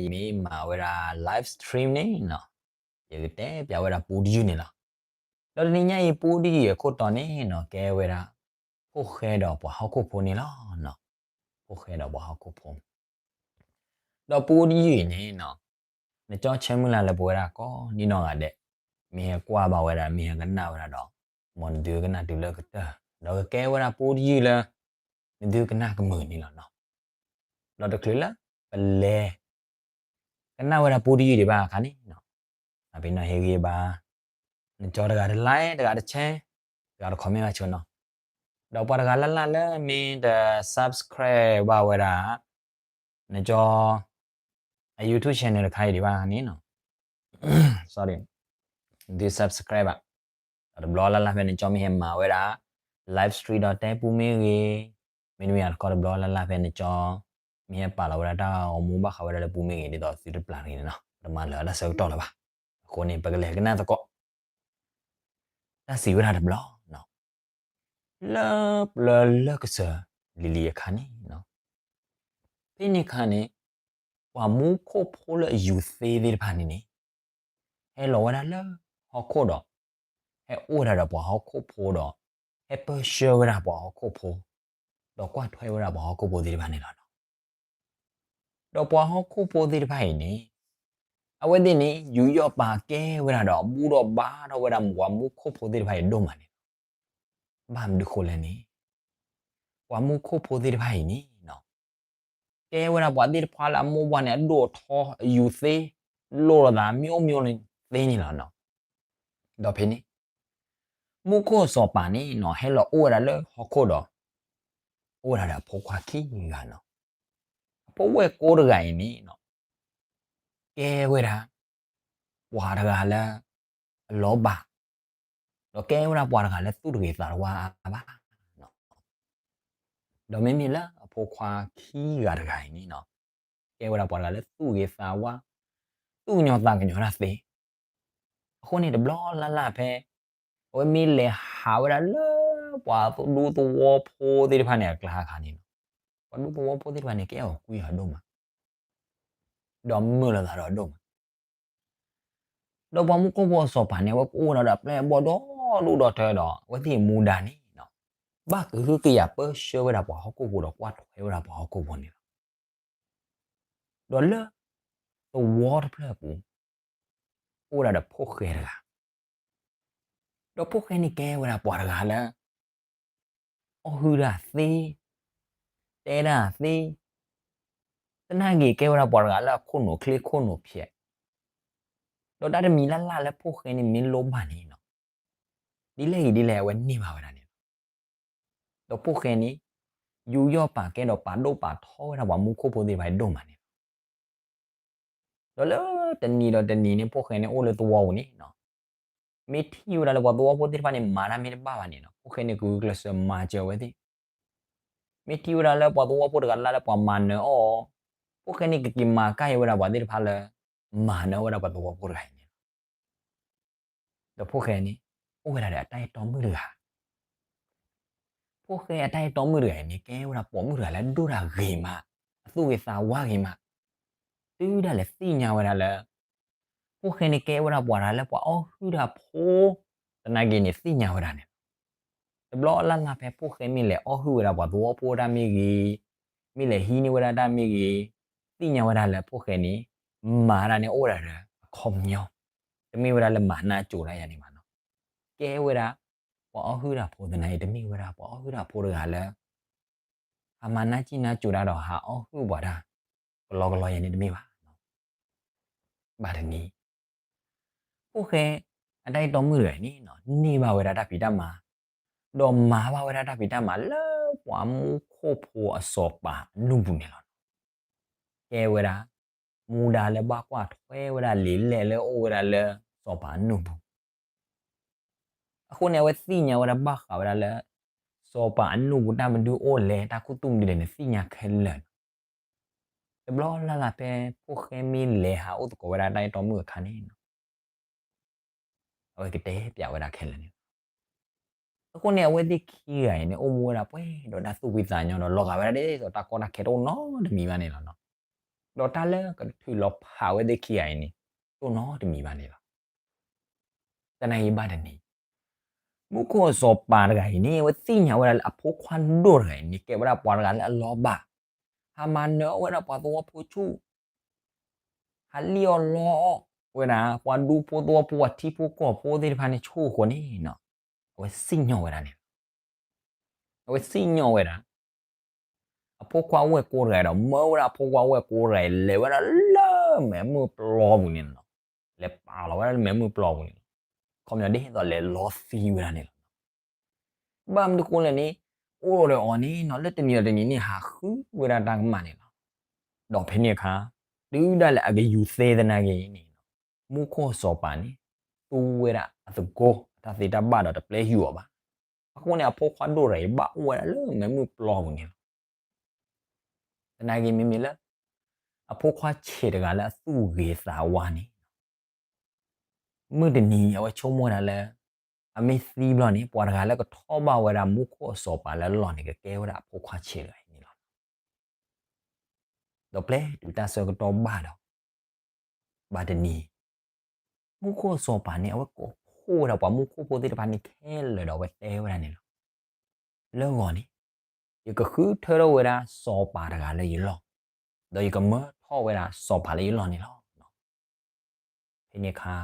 ယမ့ၢ်မၤဝဲဒၣ် live stream န့ၣ်နီၤ, ယကတဲပျးဝဲဒၣ်ပူတယုၢ်န့ၣ်လီၤ. ဒီးတနံၤညါအံၤပူတယုၢ်အခိၣ်တီန့ၣ်နီၤ ကဲဝဲဒၣ် ဖိၣ်ဃဲဒီးပှၤဟီၣ်ခိၣ်ဖိန့ၣ်လီၤ. ဖိၣ်ဃဲဒီးပှၤဟီၣ်ခိၣ်ဖိ ဒီးပူတယုၢ်အံၤန့ၣ်နီၤ, နကၠီဆၢမုၢ်လၢ်လၢပဝဲဒၣ်ကိးနီၢ်ဂၤဒဲး, မ့ၢ်ဟဲကွၢ်ဘၣ်ဝဲဒၣ် မ့ၢ်ဟဲကနၣ်ဝဲဒၣ်ဒီး, မ်နသုကနၣ်တုၤလၢကတၢၢ်, ဒီးကကဲဝဲဒၣ်ပူတယုၢ်လၢ နသုကနၣ်ကမုာ်န့ၣ်လီၤနီၤ. ဒီးတချုးလၢပလဲၤ ကနၣ်ဝဲဒၣ်ပူတယုၢ်ဒံးဘၣ်အခါန့ၣ်နီၤ, အပ့ၤနီၣ်ဟ့ၣ်ဂံၢ်ဘါ နကၠီတဂၤတlike, တဂၤတshare, တဂၤတcommentဘၣ်ဆိနီၤ. ဒီးပှၤတဂၤလၢ်လၢ်လၢမ့ၢ်တsubscribeဘၣ်ဝဲဒၣ် နကၠီ အYouTube channelတခါအံၤဒံးဘၣ်န့ၣ်နီၤ, sorry, ဒုး subscribe ဘၣ်. ဒီးတဘျီလၢ်လၢ်ဖဲနကၠီမ့ၢ်ဟဲမၤဝဲဒၣ် live stream ဒီးတဲပူမ့ၢ်ဂ့ၤ, မ့တမ့ၢ်အတခီတဘျီလၢ်လၢ်ဖဲနကၠီ မ့ၢ်ဟဲပာ်လီၤဝဲဒၣ်တၢ်ဂီၤမူဘၣ်ဃးဝဲဒၣ်လၢပူမ့ၢ်ဂ့ၤ ဒ်သိးသုတပျၢ်တဂ့ၤန့ၣ်နီၤ, တမၤလၢာ်တၢ်ဆၢကတီၢ်လၢၤဘၣ်. အဃိန့ၣ် ပကလဲၤကနၣ်သကိး တၢ်စံးဝဲဒၣ်တဘျီ လၢပျၢၤလၢကစၢၤလံၤလံၤအခါန့ၣ်, ဖဲန့ၣ်အခါန့ၣ် ပှၤမူခိၣ်ဖိလၢအယူၤသ့သ့ၣ်တဖၣ်န့ၣ်န့ၣ် ဟဲလီၤဝဲဒၣ်လၢဟီၣ်ခိၣ်ဒီး ဟဲအိၣ်ဝဲဒၣ်ဒီးပှၤဟီၣ်ခိၣ်ဖိဒီး ဟဲပၢဆှၢဝဲဒၣ်ပှၤဟီၣ်ခိၣ်ဖိ ဒီးကွၢ်ထွဲဝဲဒၣ်ပှၤဟီၣ်ခိၣ်ဖိသ့ၣ်တဖၣ်န့ၣ်လီၤ. ဒီးပှၤဟီၣ်ခိၣ်ဖိသ့ၣ်တဖၣ်အံၤန့ၣ် အဝဲသ့ၣ်န့ၣ် ယူးယီၣ်ပာ်ကဲဝဲဒၣ်ဒီး ဘူၣ်ထီၣ်ဘါထီၣ်ဝဲဒၣ်ပှၤမူခိၣ်ဖိသ့ၣ်တဖၣ်အံၤဒိၣ်မးန့ၣ်လီၤ. ဘၣ်မနုၤဃိလဲၣ်န့ၣ် ပှၤမူခိၣ်ဖိသ့ၣ်တဖၣ်အံၤန့ၣ် ကဲဝဲဒၣ်ပှၤသ့ၣ်တဖၣ်လၢအမိၢ်ပှၢ်န့ၣ် အဒိၣ်အထီ အယူၤသ့ လိၣ်လိာ်သး မျိုးမျိုး သ့န့ၣ်လီၤ. ဒီးဖဲန့ၣ် မူခိၣ်စီၤပၤန့ၣ်နီၤ ဟဲလီၤအိၣ်ဝဲဒၣ်လၢဟီၣ်ခိၣ်ဒီး အိၣ်ဝဲဒၣ်ဒီးအဖိခွါခံဂၤနီၤ. အဖိဝဲၢ်ကိတဂၤအံၤန့ၣ်နီၤ ကဲဝဲဒၣ် ပှၤတဂၤလၢ အလီၤဘၣ်, ဒီးကဲဝဲဒၣ်ပှၤတဂၤလၢသူၣ်တဂ့ၤသးတဝါအါဘၣ်. ဒီးမ့မ့ၢ်လၢအဖိခွါခံဂၤတဂၤအံၤန့ၣ်နီၤ ကဲဝဲဒၣ်ပှၤတဂၤလၢသူၣ်ဂ့ၤသးဝါ, သူၣ်ကညီၤသးကညီၤတၢ်သ့. အဃိန့ၣ်တဘျီလၢ်လၢ်ဖဲ အဝဲမ့ၢ်လဲၤဟးဝဲဒၣ်လၢ ပှၤဒူသဝီဖိသ့ၣ်တဖၣ်န့ၣ်အကျါအခါန့ၣ်နီၤ, ပှၤဒူသဝီဖိသ့ၣ်တဖၣ်န့ၣ် ကအဲၣ်အီၤကွံအီၤဒိၣ်မး ဒီးမုာ်လိာ်သးဒီးအဒိၣ်မး. ဒီးပှၤမူခိၣ်ဖိအစီၤပၤန့ၣ် အဝဲကအိၣ်ဝဲဒၣ်ဒီးအပျဲၢ်အဘီၣ်ဒီဒူၣ်ဒီထၢဒီး အဝဲသ့ၣ်မူဒါန့ၣ်နီၤ ဘၣ်ကဟုကယာ်ပၢဆှၢဝဲဒၣ်ပှၤဟီၣ်ခိၣ်ဖိဒီးကွၢ်ထွဲဝဲဒၣ်ပှၤဟီၣ်ခိၣ်ဖိန့ၣ်လီၤ. ဒီးလၢ သဝီတဖျၢၣ်အပူၤ အိၣ်ဝဲဒၣ်ဒီးဖိၣ်ဃဲတဂၤ ဒီးဖိၣ်ဃဲန့ၣ်ကဲဝဲဒၣ်ပှၤတဂၤလၢ အီၣ်ဟုၣ်တၢ်သ့, တဲတၢ်သ့, သနာ်က့ကဲဝဲဒၣ်ပှၤတဂၤလၢအခိၣ်နူာ်ချ့ခိၣ်နူာ်ဖျဲး, ဒီးတၢ်တမံၤလၢ်လၢ်လၢဖိၣ်ဃဲန့ၣ်မ့ၢ်လိၣ်ဘၣ်န့ၣ်နီၤ, ဒ်လဲၣ်ဂ့ၤဒ်လဲၣ်အဝဲန့ၢ်ဘၣ်ဝဲဒၣ်န့ၣ်လီၤ. ဒီးဖိၣ်ဃဲန့ၣ် ယူးယီၣ်ပာ်ကဲဒီးပာ်ဒိၣ်ပာ်ထီဝဲဒၣ်ပှၤမူခိၣ်ဖိသ့ၣ်တဖၣ်အံၤဒိၣ်မးန့ၣ်လီၤ. ဒီးလၢတနံၤဒီးတနံၤန့ၣ် ဖိၣ်ဃဲန့ၣ်အိၣ်လၢသဝီပူၤန့ၣ်နီၤ, မ့ၢ်ထံၣ်ဝဲဒၣ်လၢပှၤသဝီဖိသ့ၣ်တဖၣ်န့ၣ် မၤတၢ်မ့ၢ်တဘၣ်ဘၣ်န့ၣ်နီၤ, ဖိၣ်ဃဲန့ၣ်ကဂုာ်ကျဲးစၢးမၤစၢၤအဝဲသ့ၣ်. မ့ၢ်ထံၣ်ဝဲဒၣ်လၢပှၤသဝီဖိတဂၤလၢ်လၢ်လၢပှၤမၤနၢၤအီၤ, ဖိၣ်ဃဲန့ၣ်ကက့ၤမၤကၢ်အံၤဝဲဒၣ်ပှၤသ့ၣ်တဖၣ်လၢ မၤနၢၤဝဲဒၣ်ပှၤသဝီဖိတဂၤအံၤန့ၣ်လီၤ. ဒီးဖိၣ်ဃဲန့ၣ် အိၣ်ဝဲဒၣ်ဒီးအတၢ်အဲၣ်တီမုၣ်တဂၤ ဖိၣ်ဃဲအတၢ်အဲၣ်တီမုၣ်တဂၤအံၤန့ၣ် ကဲဝဲဒၣ်ပိာ်မုၣ်တဂၤလၢအဒိၣ်တၢ်ဂ့ၤမး, အသူၣ်ဂ့ၤသးဝါဂ့ၤမး, တုၤဒၣ်လဲာ်သ့ၣ်ညါဝဲဒၣ်လၢ ဖိၣ်ဃဲန့ၣ်ကဲဝဲဒၣ်ပှၤတဂၤလၢပှၤအီၣ်ဟုၣ်တၢ်ဖိ သနာ်က့န့ၣ်သ့ၣ်ညါဝဲဒၣ်န့ၣ်လီၤ. တဘျီလၢ်လၢ်ဖဲဖိၣ်ဃဲမ့ၢ်လဲၤအီၣ်ဟုၣ်ဝဲဒၣ်ပှၤသဝီဖိတၢ်မ့ၢ်ဂ့ၤ, မ့ၢ်လဲၤဟံးန့ၢ်ဝဲဒၣ်တၢ်မ့ၢ်ဂ့ၤ, သ့ၣ်ညါဝဲဒၣ်လၢဖိၣ်ဃဲန့ၣ် မၤတၢ်န့ၣ်အိၣ်ဝဲဒၣ်ဒီးအခီပညီ, တမ့ၢ်ဝဲဒၣ်လၢမၤနးကိၤတၢ်ယၤန့ၣ်ဘၣ်နီၤ. ကဲဝဲဒၣ် ပှၤအီၣ်ဟုၣ်တၢ်ဖိသနာ်က့ တမ့ၢ်ဝဲဒၣ်ပှၤအီၣ်ဟုၣ်တၢ်ဖိတဂၤလၢ ဟးမၤနးစံၣ်နးစိၤတၢ်ဒီးဟးအီၣ်ဟုၣ်ပှၤတၢ် ကလီကလီယဲန့ၣ်တမ့ၢ်ဘၣ်. ဘၣ်တနံၤ ဖိၣ်ဃဲ အတၢ်အဲၣ်တီမုၣ်တဂၤန့ၣ် န့ၢ်ဘၣ်ဝဲဒၣ်တၢ်ဖံးတၢ်မၤ, ဒီးမၤဘၣ်ဝဲဒၣ်တၢ်ဖံးတၢ်မၤလၢပှၤမူခိၣ်ဖိအစီၤပၤအနူၢ်ပူၤန့ၣ်လီၤ. ကဲဝဲဒၣ် မူဒါလၢဘၣ်ကွၢ်ထွဲဝဲဒၣ်လံာ်လဲၢ်လၢအအိၣ်ဝဲဒၣ်လၢစီၤပၤအနူၢ်ပူၤ အဃိန့ၣ် အဝဲသ့ၣ်ညါဝဲဒၣ်ဘၣ်ဃးဝဲဒၣ်လၢ စီၤပၤအနူၢ်ပူၤတၢ်မနုၤအိၣ်လဲၣ် တၢ်ခူသူၣ်မနုၤလဲၣ်န့ၣ် သ့ၣ်ညါခဲလၢာ်လီၤ. တဘျီလၢ်လၢ်ဖဲဖိၣ်ဃဲမ့ၢ်လဲၤဟးအိၣ်သကိးဝဲဒၣ်တၢ်အဲၣ်တီမုၣ်အခါန့ၣ် အဝဲကတဲပျးဝဲဒၣ်ခဲလၢာ်န့ၣ်လီၤ. အဃိန့ၣ် အဝဲသ့ၣ်ခံဂၤအံၤန့ၣ် အိၣ်မူဝဲဒၣ်ပှဲၤဒီးတၢ်သူၣ်ဖှံသးညီဒီး လီၤဂာ်ဝဲဒၣ်ဒ်သိးတၢ်ကီတၢ်ခဲတအိၣ်နီတမံၤဘၣ်န့ၣ်လီၤ. ဒီးတၢ်လၢကထုးလီၤဖးဝဲသ့ၣ်ခံဂၤအံၤန့ၣ် တအိၣ်နီတမံၤဘၣ်န့ၣ်လီၤ. တနံၤအံၤဘၣ်တနံၤ မူခိၣ်အစီၤပၤတဂၤအံၤန့ၣ် အဝဲသ့ၣ်ညါဝဲဒၣ်လၢအဖိခွါဒိၣ်တဂၤအံၤန့ၣ် ကဲဝဲဒၣ်ပှၤတဂၤလၢအလီၤဘၣ်, ဟးမၤနၢၤအီၣ်ဝဲဒၣ်ပှၤသဝီဖိဆူၣ်, ဟးလံၣ်အီၣ်လီအီၣ်ဝဲဒၣ် ပှၤဒူဖိသဝီဖိ ပှၤထံဖိကီၢ်ဖိသ့ၣ်တဖၣ်န့ၣ်ဆူၣ်အဃိန့ၣ်, အဝဲစံၣ်ညီၣ်ဝဲဒၣ်န့ၣ်လီၤ. အဝဲစံၣ်ညီၣ်ဝဲဒၣ် အဖိခွါဝဲၢ်ကိတဂၤဒီး မၢဝဲဒၣ်အဖိခွါဝဲၢ်ကိတဂၤအံၤ လဲၤဝဲဒၣ်လၢမဲးမုၢ်ပျီပူၤန့ၣ်လီၤ. လဲၤပာ်လီၤဝဲဒၣ်လၢမဲးမုၢ်ပျီပူၤန့ၣ်လီၤ. ခီပညီဒ်သိးလဲၤလီၤသံဝဲဒၣ်န့ၣ်လီၤ. ဘၣ်မနုၤဃိလဲၣ်န့ၣ် အိၣ်ဒီးအီၤန့ၣ်လီၤ လၢတနံၤဒီးတနံၤန့ၣ် ဟးဃုဝဲဒၣ်တၢ်ကမၣ်န့ၣ်လီၤ. ဒီးဖဲန့ၣ်အခါ တုၤဒၣ်လဲာ်အကယူၤသ့သနာ်က့န့ၣ် မူခိၣ်စီၤပၤန့ၣ် သူဝဲဒၣ်အသကိးအတၢ်သ့တၢ်ဘၣ်ဒီးတပျဲယူၤအီၤဘၣ်. အဃိန့ၣ် အဖိခွါဒိၣ်တဂၤအံၤ ဘၣ်အိၣ်ဝဲဒၣ်လၢမဲးမုၢ်ပျီပူၤန့ၣ်လီၤ. သနာ်က့မ့မ့ၢ်လၢ အဖိခွါဆံးတဂၤလၢအသူၣ်ဂ့ၤသးဝါန့ၣ် မုၢ်တနံၤအဝဲဆိကမိၣ်ဝဲဒၣ်လၢ အမ့ၢ်သံဘျီန့ၣ် ပှၤတဂၤလၢကထီၣ်ဘၣ်ဝဲဒၣ်မူခိၣ်အစီၤပၤလၢအလီၢ်န့ၣ် ကကဲဝဲဒၣ်အဖိခွါဆံးတဂၤအံၤန့ၣ်လီၤ. ဒီးပျဲတုၤတၢ်ဆၢကတီၢ်ဘၣ်ဒီး ဘၣ်တနံၤ မူခိၣ်စီၤပၤန့ၣ် အဝဲကိးဖှိၣ်ဝဲဒၣ်ပှၤမူခိၣ်ဖိသ့ၣ်တဖၣ်န့ၣ်ခဲလၢာ်ဒီး အဝဲတဲဝဲဒၣ်န့ၣ်လီၤ. လၢဂီၤန့ၣ် ယကဃုထၢထီၣ်ဝဲဒၣ်စီၤပၤတဂၤလၢယလီၢ်, ဒီးယကမၢထီၣ်ဝဲဒၣ်စီၤပၤလၢယလီၢ်န့ၣ်လီၤ. ဖဲန့ၣ်အခါ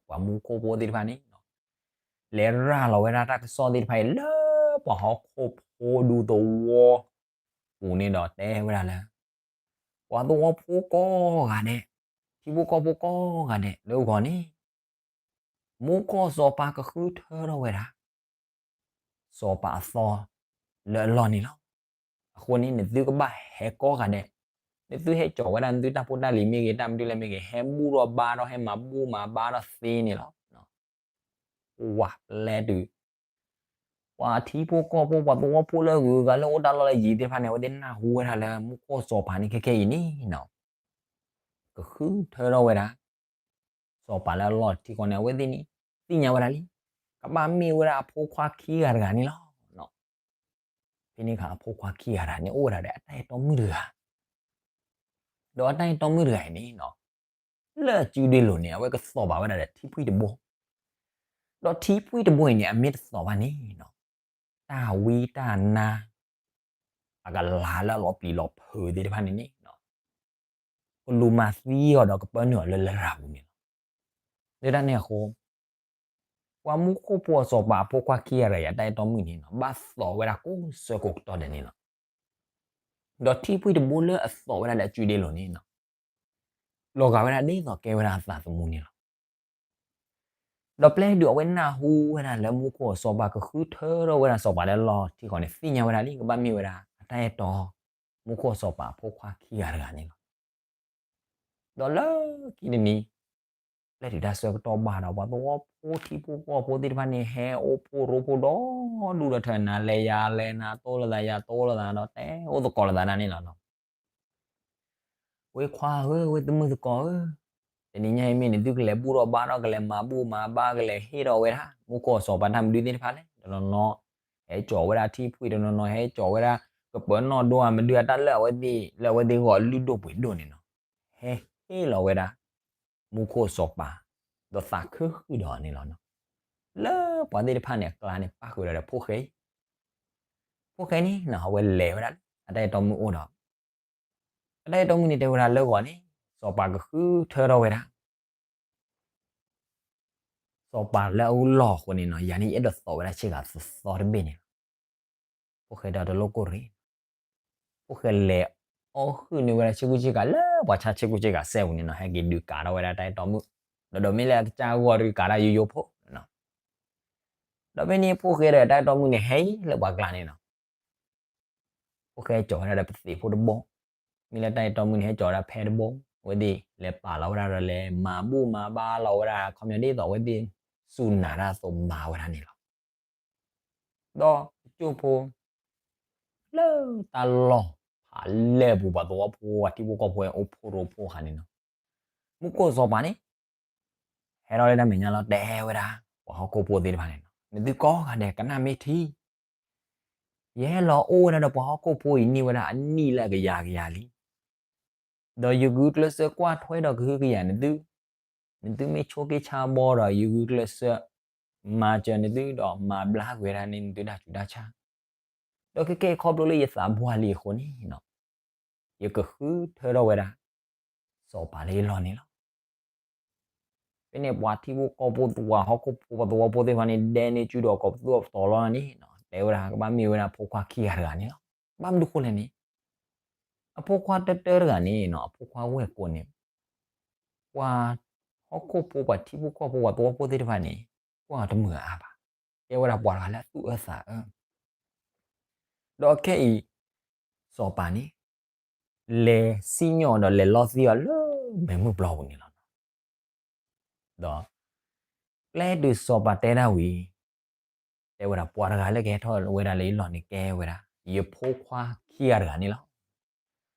ပှၤမူခိၣ်ဖိသ့ၣ်တဖၣ်န့ၣ် လဲၤရၤလီၤဝဲဒၣ်တၢ်ကစီၣ်သ့ၣ်တဖၣ်အံၤလၢပှၤဟီၣ်ခိၣ်ဖိဒူသဝီပူၤန့ၣ်ဒီးတဲဝဲဒၣ်လၢ ပှၤသဝီဖိကိးဂၤဒဲး, ထံဖိကီၢ်ဖိကိးဂၤဒဲး လၢဂီၤန့ၣ် မူခိၣ်စီၤပၤကဃုထၢထီၣ်ဝဲဒၣ် စီၤပၤအသီလၢအလီၢ်န့ၣ်လီၤ. အဃိန့ၣ် နသုကဘၣ်ဟဲကိးဂၤဒဲး, နသုဟဲစိာ်ဝဲဒၣ်နသုတၢ်ဖိတၢ်လံၤမ့ၢ်ဂ့ၤ တၢ်မနုၤလဲၣ်မ့ၢ်ဂ့ၤ ဟဲဘူၣ်ထီၣ်ဘါထီၣ် ဟဲမၤဘူၣ်မၤဘါထီၣ်သ့န့ၣ်လီၤ. ပှၤပျဲတုၤ ပှၤထံဖိကီၢ်ဖိ ပှၤသဝီဖိလၢအဂုၤအဂၤလၢအိၣ်တၢ်လီၢ်လၢယံၤသ့ၣ်တဖၣ်န့ၣ် အဝဲသ့ၣ်နၢ်ဟူဝဲဒၣ်လၢမူခိၣ်စီၤပၤန့ၣ်ခဲခဲအံၤန့ၣ် ကဃုထၢထီၣ်ဝဲဒၣ် စီၤပၤလၢအလီၢ်ထံဃီန့ၣ် အဝဲသ့ၣ်န့ၣ် သ့ၣ်ညါဝဲဒၣ်လံ, ကဘၣ်မ့ၢ်ဝဲဒၣ်အဖိခွါခံဂၤတဂၤန့ၣ်လီၤ. ဖဲန့ၣ်အခါအဖိခွါခံဂၤတဂၤန့ၣ် အိၣ်ဝဲဒၣ်ဒီးအတၢ်အဲၣ်တီမုၣ်တဂၤ, ဒီးအတၢ်အဲၣ်တီမုၣ်တဂၤအံၤန့ၣ် လၢအစုဒ့လိၤန့ၣ် အဝဲကသိးဘၣ်ဝဲဒၣ်ဒီးထံဖှံၣ်တဘိ, ဒီးထံဖှံၣ်တဘိအံၤန့ၣ် အမ့ၢ်တသိးဘၣ်န့ၣ် တၢ်ဝံတၢ်နါ အကလၤလၢအလီၤပျံၤလီၤဖုးသ့ၣ်တဖၣ်န့ၣ်န့ၣ် ကလူၤမၤသံအီၤဒီးကပၢနုာ်အီၤလၢလရာ်ပူၤန့ၣ်လီၤ. လၢတၢ်န့ၣ်အဃိ ပှၤမူခိၣ်ဖိအစီၤပၤအဖိခွါခံဂၤတဂၤအံၤ အတၢ်အဲၣ်တီမုၣ်န့ၣ် ဘၣ်သိးဝဲဒၣ်ကိးဆၢကိးကတီၢ်ဒဲးန့ၣ်လီၤ. ဒီးထံဖှံၣ်တဘိလၢအသိးဝဲဒၣ်ဒီးအစုဒ့လိၤန့ၣ် လီၤဂာ်ဝဲဒၣ်ဒ်သိးကဲဝဲဒၣ်အသးသမူန့ၣ်လီၤ. ဒီးပျဲဒုးအဝဲနၢ်ဟူဝဲဒၣ်လၢမူခိၣ်အစီၤပၤကဃုထၢထီၣ်ဝဲဒၣ်စီၤပၤလၢအလီၢ်ထံဃီန့ၣ် သ့ၣ်ညါဝဲဒၣ်လံ ကဘၣ်မ့ၢ်ဝဲဒၣ် အတၢ်အဲၣ်တီ မူခိၣ်အစီၤပၤအဖိခွါခံဂၤတဂၤန့ၣ်လီၤ. ဒီးလၢခံတနံၤ ပျဲတုၤတၢ်ဆၢကတီၢ်ဘၣ်ဒီး ပှၤသဝီဖိထံဖိကီၢ်ဖိသ့ၣ်တဖၣ်န့ၣ် ဟဲအိၣ်ဖှိၣ်ရိဖှိၣ်ဒီဒူၣ်ဒီထၢ နၤလဲၤယၤလဲၤ နၤတိလိာ်သးယၤတိလိာ်သးဒီး တဲအိၣ်သကိးလိာ်သးဒၣ်န့ၣ်လီၤ. ဝဲၢ်ခွါဧၢ, ဝဲၢ်သမုၢ်သကိးဧၢ, တနံၤညါအံၤမ့ၢ်နသုကလဲၤဘူၣ်ထီၣ်ဘါထီၣ် ကလဲၤမၤဘူၣ်မၤဘါ ကလဲၤဟ့ၣ်ထီၣ်ဝဲဒၣ် မူခိၣ်အစီၤပၤတၢ်မနုၤသ့ၣ်တဖၣ်လဲၣ်. တနီၤနီၤ ဟဲစိာ်ဝဲဒၣ်ထံဖှံၣ်, တနီၤနီၤ ဟဲစိာ်ဝဲဒၣ် ကပၢၤနီၣ်ဒိ မနုၤအတၢ်လၢအဝဲသ့ၣ် လၢအဝဲသ့ၣ်ဂီၢ်လုၢ်ဒိၣ်ပှ့ၤဒိၣ်န့ၣ်လီၤ. ဟဲဟ့ၣ်လီၤဝဲဒၣ် မူခိၣ်အစီၤပၤ ဒီးသးခုဃုာ်ဒီးန့ၣ်လီၤ. လၢပှၤသ့ၣ်တဖၣ်န့ၣ်အကျါန့ၣ် ပၣ်ဃုာ်ဒီးဖိၣ်ဃဲအံၤ, ဖိၣ်ဃဲန့ၣ် အဝဲလဲၤဝဲဒၣ်လၢအတၢ်အဲၣ်တီမုၣ်အိၣ်ဒီး အတၢ်အဲၣ်တီမုၣ်န့ၣ်တဲဝဲဒၣ်လၢဂီၤန့ၣ် စီၤပၤကဃုထၢထီၣ်ဝဲဒၣ် စီၤပၤလၢအလီၢ်အဃိန့ၣ် ယၤန့ၣ်ယအဲၣ်ဒိးသိးဝဲဒၣ်ဆ့ကၤသီတဘ့ၣ်န့ၣ်လီၤ. ဖိၣ်ဃဲဒီးတလိၣ်ကိၢ်ရ့ၣ်, ဖိၣ်ဃဲလဲၤအီၣ်ဟုၣ်န့ၢ်ဝဲဒၣ်ဆ့ကူဆ့ကၤလၢပှၤဆါဆ့ကူဆ့ကၤစဲပူၤန့ၣ်လီၤ. ဟဲက့ၤဒုးကးထီၣ်ဝဲဒၣ်တၢ်အဲၣ်တီမုၣ်, ဒီးဒီးမ့ၢ်လၢအကစၢ်ဂီၢ်ဒုးကးတၢ်ယိယိဖိ ဒီးဖဲန့ၣ်ဖိၣ်ဃဲဒီးတၢ်အဲၣ်တီမုၣ်န့ၣ် ဟဲလၢပှၤကျါန့ၣ်လီၤ. ဖိၣ်ဃဲစိာ်ဝဲဒၣ်ဒီးပသံးဖိတဘိ, မ့ၢ်လၢတၢ်အဲၣ်တီမုၣ်န့ၣ် ဟဲစိာ်ဝဲဒၣ်ဖဲတဘိ, အဝဲသ့ၣ်လဲၤပာ်လီၤဝဲဒၣ်ဒီးလဲၤမၤဘူၣ်မၤဘါလီၤဝဲဒၣ် ခီပညီဒ်သိးအဝဲသ့ၣ်စူၢ်နာ်တၢ်အသိးမၤဝဲဒၣ်န့ၣ်လီၤ. ဒီးကၠိဖိ လၢတၢ်လီၢ်ဖးလဲၢ်ပူၤ ပှၤသဝီဖိ ပှၤထံဖိကီၢ်ဖိအိၣ်ဖှိၣ်ရိဖှိၣ်အခါန့ၣ်လီၤ. မူခိၣ်စီၤပၤန့ၣ် ဟဲထီၣ်လၢတၢ်မဲာ်ညါလီၤ တဲဝဲဒၣ် ပှၤဟီၣ်ခိၣ်ဖိသ့ၣ်တဖၣ်န့ၣ်လီၤ. နသုကိးဂၤဒဲး ကနၣ်မ့ၢ်ထံ, ယဟဲလီၤအိၣ်ဝဲဒၣ်ဒီးပှၤဟီၣ်ခိၣ်ဖိအံၤန့ၢ်ဝဲဒၣ်အနံၣ်လၢအကယၤကယၤလံ. ဒီးယဂုာ်ကျဲးစၢးကွၢ်ထွဲဒီးကဟုကယာ်နသု, နသုမ့ၢ်ဆိးက့ဆါဘီဒီး ယဂုာ်ကျဲးစၢးမၤစၢၤနသု ဒီးမၤဘျါကွံာ်ဝဲဒၣ်န့ၣ် နသုတၢ်ဆူးတၢ်ဆါ, ဒီးခဲကနံၣ်အံၤခီဖျိလၢယသးပှၢ်လံအဃိန့ၣ်, ယကဃုထၢထီၣ်ဝဲဒၣ် စီၤပၤလၢယလီၢ်န့ၣ်လီၤ. ဖဲန့ၣ် ပှၤထံဖိကီၢ်ဖိ ပှၤဟီၣ်ခိၣ်ဖိ ပှၤသဝီဖိသ့ၣ်တဖၣ်န့ၣ် ဒဲန့ၢ်စုဒီးကိးပသူအပတီၢ်လီၤန့ၣ်, တဲဝဲဒၣ်ကဘၣ်မ့ၢ်ဝဲဒၣ်ဖိခွါခံဂၤတဂၤန့ၣ်လီၤ. ဘၣ်မနုၤဃိလဲၣ်န့ၣ်, အဖိခွါတၢတၢတဂၤန့ၣ်, အဖိခွါဝဲၢ်ကိန့ၣ်, ပှၤဟီၣ်ခိၣ်ဖိ ပှၤထံဖိကီၢ်ဖိ ပှၤသဝီဖိသ့ၣ်တဖၣ်န့ၣ်, ကွၢ်အီၤတမုာ်အါဘၣ်, ကဲဝဲဒၣ်ပှၤတဂၤလၢအသူၣ်အၢသးအၢ ဒီးခဲအံၤ စီၤပၤန့ၣ် လဲၤစံၣ်ညီၣ်ဒီးလဲၤလီသံအီၤလၢမဲးမုၢ်ပျီပူၤန့ၣ်လီၤ. ဒီးပျဲတုၤစီၤပၤတဲဒၣ်ဝံၤ, တဲဝဲဒၣ်ပှၤတဂၤလၢကဟဲထီၣ်ဝဲဒၣ်လၢယလီၢ်န့ၣ် ကဲဝဲဒၣ် ယဖိခွါခံဂၤတဂၤန့ၣ်လီၤ.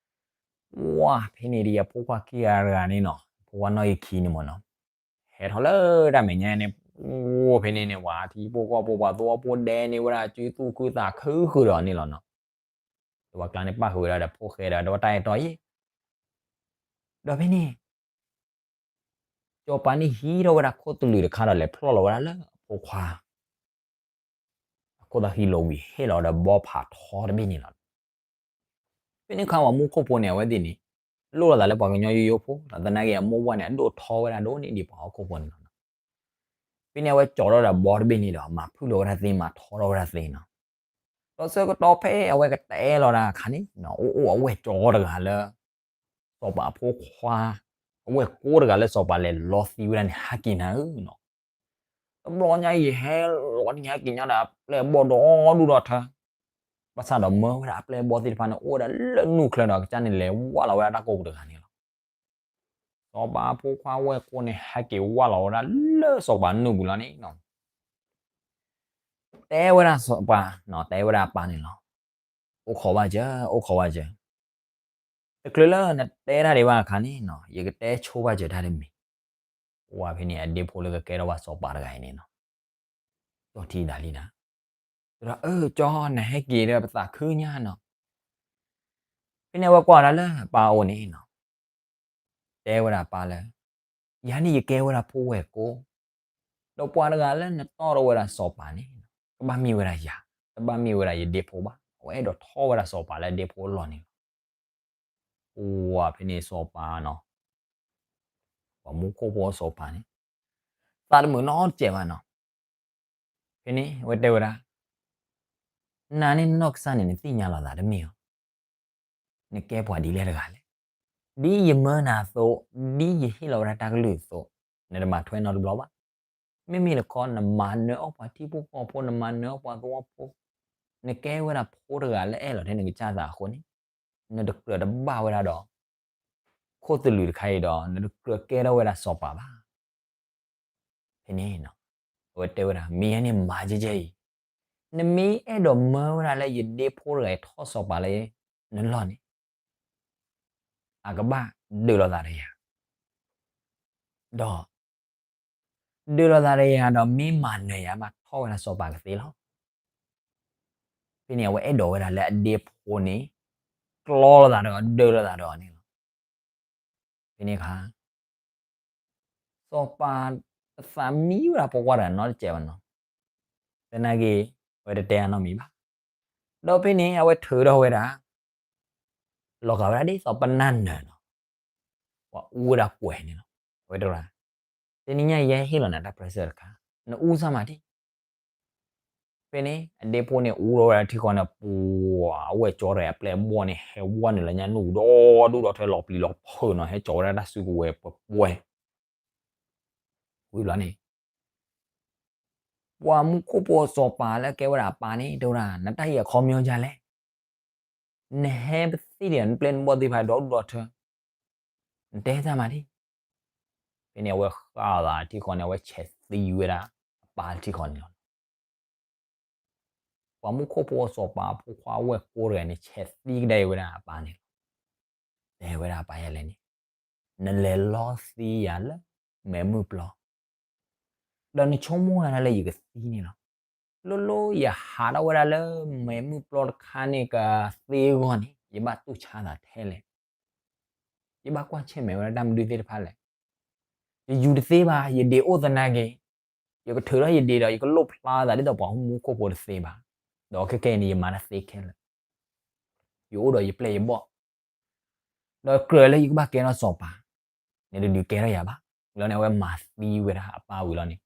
ဝါ ဖဲန့ၣ်ဒီးယဖိခွါခံဂၤတဂၤန့ၣ်နီၤ, ဖိခွါနီၢ်ယခံန့ၣ်မ့ၢ်နီၤ, ဟဲထီၣ်လၢတၢ်မဲာ်ညါန့ၣ်, အိၣ်ဖဲန့ၣ်န့ၣ် ပှၤထံဖိကီၢ်ဖိ ပှၤသဝီဖိဒဲန့ၢ်ဝဲဒၣ် စုသူၣ်ခုသးခုဃုာ်ဒီးန့ၣ်လီၤနီၤ. ဒီးပှၤကျါန့ၣ်ပၣ်ဃုာ်ဝဲဒၣ်ဒီးဖိဃဲဒီး ဒီးတၢ်အဲၣ်တီယ့ၣ်, ဒီးဖဲန့ၣ် စီၤပၤန့ၣ်ဟံးထီၣ်ဝဲဒၣ်ခိၣ်သလုးတခါဒီးလဲၤဖျီၣ်လီၤဝဲဒၣ်လၢအဖိခွါ အခိၣ်သၣ်ဃံလိာ်ဝံၤ ဟ့ၣ်လီၤဒီးဘီဖးထီတဘ့ၣ်န့ၣ်လီၤ. ဖဲန့ၣ်အခါပှၤမူခိၣ်ဖိန့ၣ် အဝဲသ့ၣ်န့ၣ် လိၣ်လိာ်သးလၢပှၤကညီယိယိဖိ ဒီးသနာ်က့အမိၢ်ပှၢ်န့ၣ် အဒိၣ်ထီဝဲဒၣ်ဒိၣ်န့ၢ်ဒံးပှၤဟီၣ်ခိၣ်ဖိန့ၣ်လီၤ. ဖဲန့ၣ်အဝဲကၠီထီၣ်ဒီးဘီတဘ့ၣ်န့ၣ်ဒီး မၤဖုၣ်လီၤဝဲဒၣ်သ့ မၤထီထီၣ်ဝဲဒၣ်သ့နီၤ. ဒီးဆၢကတီၢ်ဖဲအဝဲကတဲလီၤတၢ်အခါန့ၣ် အိၣ်အိၣ်အဝဲၢ်ကၠီတဂၤလၢ စီၤပၤအဖိခွါ, အဝဲၢ်ကိတဂၤလၢစီၤပၤလဲၤလီသံဝဲဒၣ်န့ၣ် ဟဲက့ၤနၤဧၢနီၤ. တဘျီညါအံၤ ဟဲလီၤန့ၣ် ဟဲက့ၤညါဒီးအပျဲၢ်အဘီၣ်ဒီဒူၣ်ဒီထၢ, ဘၣ်ဆၣ်ဒီးမၢဝဲဒၣ်အပျဲၢ်အဘီၣ်သ့ၣ်တဖၣ်န့ၣ် အိၣ်ဝဲဒၣ်လၢနူၢ်ချၢဒီး အကစၢ်န့ၣ်လဲၤဝၢ်လီၤဝဲဒၣ်တၢ်ကိၢ်ပူၤတဂၤန့ၣ်လီၤ. စီၤပၤအဖိခွါဝဲၢ်ကိန့ၣ် ဟဲက့ၤဝၢ်လီၤဝဲဒၣ်လၢစီၤပၤနူၢ်ပူၤလီၤန့ၣ် တဲဝဲဒၣ်စီၤပၤ, တဲဝဲဒၣ်အပၢ်န့ၣ်လီၤ. အိၣ်ခိးဘၣ်စၢၤ, အိၣ်ခိးဘၣ်စၢၤ, တချုးလၢနတဲတၢ်ဒံးဘၣ်အခါန့ၣ်နီၤ ယကတဲဆိဘၣ်စၢၤတၢ်တမံၤ. ဝဲဖဲန့ၣ်အဒ့ဖိလၢကကဲထီၣ်ဘၣ်စီၤပၤတဂၤအံၤန့ၣ်နီၤ, ကၠီထံဒၣ်လံဒၣ်, တဲဒၣ်အၢ ကၠီ နဟဲက့ၤဒီးပသးခုညါနီၤ. ဖဲန့ၣ်အဝဲကွၢ်ဝဲဒၣ်လၢအပၢ်အအိၣ်န့ၣ်နီၤ, တဲဝဲဒၣ်အပၢ်လၢ ယၤန့ၣ်ယကဲဝဲဒၣ်ဖိဝဲၢ်ကိ, ဒီးပှၤတဂၤလၢနတီၢ်ထီၣ်ဝဲဒၣ်စီၤပၤန့ၣ် ကဘၣ်မ့ၢ်ဝဲဒၣ်ယၤ, တဘၣ်မ့ၢ်ဝဲဒၣ်ယဒ့ဖိဘၣ်. အဝဲအဲၣ်ဒိးထီၣ်ဝဲဒၣ်စီၤပၤလၢအဒ့ဖိအလီၢ်န့ၣ်လီၤ. အိၣ်ဖဲန့ၣ်စီၤပၤနီၤ, ပှၤမူခိၣ်ဖိစီၤပၤန့ၣ် သးတမုာ်နီတစဲးဘၣ်နီၤ. ဖဲန့ၣ်အဝဲတဲဝဲဒၣ်, နၤန့ၣ်နနီၢ်ကစၢ်န့ၣ် နသ့ၣ်ညါလီၤသးတမ့ၢ်ဧါ. နကဲပှၤဒ်လဲၣ်တဂၤလဲၣ်. ဒ်ယမၢနၤအသိး, ဒ်ယဟ့ၣ်လီၤဝဲဒၣ်တၢ်ကလုၢ်အသိး, နတမၤထွဲနီတဘျီဘၣ်. မ့မ့ၢ်တခီ နမၤနၢၤအီၣ်ပှၤထံဖိကီၢ်ဖိ, နမၤနၢၤအီၣ်ပှၤသဝီဖိ, နကဲဝဲဒၣ်ဖိတဂၤလၢအဲၣ်လီၤထဲနကစၢ်သးအဃိန့ၣ်, နတကြၢးတဘၣ်ဝဲဒၣ်ဒီး ခိၣ်သလုးတခါအံၤဒီး နတကြၢးကဲထီၣ်ဝဲဒၣ်စီၤပၤဘၣ်. ဖဲန့ၣ် အဝဲတဲဝဲဒၣ် မ့ၢ်ယဲန့ၣ်မၤကဲကဲအံၤ, နမ့ၢ်အဲၣ်ဒိးမၢဝဲဒၣ်လၢယဒ့ဖိတဂၤအံၤထီၣ်စီၤပၤလၢနလီၢ်န့ၣ် အကဘၣ်ဒုးလိာ်သးဒီးယၤ, ဒီး ဒုးလိာ်သးဒီးယၤဒီးမ့ၢ်မၤနၢၤယၤမး ထီၣ်ဝဲဒၣ်စီၤပၤကသ့လီၤ. ဖဲန့ၣ် အဝဲအဲၣ်ဒိးဝဲဒၣ်လၢအဒ့ဖိန့ၣ် ကျီလိာ်သးဒီး ဒုးလိာ်သးဒီးအီၤန့ၣ်လီၤ. ဖဲန့ၣ်အခါ စီၤပၤတသးမံဝဲဒၣ်ဖိခွါတဂၤနီတစဲးဘၣ်နီၤ. သနာ်က့ အဝဲတတဲအနီတမံၤဘၣ်. ဒီးဖဲန့ၣ် အဝဲထုးထီၣ်ဝဲဒၣ် လီၤဂာ်ဝဲဒၣ်ဒ်သိးပနၢ်နၢၤနီၤ, ပှၤအူဝဲဒၣ်ကွဲၤန့ၣ်လီၤ. အဝဲတဲဝဲဒၣ် တနံၤညါအံၤ ယဟဲဟ့ၣ်လီၤနၤတၢ် present တခါ, နအူစၢ်မးဒံး. ဖဲန့ၣ် အဒ့ဖိန့ၣ် အူထီၣ်ဝဲဒၣ်ထံဃီန့ၣ် ပှၤအဝဲၢ်ကၠီတဂၤအပျဲၢ်အဘီၣ်န့ၣ် ဟဲဝဲနုာ်လၢညါနူၢ်ဒီဒူၣ်ဒီထၢလီၤပျံၤလီၤဖုးနီၤ, ဟဲကၠီဝဲဒၣ်တၢ်စုကဝဲၤပှဲၤပှဲၤ ဝံၤဘျီန့ၣ် ပှၤမူခိၣ်ဖိစီၤပၤလၢကဲဝဲဒၣ်အပၢ်န့ၣ် တဲဝဲဒၣ် နတၢ်အံၤအခီပညီဒ်လဲၣ်. နဟဲပသ့ၣ်ဒီးနပျဲၢ်နဘီၣ်သ့ၣ်တဖၣ်ဒီဒူၣ်ဒီထၢ, နတဲတၢ်မးဒံး. ဖဲန့ၣ် အဝဲဃၣ်သးထံဃီန့ၣ် အဝဲဆဲးသံဝဲဒၣ်အပၢ်ထံဃီန့ၣ်လီၤ. ပှၤမူခိၣ်ဖိစီၤပၤအဖိခွါဝဲၢ်ကိတဂၤန့ၣ် ဆဲးသံကဒါအံၤဝဲဒၣ်အပၢ်န့ၣ်လီၤ. တဲဝဲဒၣ်အပၢ်ယၤလဲၣ်န့ၣ်, နလဲၤလီသံယၤလၢမဲးမုၢ်ပျီ, ဒီးနဆိကမိၣ်ဝဲဒၣ်လၢယကသံန့ၣ်လီၤ. လိၣ်လိၣ်ယဟးထီၣ်ဝဲဒၣ်လၢမဲးမုၢ်ပျီတခါန့ၣ်ကသ့အဂီၢ်န့ၣ် ယဘၣ်တူၢ်ဆါသးထဲလဲၣ်. ယဘၣ်ကွၢ်ဆၢၣ်မဲာ်ဝဲဒၣ်တၢ်မနုၤသ့ၣ်တဖၣ်လဲၣ်. ယယူၤတသ့ဘၣ်, ယဒ့အိၣ်သနာ်က့, ယကထုးထီၣ်ယဒ့ဒီး ယကလိၣ်ဖျါသးဒ်သိးပှၤမူခိၣ်ဖိတသ့ဘၣ်. ဒီးခဲကနံၣ်အံၤ ယမၤတၢ်သ့ခဲလၢာ်, ယအိၣ်ဒီးယပျဲၢ်ယဘီၣ်, ဒီးကြၢးလၢယကဘၣ်ကဲထီၣ်စီၤပၤ, နတဒုးကဲထီၣ်ယၤဘၣ်. လီၤန့ၣ် အဝဲမၤသံဝဲဒၣ်အပၢ်ဝံၤလီၤန့ၣ်,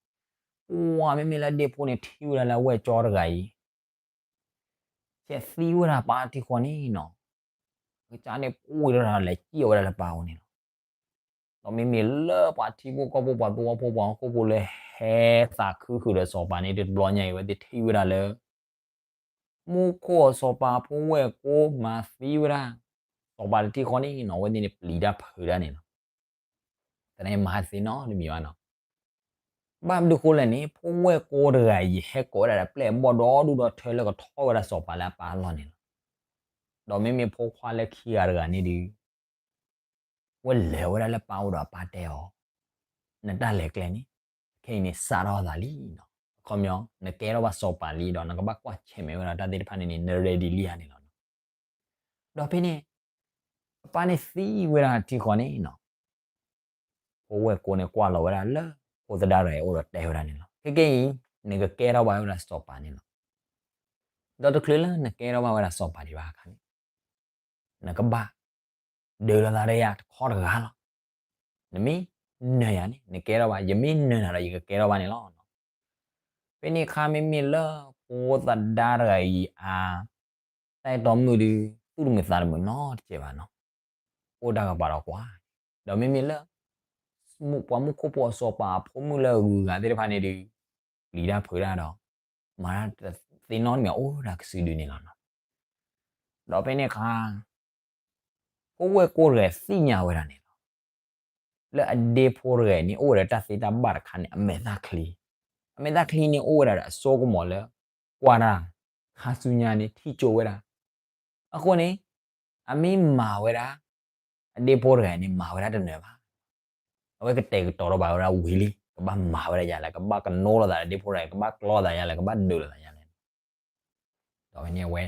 ပှၤမ့မ့ၢ်လၢအဒ့ဖိန့ၣ် ထံၣ်ဝဲဒၣ်လၢအဝဲၢ်ကၠီတဂၤအံၤ ဆဲးသံဝဲဒၣ်ပၢ်ထံဃီန့ၣ်နီၤ, ကစၢ်န့ၣ် ပှံၢ်ထီၣ်တၢ်လဲၤစံၣ်အီၤဝဲဒၣ်လၢပၢ်အအိၣ်န့ၣ်လီၤ. ဒီးမ့မ့ၢ်လၢပှၤထံဖိကီၢ်ဖိ ပှၤသဝီဖိ ပှၤဟီၣ်ခိၣ်ဖိလၢဟဲသးခုဃုာ်ဒီးစီၤပၤန့ၣ် တဘျီညါအံၤ အဝဲသ့ၣ်ထံၣ်ဝဲဒၣ်လၢ မူခိၣ်စီၤပၤဖိဝဲၢ်ကိမၤသံဝဲဒၣ် စီၤပၤတထံဃီန့ၣ်နီၤ, အဝဲသ့ၣ်န့ၣ်ပျံၤတၢ်ဖုးတၢ်န့ၣ်လီၤ. တၢ်န့ၣ်မၤသ့နီတမံၤဘၣ်နီၤ. ဘၣ်မနုၤဃိလဲၣ်န့ၣ် ဖိဝဲၢ်ကိတဂၤအံၤ ဟဲကိးဝဲဒၣ်ဒီးပျဲၢ်ဘီၣ်ဒီဒူၣ်ဒီထၢလၢကထီၣ်ဝဲဒၣ်စီၤပၤလၢအပၢ်အလီၢ်န့ၣ်လီၤ. ဒီးမ့မ့ၢ်ဖိခွါလၢခံဂၤတဂၤန့ၣ်ဒီး ဝဲလဲၤဝဲဒၣ်လၢပၢ်အိၣ်ဒီးအပၢ်တဲအီၤ, နတၢ်လဲၤကျဲန့ၣ် ခဲအံၤန့ၣ်စးထီၣ်သးလံနီၤ. အခီပညီ နကဲထီၣ်ဘၣ်စီၤပၤလံဒီး နကဘၣ်ကွၢ်ဆၢၣ်မဲာ်ဝဲဒၣ်တၢ်သ့ၣ်တဖၣ်န့ၣ်န့ၣ် န ready လံဧါန့ၣ်လီၤ. ဒီးဖဲန့ၣ် အပၢ်န့ၣ်သံဝဲဒၣ်ထံဃီန့ၣ်နီၤ, ဖိဝဲၢ်ကိန့ၣ် ကွၢ်လီၤဝဲဒၣ်လၢဖိသဒါတဂၤအံၤအိၣ်ဒီးတဲဝဲဒၣ်န့ၣ်လီၤ. ခဲကနံၣ်အံၤ နကကဲထီၣ်ဘၣ်ဝဲဒၣ်စီၤပၤန့ၣ်လီၤ. ဒီးတချုးလၢနကဲထီၣ်ဘၣ်ဝဲဒၣ်စီၤပၤဒံးဘၣ်အခါန့ၣ် နကဘၣ် ဒုးလိာ်သးဒီးယၤတခီတဂၤလီၤ. နမ့ၢ်နၢၤယၤန့ၣ် နကဲထီၣ်ဘၣ်, ယမ့ၢ်နၢၤနၤဒီး ယကကဲထီၣ်ဘၣ်န့ၣ်လီၤ. ဖဲန့ၣ်အခါ မ့မ့ၢ်လၢဖိသဒါတဂၤအံၤ အတၢ်အဲၣ်တီမုၣ်ဒီး သူၣ်တမုာ်သးတမုာ်နီတစဲးဘၣ်နီၤ, အိၣ်တၢ်ကပၤဒီးကွၢ်, ဒီးမ့မ့ၢ်လၢ ပှၤမူခိၣ်ဖိအစီၤပၤအဖိမုၣ်လၢအဂုၤအဂၤသ့ၣ်တဖၣ်န့ၣ်ဒီး ပျံၤတၢ်ဖုးတၢ်ဒီး မၤတၢ်တသ့နီတမံၤ အိၣ်ဒၣ်ကစုဒုန့ၣ်လီၤ. ဒီးဖဲန့ၣ်အခါ ဖိဝဲၢ်ကိတဂၤသ့ၣ်ညါဝဲဒၣ်န့ၣ်လီၤ. လၢအဒ့ဖိတဂၤန့ၣ် အိၣ်ဝဲဒီးတၢ်သ့တၢ်ဘၣ်တခါန့ၣ် အမဲာ်သၣ်ချံ, အမဲာ်သၣ်ချံန့ၣ် အိၣ်ဝဲဒၣ်ဒီးအစိကမီၤလၢ ကွၢ်တၢ် ခါဆူညါန့ၣ် ထံၣ်ကၠိဝဲဒၣ်. အဃိန့ၣ် အမ့ၢ်မၤဝဲဒၣ် အဒ့ဖိတဂၤန့ၣ် မၤဝဲဒၣ်တနၢၤဘၣ်. အဝဲကတဲာ်ကတီၤထီၣ်ဘၣ်ဝဲဒၣ်ဝံၤလံ, ကဘၣ်မၤဝဲဒၣ်ယၤလဲၣ်, ကဘၣ်ကနိလိာ်သးဒီးဒ့ဖိတဂၤ, ကဘၣ်ကျီသးယၤလဲၣ်, ကဘၣ်ဒုးလိာ်သးယၤလဲၣ်. ဒီးဖဲန့ၣ်အဝဲ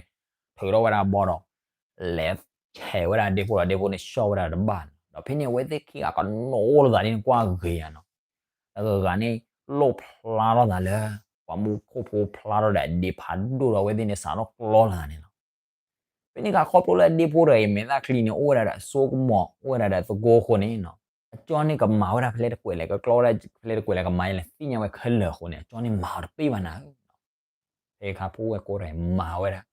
ထုးထီၣ်ဝဲဒၣ်အဘီဒီး လဲၤဆဲးဝဲဒၣ်ဒ့ဖိဒီး ဒ့ဖိန့ၣ်ဆှီၣ်ဝဲဒၣ်တဘၣ်န့ၣ်. ဒီးဖဲန့ၣ်အဝဲသ့ၣ်ခံဂၤကနိလိာ်သးန့ၣ် ကွၢ်ဂ့ၤယၤနီၤ. တဂၤဂၤန့ၣ် လိၣ်ဖျါထီၣ်သးလၢ ပှၤမူခိၣ်ဖိဖျါထီၣ်ဒီးအဒ့ဖးဒိၣ်ဒီး အဝဲသ့ၣ်န့ၣ် စးထီၣ်ကျီလိာ်သးန့ၣ်လီၤ. ဖဲန့ၣ်အခါ ခီဖျိလၢအဒ့ဖိတဂၤအံၤ မဲာ်သၣ်ချံန့ၣ် အိၣ်ဝဲဒၣ်ဒီးအစိကမီၤ အိၣ်ဝဲဒၣ်ဒီးသကိးအဃိန့ၣ်နီၤ, အကၠီန့ၣ်ကမၤဝဲဒၣ်ဖဲလဲၣ်တကွဲးလဲၣ်, ကကျီဝဲဒၣ်ဖဲလဲၣ်တကွဲးလဲၣ်, ကမၤယလဲၣ် သ့ၣ်ညါဝဲခဲလၢာ်အဃိန့ၣ် အကၠီန့ၣ်မၤအီၤတပ့ၢ်ဘၣ်နၤဧၢ. ဖဲအခါ ဖိဝဲၢ်ကိတဂၤအံၤမၤဝဲဒၣ်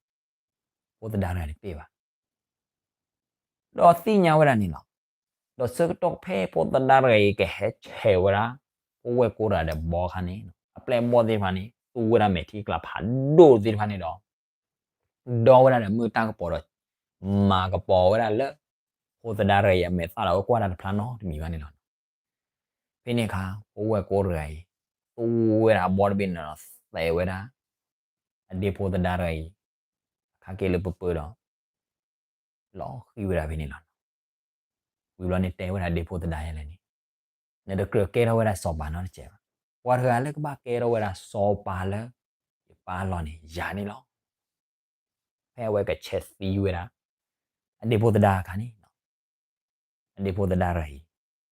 ဖိသဒါတဂၤတပ့ၢ်ဘၣ် ဒီးသ့ၣ်ညါဝဲဒၣ်န့ၣ်လီၤ. ဒီးဆၢကတီၢ်ဖဲဖိသဒါတဂၤအံၤ ကဟဲဆဲးဝဲဒၣ် ဖိဝဲၢ်ကိတဂၤဒီးဘီအခါန့ၣ် အပျဲၢ်အဘီၣ်သ့ၣ်တဖၣ်န့ၣ် သူဝဲဒၣ်မဲာ်ထံကလၤဖးဒိၣ်သ့ၣ်တဖၣ်န့ၣ်ဒီး ဒီဝဲဒၣ်ဒီးမုၢ်တၢ်ကပီၤဒီး မၤကပီၤဝဲဒၣ်လၢ ဖိသဒါတဂၤအံၤအမဲာ်သၣ်ဒီး အဝဲကွၢ်တၢ်တဖျါနီတမံၤဘၣ်န့ၣ်လီၤ. ဖဲန့ၣ်အခါ ဖိဝဲၢ်ကိတဂၤအံၤ သူဝဲဒၣ်အဘီတဘ့ၣ်န့ၣ်ဒီး သဲးဝဲဒၣ် အဒ့ဖိသဒါတဂၤအံၤ အခါက့ၤလၢပၢပၢဒီး လီၤဃံၤဝဲဒၣ်ဖဲန့ၣ်လီၤ. ဝံၤဘျီန့ၣ်တဲဝဲဒၣ်ဒ့ဖိသဒါယဲလဲၣ်န့ၣ်, နတကြၢးကဲထီၣ်ဝဲဒၣ်စီၤပၤနီတစဲးဘၣ်. ပှၤတဂၤလၢကဘၣ်ကဲထီၣ်ဝဲဒၣ်စီၤပၤလၢ ယပၢ်အလီၢ်န့ၣ် ယၤန့ၣ်လီၤ. ဖဲအဝဲကဆဲးသံဝဲဒၣ် အဒ့ဖိသဒါအခါန့ၣ် အဒ့ဖိသဒါတဂၤအံၤ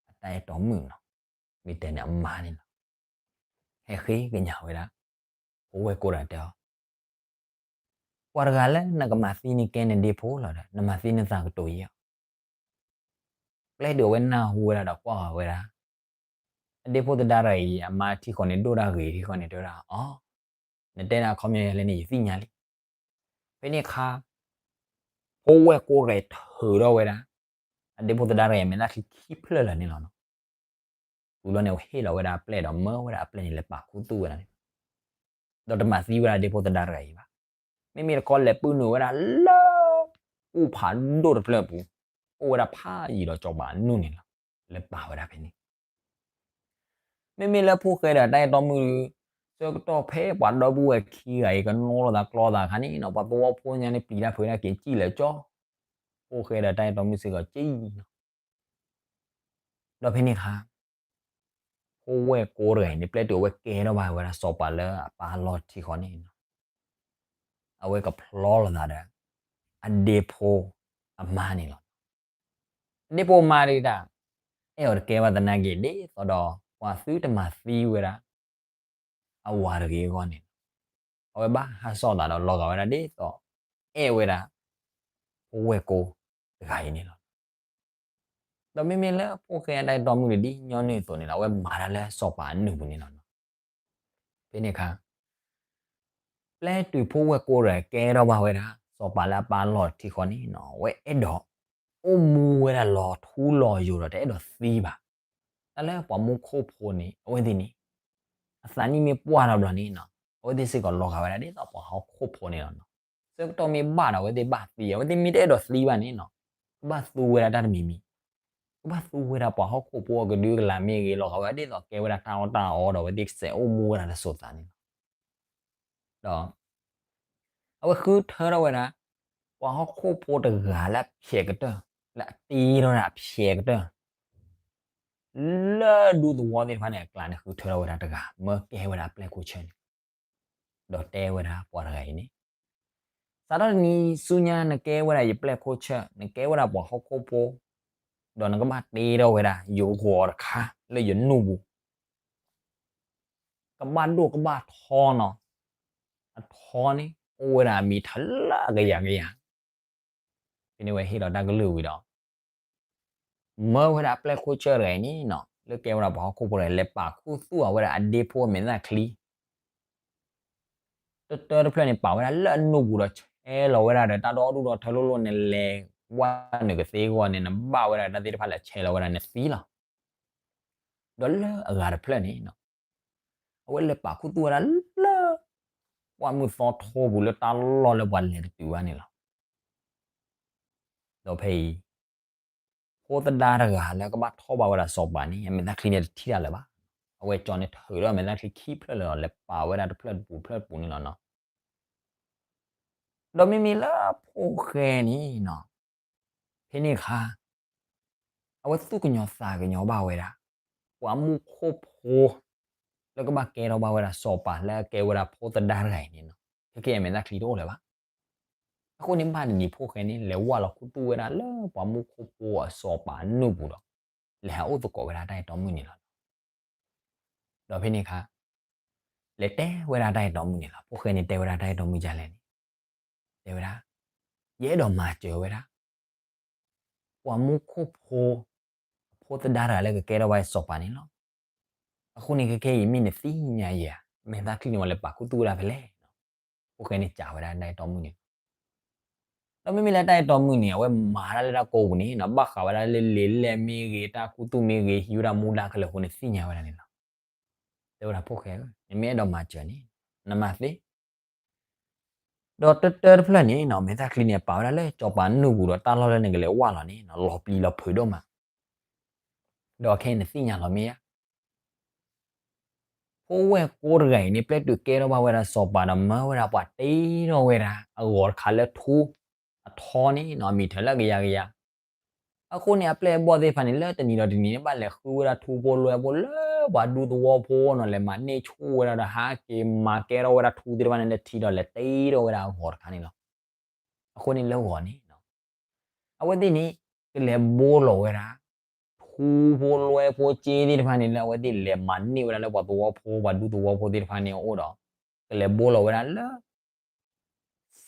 အတၢ်အဲၣ်တီမုၣ်နီၤ, မ့ၢ်တဲန့ၣ်အမါန့ၣ်လီၤ. ဟဲဃ့ကညးဝဲဒၣ် ဖိဝဲၢ်ကိတဂၤတဲအီၤ, ပှၤတဂၤလၢနကမၤသံန့ၣ်ကဲနဒ့ဖိလီၤဒီး နမၤသံနသးကတိၤယံၤအီၤ. ပျဲတုၤအဝဲနၢ်ဟူဝဲဒၣ်ဒီးကွၢ်ဃီၤဝဲဒၣ် အဒ့ဖိသဒါတဂၤအံၤ အမါထံဃီန့ၣ် ဒိၣ်ဒၣ်ဂ့ၤထံဃီန့ၣ် တဲဝဲဒၣ်အီၤ, နတဲဒၣ်အခီပညီယဲလဲၣ်န့ၣ် ယသ့ၣ်ညါလံ. ဖဲန့ၣ်အခါ ဖိဝဲၢ်ကိတဂၤအံၤထုးထီၣ်ဝဲဒၣ် အဒ့ဖိသဒါတဂၤအံၤ မဲာ်သၣ်ချံခံဖျၢၣ်လၢာ်န့ၣ်လီၤနီၤ. ဝံၤဘျီန့ၣ် ဟ့ၣ်လီၤဝဲဒၣ်အပျဲၢ်ဒီးမၢဝဲဒၣ်အပျဲၢ်န့ၣ် လဲၤပာ်ခူသူၣ်ဝဲဒၣ်န့ၣ်, ဒီးတမၤသံဝဲဒၣ်ဒ့ဖိသဒါတဂၤအံၤဘၣ်. မ့မ့ၢ်တခီလဲၤပုၢ်နုာ်ဝဲဒၣ်လၢ ပူၢ်ဖးဒိၣ်တဖျၢၣ်အပူၤ, အိၣ်ဝဲဒၣ်ဖးယံၤဒီးစီၤပၤအနူၢ်န့ၣ်လီၤ. လဲၤပာ်ဝဲဒၣ်ဖဲန့ၣ် မ့မ့ၢ်လၢဖိၣ်ဃဲဒီးတၢ်အဲၣ်တီမုၣ်ဒီး ဆၢကတီၢ်ဖဲပှၤဒီပုၢ်ဝဲၢ်ခံဂၤအံၤ ကနိလိာ်သးကျီသးအခါန့ၣ်နီၤ, ပှၤသဝီဖိညါန့ၣ် ပျံၤတၢ်ဖုးတၢ်က့ၤစံၣ်လၢကၠီ, ဖိၣ်ဃဲဒီးတၢ်အဲၣ်တီမုၣ်စ့ၢ်ကီးစံၣ်နီၤ. ဒီးဖဲန့ၣ်အခါ ဖိဝဲၢ်ကိတဂၤအံၤန့ၣ် ပျဲတုၤအဝဲကဲထီၣ်ဘၣ်ဝဲဒၣ်စီၤပၤလၢအပၢ်အလီၢ်ထံဃီန့ၣ်နီၤ, အဝဲကဖျီလိာ်သးဒီး အဒ့ဖိအမါန့ၣ်လီၤ. ဒ့ၣ်ဖိမါဒုးတၢ် အဲၣ်အီၤတကဲဘၣ်သနာ်က့ ဒ်သိးဒီး ပှၤသုတမၤသံဝဲဒၣ် အဝၤတဂ့ၤအဂီၢ်န့ၣ်လီၤ. အဝဲဘၣ်ဟးစီၣ်သးဒီးလီၤဂာ်ဝဲဒၣ်ဒ်သိး အဲၣ်ဝဲဒၣ် ဖိဝဲၢ်ကိတဂၤအံၤန့ၣ်လီၤ. ဒီးမ့မ့ၢ်လၢဖိၣ်ဃဲအတၢ်အဲၣ်တီမုၣ်ဒ်ညီနုၢ်အသိးန့ၣ်လီၤ, အဝဲမၤတၢ်လၢစီၤပၤအနုၢ်ပူၤန့ၣ်လီၤ. ဖဲန့ၣ်အခါ ပျဲတုၤဖိဝဲၢ်ကိတဂၤကဲထီၣ်ဘၣ်ဝဲဒၣ် စီၤပၤလၢအပၢ်လီၢ်တထံဃီန့ၣ်လီၤ, အဝဲအဲၣ်ဒိး အိၣ်မူဝဲဒၣ်လီၤထူလီၤယိာ်ဒီးတအဲၣ်ဒိးသံဘၣ်. တၢ်လၢပှၤမူခိၣ်ဖိန့ၣ် အဝဲသ့ၣ်န့ၣ် အသးနံၣ်မ့ၢ်ပှၢ်ထီၣ်ဘျီန့ၣ်လီၤ, အဝဲသ့ၣ်စ့ၢ်ကီးလီၤဂာ်ဝဲဒၣ်ဒ်သိးပှၤဟီၣ်ခိၣ်ဖိန့ၣ်လီၤ. ဆၢကတီၢ်မ့ၢ်ဘၣ်ဒီး အဝဲသ့ၣ်ဘၣ်သံ, အဝဲသ့ၣ်မ့ၢ်တအဲၣ်ဒိးသံဘၣ်န့ၣ်လီၤ, ကဘၣ်သူဝဲဒၣ်တၢ်တမံၤမံၤ, ကဘၣ်သူဝဲဒၣ်ပှၤဟီၣ်ခိၣ်ဖိအကဒုကလၤမ့ၢ်ဂ့ၤ, လီၤဂာ်ဝဲဒၣ်ဒ်သိးကဲဝဲဒၣ်တၢ်အီၣ်တၢ်အီဒီး အဝဲသ့ၣ်ကစဲးအိၣ်မူဝဲဒၣ်တစိၤသးန့ၣ်လီၤ. ဒီး အဝဲဃုထၢထီၣ်ဝဲဒၣ် ပှၤဟီၣ်ခိၣ်ဖိတဂၤလၢအဖျဲးကတၢၢ်, လၢအတ့ထီၣ်ဝဲဒၣ်အဖျဲးကတၢၢ် လၢဒူသဝီသ့ၣ်တဖၣ်န့ၣ်အကျါန့ၣ် ဃုထၢထီၣ်ဝဲဒၣ်တဂၤ မၢကဲဝဲဒၣ်အပျဲၢ်ခိၣ်ဆၢန့ၣ်, ဒီးတဲဝဲဒၣ်ပှၤတဂၤအံၤန့ၣ်, စးထီၣ်တနံၤဆူညါ နကဲဝဲဒၣ်ယပျဲၢ်ခိၣ်ဆၢ, နကဲဝဲဒၣ်ပှၤဟီၣ်ခိၣ်ဖိ, ဒီးနကဘၣ်တ့ထီၣ်ဝဲဒၣ်ယဂီၤတခါလၢယနူၢ်ပူၤ, ကဘၣ်ဒိၣ်ကဘၣ်ထီနီၤ, အထီန့ၣ် အိၣ်ဝဲဒၣ်အမံၤထၢၣ်လၢအကယၤကယၤ ဖဲန့ၣ်ဝဲဟ့ၣ်လီၤတၢ်ကလုၢ်ဝံၤဒီး မၢဝဲဒၣ်အပျဲၢ်ခိၣ်ဆၢတဂၤအံၤန့ၣ်လီၤ, လၢကဲဝဲဒၣ်ပှၤဟီၣ်ခိၣ်ဖိတဂၤ လဲၤပာ်ခူသူၣ်အဝဲဒၣ်အဒ့ဖိအမဲာ်သၣ်ချံ တတၢတဖျၢၣ်န့ၣ် ပာ်ဝဲဒၣ်လၢအနူၢ်ပူၤဒီး ဆဲးလီၤဝဲဒၣ်ဒီးတၢ်ဒီဒူၣ်ဒီထၢလိၣ်လိၣ်န့ၣ် လဲၤဝဲနုာ်ကသ့အဂီၢ်န့ၣ် နဘၣ်ဝဲဒၣ်တၢ်သ့ၣ်တဖၣ်လဲၤဆဲးလီၤဝဲဒၣ်နသံလီၤ. ဒီးလၢအဂၤတဖျၢၣ်န့ၣ် အဝဲလဲၤပာ်ခူသူၣ်ဝဲဒၣ်လၢ ပှၢ်မုၢ်သီထိပူၤလၢတၢ်လီၢ်လၢပှၤလဲၤတတုၤဘၣ်န့ၣ်လီၤ. ဒီးဖဲအံၤ ဖိသဒါတဂၤလၢကဘၣ်ထီၣ်ဘၣ်ဝဲဒၣ်စီၤပၤန့ၣ် အမဲာ်သၣ်ချံန့ၣ်တထံၣ်တၢ်လၢၤဘၣ်. အဝဲကၠီန့ၣ်ထုးဒီးအမဲာ်သၣ်ချံခံဖျၢၣ်လၢာ်ဒီး လဲၤပာ်ဝဲဒၣ်တဖျၢၣ်တပူၤတဖျၢၣ်တပူၤန့ၣ်လီၤနီၤ. ဒီးမ့မ့ၢ်လၢဖိၣ်ဃဲန့ၣ်နီၤ, ဖဲန့ၣ်အခါ အဝဲသူၣ်ကညီၤသးကညီၤဘၣ်ဝဲဒၣ် ပှၤမူခိၣ်ဖိ လၢကဘၣ်ကဲထီၣ်ဘၣ်ဝဲဒၣ်စီၤပၤလၢအကဲဝဲဒၣ်ဖိသဒါတဂၤအံၤန့ၣ်နီၤ, ခဲကဲအမဲာ်သၣ်ချံတအိၣ်လၢၤဘၣ်. အဃိန့ၣ်ဘၣ်တနံၤဖိၣ်ဃဲန့ၣ် လဲၤဝၢ်လီၤခူသူၣ်ဝဲဒၣ်လၢပှၤမူခိၣ်ဖိအစီၤပၤအနူၢ်ပူၤဒီး လဲၤဟးအိၣ်သကိးဝဲဒၣ်တၢ်အဲၣ်တီမုၣ်န့ၣ်လီၤ. ဒီးဖဲန့ၣ်အခါ လဲၤတဲဝဲဒၣ်တၢ်အဲၣ်တီမုၣ်န့ၣ်လီၤ. ဖိၣ်ဃဲန့ၣ်တဲဝဲဒၣ်တၢ်အဲၣ်တီမုၣ်ဒ်လဲၣ်န့ၣ်, တဲဝဲဒၣ်, ယအဲၣ်ဒိးမၤစၢၤဝဲဒၣ် ပှၤမူခိၣ်ဖိ အဖိသဒါတဂၤလၢကကဲထီၣ်ဘၣ်စီၤပၤန့ၣ်လီၤ. အဃိန့ၣ် ခဲကဲအံၤမ့ၢ်နသ့ၣ်ညါယၤ မဲာ်သၣ်ချံန့ၣ် ပှၤလဲၤပာ်ခူသူၣ်ဝဲဒၣ်ဖဲလဲၣ်. ဖိၣ်ဃဲန့ၣ်စံးဝဲဒၣ်တၢ်အဲၣ်တီမုၣ်န့ၣ် ဒီးမ့မ့ၢ်လၢတၢ်အဲၣ်တီမုၣ်န့ၣ် အဝဲမၤတၢ်လၢတၢ်ကိးပူၤန့ၣ်နီၤ, ဘၣ်ဃးဝဲဒၣ်လၢလံာ်လဲၢ်မ့ၢ်ဂ့ၤ, တၢ်ခူသူၣ်မ့ၢ်ဂ့ၤ, ဟံးဝဲဒၣ်မူဒါခဲလၢာ်အဃိန့ၣ် သ့ၣ်ညါဝဲဒၣ်န့ၣ်လီၤ. တဲဝဲဒၣ်ဖိၣ်ဃဲဧၢ, နမ့ၢ်အဲၣ်ဒိးမၤစၢၤန့ၣ် နမၤသ့. ဒီးတၢတၢတဖျၢၣ်န့ၣ်နီၤ, မဲာ်သၣ်ချံန့ၣ် ပာ်ဝဲဒၣ်လၢစီၤပၤနူၢ်ပူၤဒီး တၢ်လီၢ်လၢနကလဲၤဝၢ်လီၤန့ၣ် လီၤပျံၤလီၤဖုးဒိၣ်မး. ဒီးခဲအံၤနသ့ၣ်ညါလီၤမ့ၢ်ဧါ ဖိဝဲၢ်ကိတဂၤအံၤန့ၣ် ပျဲတုၤကဲထီၣ်ဘၣ်ဝဲဒၣ်စီၤပၤဒီး မၢဝဲဒၣ်ပှၤတ့ထီၣ်ဝဲဒၣ်အဂီၤတခါလၢထူအထီန့ၣ်နီၤ, အမံၤထၢၣ်လၢကယၤကယၤ. အဃိန့ၣ် အပျဲၢ်အဘီၣ်သ့ၣ်တဖၣ်န့ၣ် လၢတနံၤဒီးတနံၤန့ၣ် ဘၣ်လဲၤဃုဝဲဒၣ်ထူဖိလွဲဖိလၢပှၤဒူသဝီဖိနီၤ, လဲၤမၤန့ၢ်ဆူၣ်ဝဲဒၣ်ဒီး ဟးက့ၤမၤကဲထီၣ်ဝဲဒၣ်ထူသ့ၣ်တဖၣ်န့ၣ် လဲၤထံၣ်ဒီးလဲၤတ့ထီၣ်ဝဲဒၣ်အဂီၤတခါန့ၣ်လီၤ. အဃိန့ၣ်လၢဂီၤန့ၣ် အဝဲသ့ၣ်န့ၣ် ကလဲၤဘိလီၤဝဲဒၣ် ထူဖိလွဲဖိစ့သ့ၣ်တဖၣ်န့ၣ် လၢအဝဲသ့ၣ်လဲၤမၤန့ၢ်ဝဲဒၣ်လၢပှၤသဝီဖိ ပှၤဒူသဝီဖိသ့ၣ်တဖၣ်န့ၣ်အအိၣ်ဒီး ကလဲၤဘိလီၤဝဲဒၣ်လၢ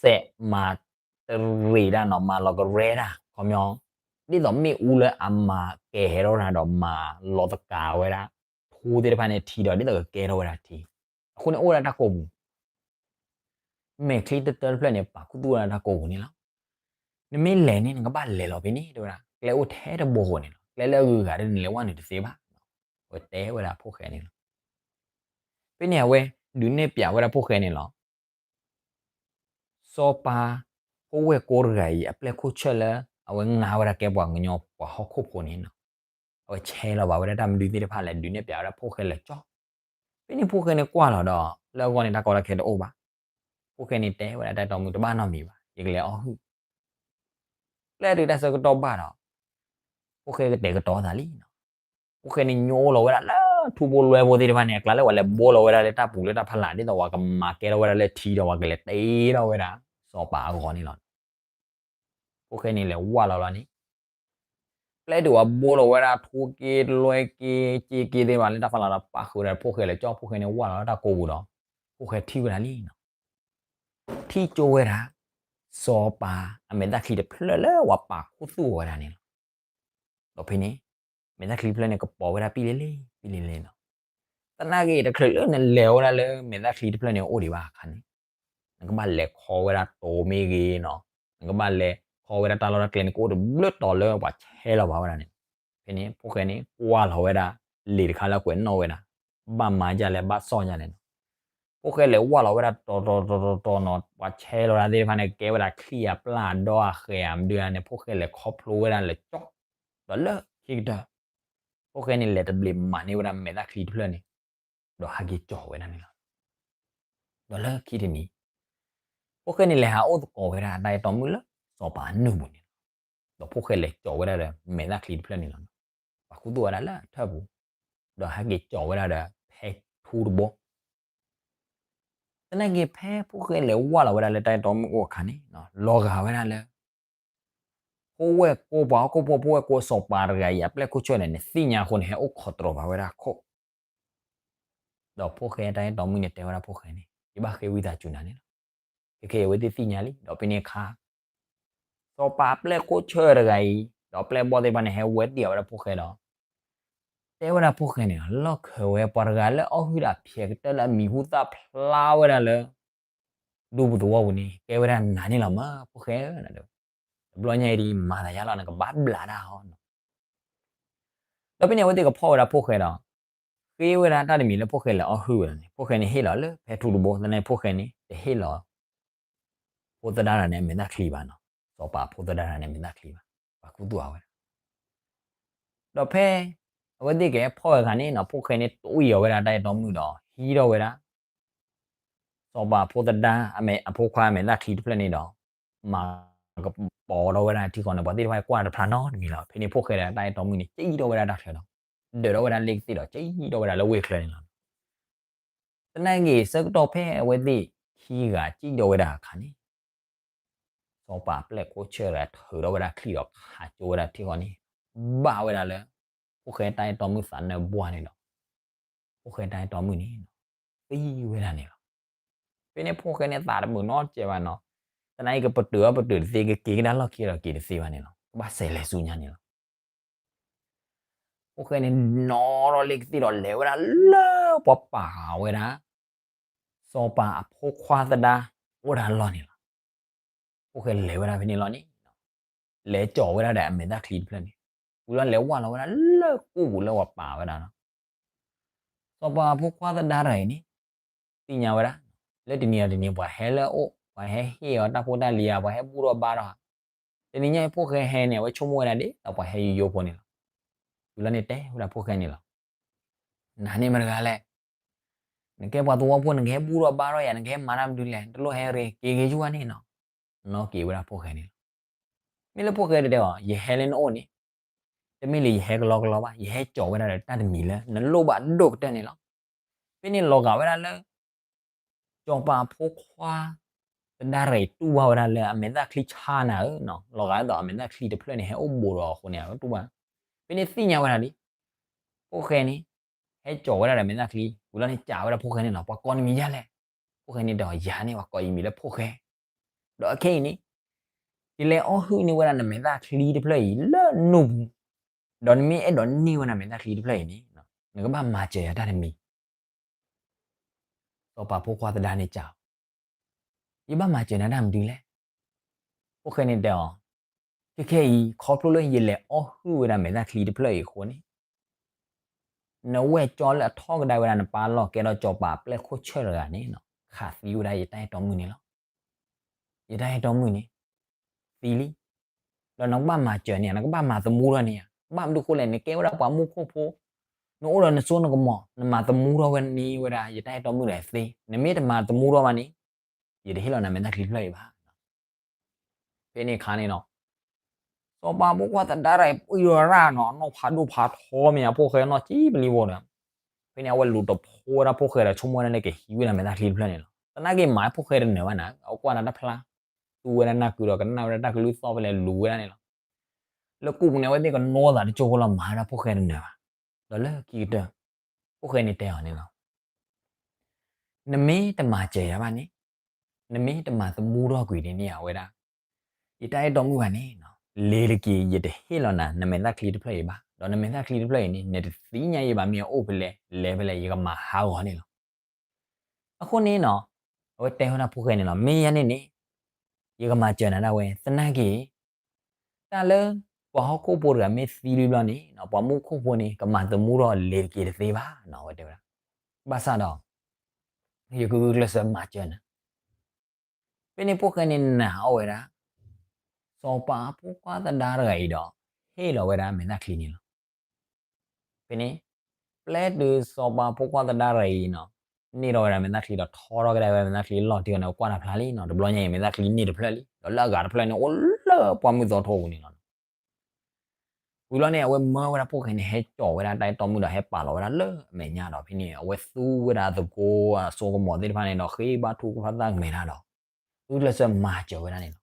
စဲးမၤတရံးတၢ်နီၤ, မၤလီၤကရဲတၢ် ခီပညီ ဒ်သိးမ့ၣ်အူလၢအမၤကဲၤဟဲထီၣ်ဝဲဒၣ်ဒီး မၤလီၤသကၤဝဲဒၣ် ထူသ့ၣ်တဖၣ်န့ၣ်ထံဒီး ဒ်သိးကကဲထီၣ်ဝဲဒၣ်ထံ. အဃိန့ၣ်အိၣ်ဝဲဒၣ်တၢ်ကိးပူၤ မဲာ်ချံတတၢတဖျၢၣ်န့ၣ် ပာ်ခူသူၣ်ဝဲဒၣ်တၢ်ကိးပူၤန့ၣ်လီၤ. နမ့ၢ်လဲၤန့ၣ် နကဘၣ်လဲၤလီၤဖဲန့ၣ် တဲဝဲဒၣ်, ကျဲအိၣ်ထဲတဘိဃိန့ၣ်လီၤ. ကျဲလၢအဂုၤအဂၤဒ်နလဲၤဝဲနုာ်တသ့ဘၣ်. အဝဲတဲဝဲဒၣ်ဖိၣ်ဃဲန့ၣ်လီၤ. ဖဲန့ၣ်အဝဲ ဒုးနဲၣ်ပျးဝဲဒၣ်ဖိၣ်ဃဲန့ၣ်လီၤ. စီၤပၤ ဖိဝဲၢ်ကိတဂၤအံၤ အပျဲၢ်ခိၣ်ဆၢၣ်လၢ အဝဲငါဝဲဒၣ်ကဲပှၤကညီပှၤဟီၣ်ခိၣ်ဖိန့ၣ်နီၤ, အဝဲဆဲးလီၤဘၣ်ဝဲဒၣ်တၢ်မနုၤသ့ၣ်တဖၣ်လဲၣ် ဒုးနဲၣ်ပျးဝဲဒၣ်ဖိၣ်ဃဲလၢာ်ကၠီ. ဖဲန့ၣ်ဖိၣ်ဃဲန့ၣ်ကွၢ်လီၤဒီး လၢအဂီၢ်န့ၣ် တၢ်ကီတၢ်ခဲတအိၣ်ဘၣ်. ဖိၣ်ဃဲန့ၣ်တဲဝဲဒၣ်တၢ်အဲၣ်တီမုၣ် တဘၣ်နီတမံၤဘၣ်, ယကလဲၤအီၣ်ဟုၣ် ပျဲတုၤတၢ်ဆၢကတီၢ်ဘၣ်ဒီး ဖိၣ်ဃဲကတဲာ်ကတီၤသးလံနီၤ. ဖိၣ်ဃဲန့ၣ်ညိလီၤဝဲဒၣ်လၢ ထူဖိလွဲဖိသ့ၣ်တဖၣ်န့ၣ် အကျါလၢပှၤလဲၤဘိလီၤဝဲဒၣ်လၢတၢ်ပူၤလၢတၢ်ဖီလာ် ဒ်သိးပှၤကမၤကဲထီၣ်ဝဲဒၣ်လၢထံဒီး ပှၤကလဲၤတ့ထီၣ်ဝဲဒၣ် စီၤပၤအဂီၤန့ၣ်လီၤ. ဖိၣ်ဃဲန့ၣ်လဲၤဝၢ်လီၤလီၤန့ၣ် ပျဲတုၤအဘိလီၤဝဲဒၣ် ထိက့လွဲက့ က့က့သ့ၣ်တဖၣ်လၢတၢ်ဖီလာ်ဒီး ပာ်ဃုာ်ဝဲဒၣ်ဖိၣ်ဃဲလၢကၠီ ဖိၣ်ဃဲန့ၣ်ဝၢ်လီၤဝဲတၢ်ကိာ်ပူၤဒီး ဖိၣ်ဃဲထံၣ်ဝဲဒၣ်လံနီၤ. ထံၣ်ကၠိဝဲဒၣ် စီၤပၤအမဲာ်သၣ်ချံတဖျၢၣ်လၢပှၤပာ်ခူသူၣ်အီၤဝဲဒၣ်န့ၣ်လီၤ. ဒီးဖဲန့ၣ် မဲာ်သၣ်ချံတဖျၢၣ်န့ၣ် ကပီၤဝဲဒၣ်ပံလ့လ့ ပံလ့လ့နီၤ. သနာ်က့ တချုးလၢနလဲၤဝဲဒၣ်လၢမဲာ်သၣ်ချံတဖျၢၣ်န့ၣ်အိၣ်ဒံးဘၣ်အခါန့ၣ် နကဘၣ်လဲၤခီဝဲဒၣ်တိၤမ့ၢ်ဂ့ၤနီၤ, နကဘၣ်လဲၤခီဝဲဒၣ်တၢ်လီၢ်တၢ်ကျဲန့ၣ် ကအိၣ်တဘျုးတီၤလၢပှၤဆဲးလီၤဘၣ်ဝဲဒၣ်န့ၣ်. ဖဲန့ၣ် ဖိၣ်ဃဲန့ၣ် ကွၢ်လီၤဝဲဒၣ် လံာ်တခါလၢအကွဲးနီၣ်ဝဲဒၣ် ဘၣ်မၤဒ်လဲၣ် ဘၣ်စီၣ်ဒ်လဲၣ်နီၤ. ဖိၣ်ဃဲလဲၤဝၢ်လီၤဝဲဒၣ်တီၤတီၤတီၤတီၤနီၤ, ပှၤဆဲးလီၤတၢ်သ့ၣ်တဖၣ်န့ၣ် ကဲဝဲဒၣ်ချံအပျၢ်ဒီးအဃဲၤအမဒုန့ၣ် ဖိၣ်ဃဲလဲၤခီဖျိဝဲဒၣ်လၢကၠီ, ဒီးလၢခံကတၢၢ် ဖိၣ်ဃဲန့ၣ် လဲၤတဘျီးမၤန့ၢ်ဝဲဒၣ်မဲာ်သၣ်ချံတဖျၢၣ်န့ၣ် ဒီးဟဲက့ၤကၠီဝဲဒၣ်န့ၣ်လီၤ. ဒီးလၢခံတနံၤ ဖိၣ်ဃဲန့ၣ်လဲၤဟးအိၣ်သကိးဝဲဒၣ်အတၢ်အဲၣ်တီမုၣ်လၢစီၤပၤအနုၢ်ပူၤန့ၣ်လီၤ. ဒီးဖိၣ်ဃဲလဲၤကၠီဝဲဒၣ်ဒီးမဲာ်သၣ်ချံတဖျၢၣ်န့ၣ်လီၤ. ပာ်ခူသူၣ်ဝဲဒၣ်လၢအထၢၣ်ပူၤ, ဒီးဟဲက့ၤကၠီဝဲဒၣ်ဒီးဖဲထူတဘိ သနာ်က့ ဖဲဖိၣ်ဃဲလဲၤဝၢ်လီၤဝဲဒၣ်လၢတၢ်အဲၣ်တီမုၣ်အိၣ်အခါန့ၣ် လီၤဂာ်ဝဲဒၣ်လၢ ဖိဝဲၢ်ကိာ် ပှၤဟီၣ်ခိၣ်ဖိ ဖိဝဲၢ်ကိာ် စီၤပၤတဂၤအံၤ အပျဲၢ်ခိၣ်ဆၢၣ်န့ၣ် နသ့ၣ်ညါအဃိန့ၣ် ဟဲအိၣ်ခိးတြီၤဘၣ်ဝဲဒၣ်ခိၣ် ဒီးဖိၣ်ဃဲတၢ်အဲၣ်တီမုၣ်န့ၣ် တဲဝဲဒၣ်ဖိၣ်ဃဲန့ၣ် ယဘၣ်ဃ့ဝံသးစူၤနၤန့ၣ်လီၤ. ခဲခဲအံၤ အဝဲသ့ၣ်သ့ၣ်ညါလံ ဒီးဖဲန့ၣ်အခါ စီၤပၤအပျဲၢ်ခိၣ်ဆၢၣ်တဂၤအံၤ ဒီးပျဲၢ်ဘီၣ်သ့ၣ်တဖၣ်န့ၣ် ဟဲဝဲတ့ၢ်အီၤဝဲဒၣ်ဖိၣ်ဃဲဒီး တဲဝဲဒၣ်ဖိၣ်ဃဲန့ၣ် လီၢ်ခၢဝဲပှၤတဂၤလၢအီၣ်ဟုၣ်ဒီးအဖျဲးကတၢၢ်လၢအမံၤဟူသၣ်ဖျါဝဲဒၣ်လၢ ဒူပူၤသဝီပူၤန့ၣ် ကဲဝဲဒၣ်နၤန့ၣ်လီၤမး ဖိၣ်ဃဲဧၢ, တဘျီညါအံၤဒ်မၤသးယါလီၤ နကဘၣ်ဘျးတၢ်ဟီနီၤ. ဒီးဖဲန့ၣ် အဝဲသ့ၣ်ကဖီၣ်ဝဲဒၣ်ဖိၣ်ဃဲဒီး ဃ့ဝဲဒၣ်တၢ်တမံၤလၢဖိၣ်ဃဲလဲၤအီၣ်ဟုၣ်ဝဲဒၣ်န့ၣ် ဖိၣ်ဃဲန့ၣ်ဟ့ၣ်လီၤလၢဖဲထူတဘိ သနာ်က့ ဖိၣ်ဃဲန့ၣ် တဟ့ၣ်လီၤ ဖိသဒါတဂၤန့ၣ် အမဲာ်သၣ်ချံဘၣ်နီၤ, စီၤပၤဖိသဒါတဂၤန့ၣ် အမဲာ်သၣ်ချံဘၣ်, ပာ်ခူသူၣ်အီၤဝဲဒၣ်. ဒီးဖဲ အဝဲသ့ၣ်ကဟဲဖီၣ်ဝဲအခါန့ၣ်နီၤ ဖိၣ်ဃဲန့ၣ် တွံၢ်အီၤဝဲဒၣ်တၢ်အဲၣ်တီမုၣ်ဒီး ဟံးထီၣ်ဝဲဒၣ် စီၤပၤဖိသဒါ အဖိခွါအမဲာ်သၣ်ချံတဖျၢၣ်န့ၣ်ဒီး မၤကပီၤထီၣ်ဝဲဒၣ်ထံဃီန့ၣ် ပှၤသ့ၣ်တဖၣ်ကွၢ်တဖျါနီတမံၤလီၤ. ဖဲန့ၣ်ဖိၣ်ဃဲဒီးတၢ်အဲၣ်တီမုၣ်န့ၣ် ကံၣ်ထီၣ်ဝဲဒၣ်တၢ်ချၢဒီး ဒၢးထီၣ်ဝဲဒၣ်လ့ၣ်ကသ့ၣ်ဒီး ကံၣ်ထီၣ်ဝဲဒၣ်လၢဝ့ၢ်ချၢန့ၣ်လီၤ. သနာ်က့ ဆၢကတီၢ်ဖဲအဝဲသ့ၣ်ခံဂၤကံၣ်ထီၣ်ဝဲဒၣ်အခါန့ၣ် စီၤပၤအပျဲၢ်ခိၣ်ဆၢၣ်တဂၤ ထုးထီၣ်ဝဲဒၣ်ချံၣ်ဒီးခးကၠိဝဲဒၣ်ထံဃီန့ၣ် ဘၣ်ဝဲဒၣ်လၢ ဖိၣ်ဃဲတၢ်အဲၣ်တီမုၣ်သးနၢၣ်ဘှါန့ၣ်ဒီး ဖိၣ်ဃဲတၢ်အဲၣ်တီမုၣ်န့ၣ် သံဝဲဒၣ်န့ၣ်လီၤ. ဖဲန့ၣ်ဖိၣ်ဃဲန့ၣ်သးတမုာ်နီတစဲးဘၣ်နီၤ, သနာ်က့ ကပတုာ်အီၤပတုာ်တသ့ ကက့ၤကဒါလီၢ်ခံဒီးက့ၤတသ့ဘၣ်န့ၣ်လီၤ, ကဘၣ်စဲးလဲၤဆူညါန့ၣ်လီၤ. ဖိၣ်ဃဲန့ၣ် နီၣ်ထီၣ်လ့ၣ်ကသ့ၣ်ဒီးလဲၤဝဲဒၣ်လၢပှၤပာ်ဃာ်ဝဲဒၣ် စီၤပၤအဖိခွါသဒါ အိၣ်ဒၣ်လီၢ်န့ၣ်လီၤ. ဖိၣ်ဃဲလဲၤဝဲဒၣ်ဖဲန့ၣ်လီၤန့ၣ် လဲၤကၠီၤဝဲဒၣ်ဒီးအမဲာ်သၣ်ချံတဖျၢၣ်န့ၣ် ဝံၤလီၤလဲၤဝၢ်လီၤဝဲဒၣ်လၢကိာ်ပူၤလၢပှၤပာ်ဝဲဒၣ်လီၤ. စီၤပၤအဖိခွါသဒါတဂၤအံၤန့ၣ် သ့ၣ်ညါဝဲဒၣ် လၢတနံၤဒီးတနံၤ ပှၤဟဲလၢအအိၣ် ပှၤဟဲဟ့ၣ်အီၤတၢ်ဖိတၢ်လံၤဧါ ပှၤဟဲဘူၣ်ထီၣ်ဘါထီၣ်ဧါ, တနံၤညါအံၤဖိၣ်ဃဲဟဲန့ၣ် အဝဲဆိကမိၣ်ဝဲဒၣ်ဒ်သိးပှၤဟဲယိယိဖိန့ၣ်လီၤ. ဝံၤလီၤန့ၣ်တဲဝဲဒၣ်ဖိၣ်ဃဲန့ၣ်လီၤ. နၤန့ၣ်မတၤတဂၤလဲၣ်, နကဲပှၤသဝီဖိ နကဟဲဘူၣ်ထီၣ်ဘါထီၣ်ယၤ နကဟဲမၤတၢ်မနုၤလဲၣ်, တလိၣ်ဟဲရ့ က့ၤက့ၤဆူညါန့ၣ်နီၤ. နီၣ်က့ၤဝဲဒၣ်ဖိၣ်ဃဲန့ၣ်လီၤ. မ့ၢ်လၢဖိၣ်ဃဲတဲအီၤ ယဟဲလၢနအိၣ်န့ၣ် တမ့ၢ်လၢယဟဲကလီကလီဘၣ်, ယဟဲကၠီၤဝဲဒၣ်ဒီးတၢ်တမံၤလၢနလိၣ်ဘၣ်ဒိၣ်ကတၢၢ်န့ၣ်လီၤ. ဖဲန့ၣ်လီၤဂာ်ဝဲဒၣ်လၢ စီၤပၤအဖိခွါ သဒါတဂၤအံၤ တူၢ်ဘၣ်ဝဲဒၣ်လၢအမဲာ်သၣ်ချံဆါနၤဧၢနီၤ, လီၤဂာ်ဒ်သိးအမဲာ်သၣ်ချံတဖျၢၣ်န့ၣ် ဟဲအိၣ်ဘူးဒီးအဃိန့ၣ် အဝဲတူၢ်ဘၣ်. ဖဲန့ၣ်သ့ၣ်ညါဝဲဒၣ်လံ ဖိၣ်ဃဲန့ၣ် ဟဲကၠီၤဝဲဒၣ်ဒီးမဲာ်သၣ်ချံ ဝံၤလီၤန့ၣ် စံးဝဲဒၣ်ဖိၣ်ဃဲန့ၣ်လီၤ, ပှၤကိးနမံၤဒ်လဲၣ်. ဖိၣ်ဃဲန့ၣ်တဲအီၤ ယၤန့ၣ် ပှၤကိးယမံၤလၢဖိၣ်ဃဲ, ဒီးအခဲအံၤန့ၣ် ယလဲၤအီၣ်ဟုၣ်န့ၢ်ဝဲဒၣ်နမဲာ်သၣ်ချံတဖျၢၣ်အံၤလၢနူၢ်ပူၤ, ဒီးနမ့ၢ်အဲၣ်ဒိးန့ၢ်ဝဲနမဲာ်သၣ်ချံတဖျၢၣ်အံၤန့ၣ် နကဘၣ်မၤစၢၤယၤတၢ်တမံၤ. စီၤပၤဖိခွါသဒါန့ၣ်စံး, ယဘၣ်မၤစၢၤနၤတၢ်မနုၤလဲၣ်. ဖိၣ်ဃဲန့ၣ်တဲအီၤ, ခဲခဲအံၤ ခီဖျိလၢယလဲၤအီၣ်ဟုၣ်ဝဲဒၣ်မဲာ်သၣ်ချံတဖျၢၣ်အံၤအဃိန့ၣ် နဝဲၢ်ကၠီလၢအထီၣ်ကဒါဝဲဒၣ်နပၢ်လီၢ် ကဲထီၣ်စီၤပၤအပျဲၢ်ခိၣ်ဆၢၣ်တဂၤန့ၣ် ခးသံဝဲဒၣ်ယတၢ်အဲၣ်တီမုၣ်န့ၣ်လီၤ. ယတၢ်အဲၣ်တီမုၣ်န့ၣ် သံလံ. ဒီးနကဘၣ်မၤစၢၤန့ၣ် နကဘၣ်မၤသမူထီၣ်န့ၣ်ဧါ, ဘၣ်မနုၤဃိလဲၣ် နကဲဝဲဒၣ်ပှၤမူခိၣ်ဖိ, နအိၣ်ဒီးနစိနကမီၤ နမၤသမူထီၣ်ဝဲန့ၢ်ဝဲဒၣ် ယတၢ်အဲၣ်တီမုၣ်ဒီးသ့, နမ့ၢ်တမၤသမူထီၣ်ဘၣ်န့ၣ် ယတဟ့ၣ်လီၤနၤမဲာ်သၣ်ချံတဖျၢၣ်အံၤဘၣ်. ဖဲန့ၣ်အခါန့ၣ်နီၤ စီၤပၤဖိခွါသဒါတဂၤအံၤ ပှံၤဒီးရၣ်နီၤ အနီၢ်ဖးဒိၣ်ဖးထီမ့ၢ်ဧါ ဖိၣ်ဃဲနီၢ်ကံပလံဝီဒီး ဖဲန့ၣ် အဝဲလူၤတဖိဝဲဒၣ်ဖိၣ်ဃဲဒီး ဆိကမိၣ်ဝဲဒၣ်လၢကဟံးဝဲဒၣ်မဲာ်သၣ်ချံတဖျၢၣ်န့ၣ်လီၤ. သနာ်က့မၤဖိၣ်ဃဲတနၢၤဘၣ်နၤ အဝဲကွၢ်နၤတၢ်ဖျါ သူဝဲဒၣ်နၢ်ကုဒီး ကနၣ်ဝဲဒၣ်တၢ်ကလုၢ်သီၣ်ဖဲလဲၣ်လူၤဝဲဒၣ်န့ၣ်လီၤ. လၢကူၣ်ပူၤန့ၣ် အဝဲသ့ၣ်ကနိသးတကၠိဖိလီၤ မၤဝဲဒၣ်ဖိၣ်ဃဲတနၢၤဘၣ်. ဒီးလၢခံကတၢၢ် ဖိၣ်ဃဲန့ၣ်တဲအီၤန့ၣ်လီၤ. နမ့ၢ်တမၤစၢၤယၤဘၣ်န့ၣ်, နမ့ၢ်တမၤသမူထီၣ်ကွံာ်ဒ်န့ၣ်အဝဲဒၣ် ယတၢ်အဲၣ်တီမုၣ်ဘၣ်န့ၣ်, လ့ၤတက့ၤ ယတဟ့ၣ်လီၤနၤ နမဲာ်သၣ်ချံတဖျၢၣ်အံၤဘၣ်, ဒီးနမဲာ်သၣ်ချံတဖျၢၣ်အံၤန့ၣ် နတသ့ၣ်ညါယဘၣ်မ့ၢ်အအိၣ်ဖဲလဲၣ် လဲၤဖဲလဲၣ် ယကမၤဟးဂီၤန့ၣ်လီၤ. အဃိန့ၣ်နီၤ, အဝဲတဲဝဲဒၣ်ဖိၣ်ဃဲန့ၣ်လီၤ, မ့ၢ်ယၤန့ၣ်န့ၣ် ယကမၤစၢၤနၤဒၣ်ဝဲ, သနာ်က့ တၢ်လၢ ပှၤဟီၣ်ခိၣ်ဖိတဂၤမ့ၢ်သံလံဘျီန့ၣ် ပှၤမူခိၣ်ဖိန့ၣ် ကမၤသမူထီၣ်လ့ၤတက့ၤတသ့ဘၣ်နီၤ, အဝဲတဲဝဲဒၣ်. ဘၣ်ဆၣ်ဒီး ယကဂုာ်ကျဲးစၢးမၤစၢၤနၤ ဖဲန့ၣ်ဖိၣ်ဃဲန့ၣ်နာ်အီၤဝဲဒၣ် စီၤပၤဖိခွါသဒါတဂၤအံၤဒီး ဟ့ၣ်လီၤဝဲဒၣ်မဲာ်သၣ်ချံန့ၣ်လီၤ. ဖဲန့ၣ် ပျဲတုၤစီၤပၤဖိခွါသဒါတဂၤအံၤနီၤ န့ၢ်ထီၣ်ဝဲဒၣ်မဲာ်သၣ်ချံဒီးထီထီၣ်ကဒါဝဲမဲာ်သၣ်ချံလီၢ်ထံဂီၤန့ၣ် ကွၢ်တၢ်ဖျါလံနီၤ, တဘျီညါအံၤမဲာ်သၣ်ချံန့ၢ်တဖျၢၣ်လံ, ဒီးလၢအဂၤတဖျၢၣ်န့ၣ် အိၣ်လၢပှၢ်မုၢ်သီထိပူၤန့ၣ်လီၤ. ဝံၤလီၤန့ၣ် အဝဲမၢဝဲဒၣ်ဖိၣ်ဃဲန့ၣ် ဟဲစိာ်ဝဲဒၣ်တၢ်အဲၣ်တီမုၣ်ဒီးဟဲပာ်လီၤဝဲဒၣ်လၢအမဲာ်ညါဒီး ဖဲန့ၣ် အဝဲသူဝဲဒၣ်သကိးအစိကမီၤသ့ၣ်တဖၣ်န့ၣ်ဒီး ဃ့ဘါထုကဖၣ်သၣ်ကမဲၤတၢ်ဒီး ဂုာ်ကျဲးစၢးမၤစၢၤဝဲဒၣ်န့ၣ်လီၤ.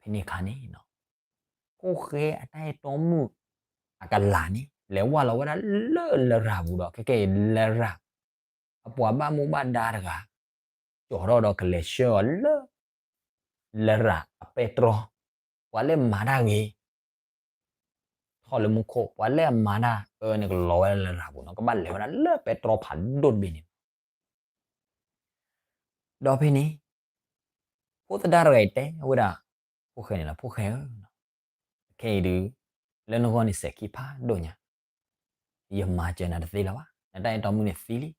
ဖဲန့ၣ်အခါန့ၣ် ဖိၣ်ဃဲအတၢ်အဲၣ်တီမုၣ်အကလၤန့ၣ် လဲၤဝဲလီၤဝဲဒၣ်လၢလရာ်ပူၤဒီး ခဲကဲအံၤလရာ် အပှၤဘၣ်မူဘၣ်ဒါတဂၤ ကၠီၤထီၣ်ဒီးကလဲၤဆှၢအီၤလၢ လရာ်အပဲတြီ, ပှၤလၢအမၤတၢ်ဂ့ၤ ထီၣ်လၢမူခိၣ်, ပှၤလၢအမၤတၢ်အၢန့ၣ် ကလီၤဝဲဒၣ်လၢလရာ်ပူၤနီၤ, ကဘၣ်လဲၤဝဲဒၣ်လၢပဲတြီဖးဒိၣ်တဘ့ၣ်န့ၣ်လီၤ. ဒီးဖဲန့ၣ် ဖိသဒါတဂၤအံၤတဲဝဲဒၣ် ဖိၣ်ဃဲန့ၣ်လီၤ, ဖိၣ်ဃဲဧၢ, ခဲအံၤဒုး လၢနဂီၢ်န့ၣ်စဲးခံဖးဒိၣ်ညါ, ယမၤစၢၤနၤတသ့လၢၤဘၣ်, နတၢ်အဲၣ်တီမုၣ်န့ၣ်သံလံ.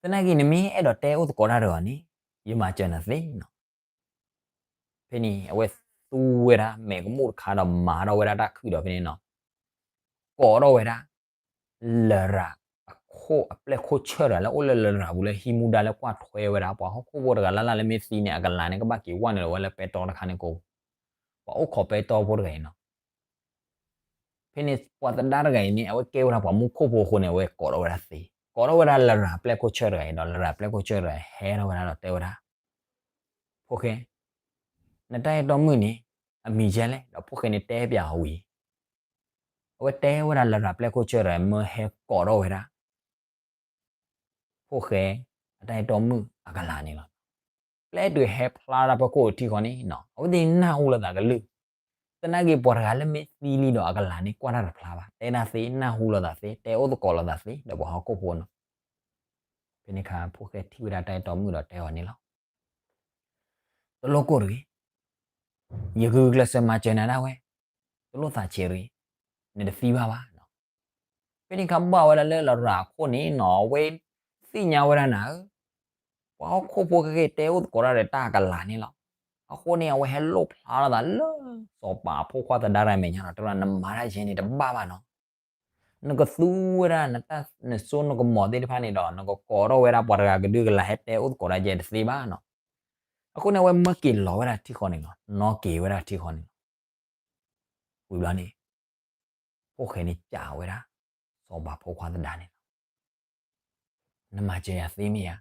သနာ်က့ နမ့ၢ်အဲၣ်ဒိးတဲအိၣ်သကိးတၢ်ဒီးအီၤန့ၣ် ယမၤစၢၤနၤသ့နီၤ. ဖဲန့ၣ် အဝဲသူဝဲဒၣ်မဲာ်ကမူၣ်တခါဒီးမၤထီၣ်ဝဲဒၣ်တၢ်ခုၣ်ဒီးဖဲန့ၣ်နီၤ, ကိးထီၣ်ဝဲဒၣ် လရာ်အခိၣ်အပျဲၢ်ခိၣ်ဆၢၣ်တဂၤလၢအိၣ်လၢလရာ်ပူၤလၢဟံးမူဒါလၢကွၢ်ထွဲဝဲဒၣ် ပှၤဟီၣ်ခိၣ်ဖိတဂၤလၢ်လၢ်လၢမ့ၢ်သံန့ၣ် အကလၤန့ၣ် ကဘၣ်က့ၤဝဲနုာ်လီၤဝဲလၢပဲတြီတခါန့ၣ်ကိး, ပှၤအိၣ်ခိးပဲတြီဖိတဂၤအံၤနီၤ. ဖဲန့ၣ်ပှၤသဒါတဂၤအံၤန့ၣ် အဝဲကဲဝဲဒၣ်ပှၤမူခိၣ်ဖိအဃိန့ၣ် အဝဲကိးထီၣ်ဝဲဒၣ်သ့, ကိးထီၣ်ဝဲဒၣ်လရာ်ပျဲၢ်ခိၣ်ဆၢၣ်တဂၤအံၤဒီး လရာ်ပျဲၢ်ခိၣ်ဆၢၣ်တဂၤအံၤဟဲထီၣ်ဝဲဒၣ်ဒီးတဲဝဲဒၣ် ဖိၣ်ဃဲ, နတၢ်အဲၣ်တီမုၣ်န့ၣ် အမံၤယဲလဲၣ်, ဒီးဖိၣ်ဃဲန့ၣ်တဲပၠးအီၤဝံၤ, အဝဲတဲဝဲဒၣ်လရာ်ပျဲၢ်ခိၣ်ဆၢၣ်တဂၤအံၤ မၢဟဲကိးထီၣ်ဝဲဒၣ် ဖိၣ်ဃဲအတၢ်အဲၣ်တီမုၣ်အကလၤန့ၣ်လီၤ. ပျဲတုၤဟဲဖျါတၢ်ဖီခိၣ်ထံဃီန့ၣ် အဝဲသ့ၣ်နၢ်ဟူလိာ်သးကလုၢ်, သနာ်က့ ပှၤတဂၤလၢမ့ၢ်သံလံဒီးအကလၤန့ၣ် ကွၢ်တၢ်တဖျါဘၣ်, တဲတၢ်သ့ နၢ်ဟူလိာ်သးသ့ တဲအိၣ်သကိးလိာ်သးသ့ ဒီးပှၤဟီၣ်ခိၣ်ဖိနီၤ. ဖဲန့ၣ်အခါ ဖိၣ်ဃဲထံၣ်ဝဲဒၣ်တၢ်အဲၣ်တီမုၣ်ဒီးတဲအီၤန့ၣ်လီၤ. တလိၣ်ကိၢ်တဂ့ၤ, ယကဂုာ်ကျဲးစၢးမၤစၢၤနၤဒၣ်ဝဲ, တလိၣ်သးဆံးတဂ့ၤ, နတသံဘၣ်ဘၣ်. ဖဲန့ၣ်အခါဘၣ်ဝဲဒၣ်လၢလရာ်အခိၣ်န့ၣ်နီၤ အဝဲသ့ၣ်ညါဝဲဒၣ်နၤဧၢ, ပှၤဟီၣ်ခိၣ်ဖိခဲကဲတဲအိၣ်သကိးတၢ်ဒီးတၢ်အကလၤန့ၣ်လီၤ. အဃိန့ၣ် အဝဲဟဲလိၣ်ဖျါလိာ်သးလၢ စီၤပၤအဖိခွါသဒါတဂၤအမဲာ်ညါဒီး တဲဝဲဒၣ် နမၤတၢ်ယဲန့ၣ်တဘၣ်ဘၣ်နီၤ. နကသူဝဲဒၣ်နတၢ်နစိနကမီၤသ့ၣ်တဖၣ်န့ၣ်ဒီး နကကိးထီၣ်ဝဲဒၣ်ပှၤတဂၤကဒုကလၤဟဲတဲအိၣ်သကိးတၢ်ယဲတသ့ဘၣ်နီၤ. အဃိန့ၣ် အဝဲမၢက့ၤလီၤဝဲဒၣ်ထံဃီန့ၣ်လီၤ, နီၢ်က့ၤဝဲဒၣ်ထံဃီန့ၣ်လီၤ. ဝံၤဘျီန့ၣ် ဖိၣ်ဃဲန့ၣ်စံးဝဲဒၣ် စီၤပၤဖိခွါသဒါန့ၣ်လီၤ. နမၤစၢၤယၤသ့မ့ၢ်ဧါ.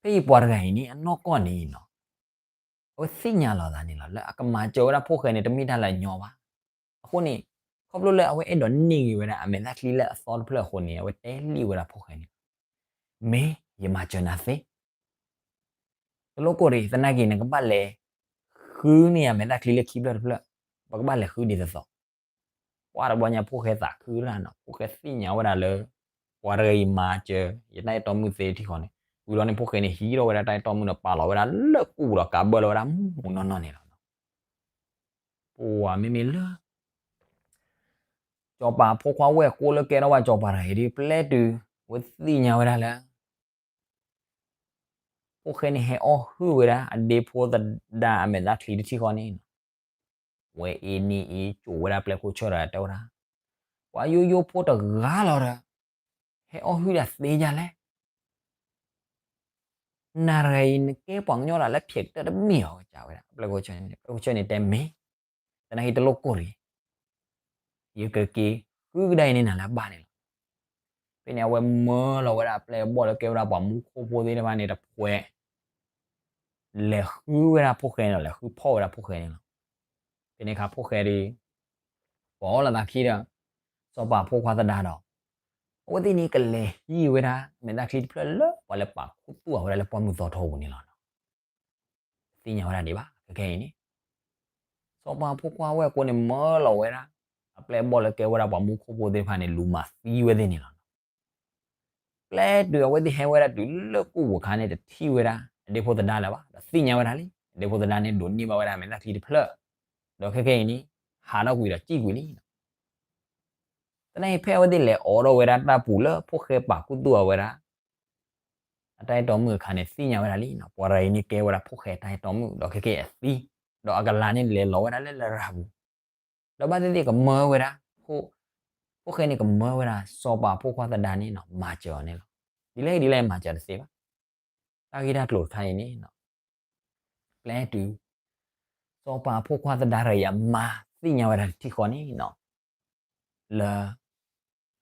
ဖဲအံၤပှၤတဂၤအံၤန့ၣ် အနီၢ်ကီၢ်န့ၣ်နီၤ အဝဲသ့ၣ်ညါလီၤသးန့ၣ်လီၤ လၢအကမၤစၢၤဝဲဒၣ်ဖိၣ်ဃဲန့ၣ် တမ့ၢ်တၢ်လၢအညီဘၣ်. အဃိန့ၣ် ခီဖျိလၢအဝဲအဲၣ်ဒိးန့ၢ်ဂ့ၤဝဲဒၣ်အမဲာ်သၣ်ချံလၢအသီတဖျၢၣ်အဃိန့ၣ် အဝဲတဲလံဝဲဒၣ်ဖိၣ်ဃဲန့ၣ် မ့ၢ်ယမၤစၢၤနၤသ့ တလိၣ်ကိၢ်တဂ့ၤ, သနာ်က့ နကဘၣ်လဲၤ ဃုန့ၢ်ယမဲာ်သၣ်ချံလၢခံဖျၢၣ်တဖျၢၣ်, ပကဘၣ်လဲၤဃုဒ်သိးသိး. ပှၤတဘျီညါဖိၣ်ဃဲသးခုတၢ်နီၤ, ဖိၣ်ဃဲသ့ၣ်ညါဝဲဒၣ်လၢ ပှၤတဂၤအံၤမၤစၢၤ ယတၢ်အဲၣ်တီမုၣ်သ့ထံဃီန့ၣ်, ဝံၤလီၤန့ၣ် ဖိၣ်ဃဲန့ၣ် ဟံးထီၣ်ဝဲဒၣ်တၢ်အဲၣ်တီမုၣ်ဒီးပာ်လီၤဝဲဒၣ်လၢကူၣ်ပူၤဒီးကးဘၢလီၤဝဲဒၣ်မူးမူးနီၢ်နီၢ်န့ၣ်လီၤ. ပှၤမ့မ့ၢ်လၢ စီၤပၤဖိခွါဝဲၢ်ကိးလၢကဲထီၣ်ဝဲစီၤပၤတဂၤအံၤဒ် ပျဲတုၤ ဝဲသ့ၣ်ညါဝဲဒၣ်လၢ ဖိၣ်ဃဲန့ၣ်ဟဲအီၣ်ဟုၣ်ဝဲဒၣ်အဒ့ဖိသဒါအမဲာ်သၣ်ချံတထံၣ်ဃီန့ၣ်, ဝဲအ့န့ၢ်အ့ ကိးဝဲဒၣ်ပျဲၢ်ခိၣ်ဆၢၣ်တဂၤတဲဝဲဒၣ်, ပှၤယိယိဖိတဂၤလီၤဒီး ဟဲအီၣ်ဟုၣ်ဒၣ်သ့ဒ်လဲၣ် နၤတဂၤအံၤ နကဲပှၤကညီတဂၤလၢဖျဲးကတၢၢ်တမ့ၢ်အီၤ ကဝဲဒၣ် ပျဲၢ်ခိၣ်ဆၢၣ်န့ၣ်, ပျဲၢ်ခိၣ်ဆၢၣ်န့ၣ်တဲမ့ၢ်, သနာ်က့တလိၣ်ကိၢ်တဂ့ၤ, ယကက့ၤဃုကဒါအံၤန့ၢ်နၤလၢအဘၣ်န့ၣ်လီၤ. ဖဲန့ၣ် အဝဲမၢလီၤဝဲဒၣ်အပျဲၢ်အဘီၣ်လၢကဲဝဲဒၣ်ပှၤမူခိၣ်ဖိသ့ၣ်တဖၣ်န့ၣ်တဖှဲး လဲၤဃုဝဲဒၣ်ဖိၣ်ဃဲန့ၣ်လီၤ, လဲၤဃုဖီၣ်ဝဲဒၣ်ဖိၣ်ဃဲန့ၣ်လီၤ. ဖဲန့ၣ်အခါဖိၣ်ဃဲဒီး ပိာ်လိာ်သးခံဒီး စီၤပၤဖိခွါသဒါဒီး အဝဲသ့ၣ်န့ၣ်ကလဲၤဟံးဝဲဒၣ် မဲာ်သၣ်ချံတဖျၢၣ်လၢ ပှၤလၢပာ်ခူသူၣ်အီၤဝဲဒၣ်လၢပှၢ်မုၢ်သီထီပူၤန့ၣ်လီၤ. တသ့ၣ်ညါဝဲဒၣ်ဒံးဘၣ် ခဲခဲအံၤန့ၣ် စီၤပၤဖိခွါဝဲၢ်ကိန့ၣ်မၢလီၤဝဲဒၣ် အပျဲၢ်အဘီၣ်လၢကဲဝဲဒၣ်ပှၤမူခိၣ်ဖိသ့ၣ်တဖၣ်န့ၣ် လူၤမၤသံဝဲသ့ၣ်န့ၣ်လီၤ. ပျဲတုၤအဝဲသ့ၣ်ဟဲဝဲဒၣ်တုၤလၢကိၣ်ပူၤအခါန့ၣ် တထံၣ်ဝဲဒၣ် အဒ့ဖိသဒါလၢၤဘၣ် ဒီးသ့ၣ်ညါဝဲဒၣ်လံ အဒ့ဖိသဒါန့ၣ်ဒိးန့ၢ်ဘၣ်ဝဲဒၣ်မဲာ်သၣ်ချံတဖျၢၣ် ဒီးခဲခဲအံၤန့ၣ် ဟးထီၣ်ကွံာ်ဒီးစံၣ်ကွံာ်လံလီၤ. သနာ်က့ဖဲအဝဲသ့ၣ်လဲၤအိးထီၣ်ဝဲဒၣ်တၢ်ပူၤလၢဖိၣ်ဃဲပာ်ခူသူၣ်အီၤဝဲဒၣ် အတၢ်အဲၣ်တီမုၣ်အခါန့ၣ် သ့ၣ်ညါဝဲဒၣ်လံ ပှၤတဂၤအံၤန့ၣ်ကဲဝဲဒၣ်ဖိၣ်ဃဲတၢ်အဲၣ်တီမုၣ် ဒီးခဲခဲအံၤအသံ ဒီးအကလၤန့ၣ်လဲၤလီၤဝဲဒၣ်လၢလရာ်ပူၤ ဒီးဘၣ်သ့ၣ်သ့ၣ်ကမၢဝဲဒၣ် ဖိၣ်ဃဲန့ၣ်ကမၢဝဲဒၣ် စီၤပၤဖိခွါသဒါန့ၣ် မၤစၢၤအီၤန့ၣ်လီၤ. ဒ်လဲၣ်ဒ်လဲၣ်မၤစၢၤတသ့ဘၣ်. တၢ်ဂ့ၢ်တၢ်ကျိၤတခါအံၤန့ၣ် ပျဲတုၤ စီၤပၤဖိခွါသဒါတဂၤအံၤအမါသ့ၣ်ညါဝဲဒၣ်တထံၣ်ဃီန့ၣ် လၢ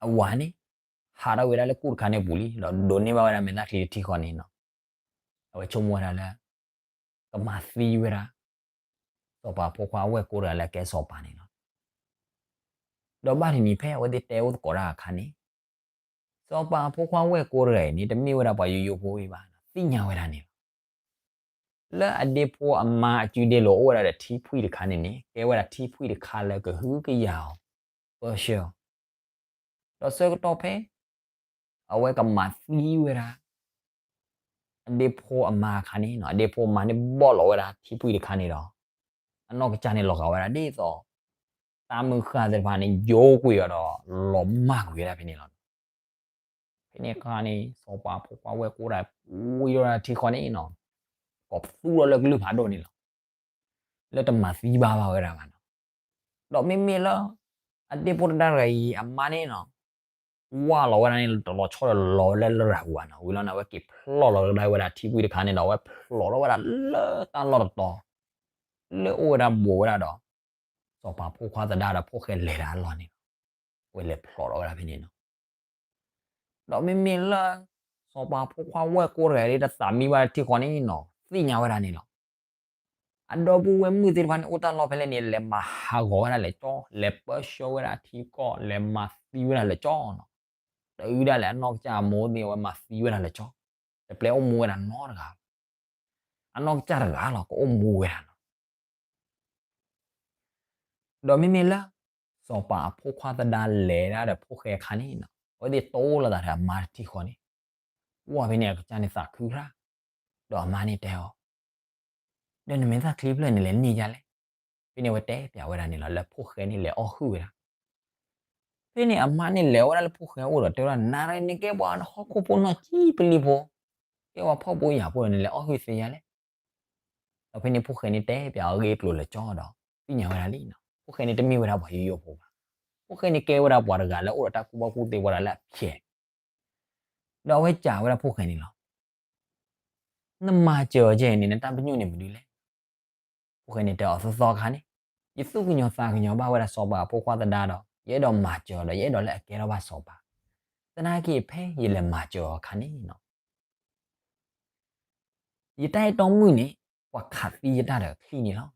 အဝၤန့ၣ် ဟးထီၣ်ဝဲဒၣ်လၢကိၣ်တခါန့ၣ်ပူၤလံ ဒီးဒိးန့ၢ်ဘၣ်ဝဲဒၣ်မဲာ်သၣ်ချံတထံၣ်ဃီန့ၣ် အဝဲဆိကမိၣ်ဝဲဒၣ်လၢ ကမၤသံဝဲဒၣ် စီၤပၤဖိခွါဝဲၢ်ကိတဂၤလၢအကဲစီၤပၤန့ၣ်လီၤ. ဒီးဘၣ်တနံၤဖဲအဝဲသ့ၣ်တဲအိၣ်သကိးတၢ်အခါန့ၣ် စီၤပၤဖိခွါဝဲၢ်ကိတဂၤအံၤန့ၣ် တမ့ၢ်ဝဲဒၣ်ပှၤယိယိဖိအံၤဘၣ် သ့ၣ်ညါဝဲဒၣ်န့ၣ်လီၤ. လၢအဒ့ဖိအမါအစုဒ့လိာ်အိၣ်ဝဲဒၣ်ဒီးထံဖှံၣ်တခါန့ၣ်န့ၣ် ကဲဝဲဒၣ်ထံဖှံၣ်တခါလၢကဟုကယာ်အီၤ ပၢဆှၢအီၤ ဒီးဆၢကတီၢ်ဖဲ အဝဲကမၤသံဝဲဒၣ် အဒ့ဖိအမါအခါန့ၣ် အဒ့ဖိအမါန့ၣ်ဘီၣ်လီၤဝဲဒၣ်ထံဖှံၣ်တခါန့ၣ်ဒီး အနီၢ်ကစၢ်န့ၣ်လီၤဂာ်ဝဲဒၣ်ဒ်သိး တၢ်မုၢ်ဃၢ်သ့ၣ်တဖၣ်န့ၣ် ယိကွံာ်အီၤဒီး လီၤမၢ်ကွံာ်ဝဲဒၣ်ဖဲန့ၣ်လီၤ. ဖဲန့ၣ်အခါန့ၣ် စီၤပၤဖိခွါဝဲၢ်ကိတဂၤ ဝံၤဒီးထံဃီန့ၣ် ကိးပသူထီၣ်လၢကလုၢ်ဖးဒိၣ်န့ၣ်လီၤ. လၢတမၤသံဘၣ်ဘၣ်ဝဲဒၣ်ဘၣ်နီၤ. ဒီးမ့မ့ၢ်လၢ အဒ့ဖိသဒါတဂၤအံၤအမါန့ၣ်နီၤ ဝၢ်လီၤဝဲဒၣ်န့ၣ် တလီၤဆီဒီးလီၤဝဲလၢလရာ်ပူၤဘၣ်နီၤ. ဝံၤလီၤန့ၣ် အဝဲက့ၤဖျိးလီၤကဒါဝဲဒၣ်ထံဖှံၣ်တခါန့ၣ်ဒီး အဝဲဖျိးထီၣ်ဝဲဒၣ်လၢတၢ်လီၢ်တတီၤ လၢအိၣ်ဝဲဒၣ်ဘူးဝဲဒၣ်ဒီး စီၤပၤဖိခွါသဒါဒီးဖိၣ်ဃဲလဲၤတၢ်အလီၢ်န့ၣ်လီၤ. အဝဲလဲၤဖျိးထီၣ်ဝဲဒၣ်ဖဲန့ၣ်နီၤ. ဒီးမ့မ့ၢ်လၢ စီၤပၤဖိခွါဝဲၢ်ကိတဂၤအံၤ တသးမံဘၣ်ထံဃီန့ၣ်နီၤ သ့ၣ်ညါဝဲဒၣ်န့ၣ်လီၤ. အဒီပုၢ်ဝဲၢ်မုၣ်သ့ၣ်တဖၣ်န့ၣ် အိၣ်တၢ်လီၢ်ဖဲလဲၣ်န့ၣ် လဲၤမၤဟးဂီၤဝဲဒၣ်လၢာ်ကၠီ, လဲၤပၢဆှၢဝဲဒၣ်ထံကီၢ်, လဲၤမၤသံဝဲဒၣ်လၢာ်ကၠီနီၤ. တအုၣ်ဒၣ်လဲာ်အနီၢ်ကစၢ်အမိၢ်သ့ၣ် အဝဲမၤသံဝဲဒၣ်လၢာ်ကၠီ, တပျဲအိၣ်မူဝဲဒၣ်နီတဂၤဘၣ်. အနီၢ်ကစၢ်တဂၤလီၤ ကအိၣ်မူဝဲဒၣ်နီၤ. ဒီးမ့မ့ၢ်လၢ စီၤပၤအဖိခွါသဒါလဲၤဒၣ်ဒီးဖိၣ်ဃဲအခါန့ၣ်နီၤ အဝဲသ့ၣ်တိလိာ်သးဒီးအမါတထံဃီန့ၣ်, ပှၢ်ဖဲန့ၣ်အကစၢ်န့ၣ်သးခုရၣ်, ဒီးအမါန့ၣ်တဲအီၤ, ဒီးနမဲာ်သၣ်ချံဖျၢၣ်န့ၣ်လဲၤန့ၢ်ဒ်လဲၣ်. ဖဲန့ၣ်အဝဲတဲပျးဝဲဒၣ်န့ၣ်လီၤ လၢဖိၣ်ဃဲန့ၣ်လဲၤအီၣ်ဟုၣ်ဝဲဒၣ် ဖဲန့ၣ်အမါန့ၣ်လဲၤဝဲဒၣ်လၢဖိၣ်ဃဲအအိၣ်ဒီးတဲဝဲဒၣ် နၤန့ၣ်ကဲပှၤဟီၣ်ခိၣ်ဖိနီၢ်ကံပလံၤဖိ, ကဲပှၤဖှီၣ်ဖိယာ်ဖိဒီး နလဲၤအီၣ်ဟုၣ်သ့ယၤလဲၣ်. ဒီးဖဲန့ၣ်ဖိၣ်ဃဲန့ၣ်တဲပျးအဂ့ၢ်အကျိၤလၢာ်ကၠီဒီး သ့ၣ်ညါဝဲဒၣ်လံနီၤ, ဖိၣ်ဃဲန့ၣ်တမ့ၢ်ဝဲဒၣ်ပှၤယိယိဖိဘၣ်. ဖိၣ်ဃဲန့ၣ်ကဲဝဲဒၣ်ပှၤတဂၤလၢအိၣ်ဒီးတၢ်ကူၣ်ဘၣ်ကူၣ်သ့ဝဲဒၣ်လၢအဖျဲး ဒီးအဝဲစံးဝဲဒၣ်ဖိၣ်ဃဲန့ၣ်လီၤ. နမၤစၢၤအီၤကဲအံၤန့ၣ် နတၢ်ပညိၣ်န့ၣ်မနုၤလဲၣ်. ဖိၣ်ဃဲန့ၣ်တဲအီၤသီသီခါန့ၣ်, ယသူၣ်ကညီၤသးကညီၤဘၣ်ဝဲဒၣ်စီၤပၤအဖိခွါသဒါဒီး ယအဲၣ်ဒိးမၤစၢၤအီၤဒီး ယအဲၣ်ဒိးလၢအကဲထီၣ်ဘၣ်စီၤပၤ, သနာ်က့ဖဲယလဲၤမၤစၢၤအီၤအခါန့ၣ်နီၤ ယတၢ်အဲၣ်တီမုၣ်န့ၣ် ပှၤခးသံယတၢ်ဒီးချံၣ်န့ၣ်လီၤ.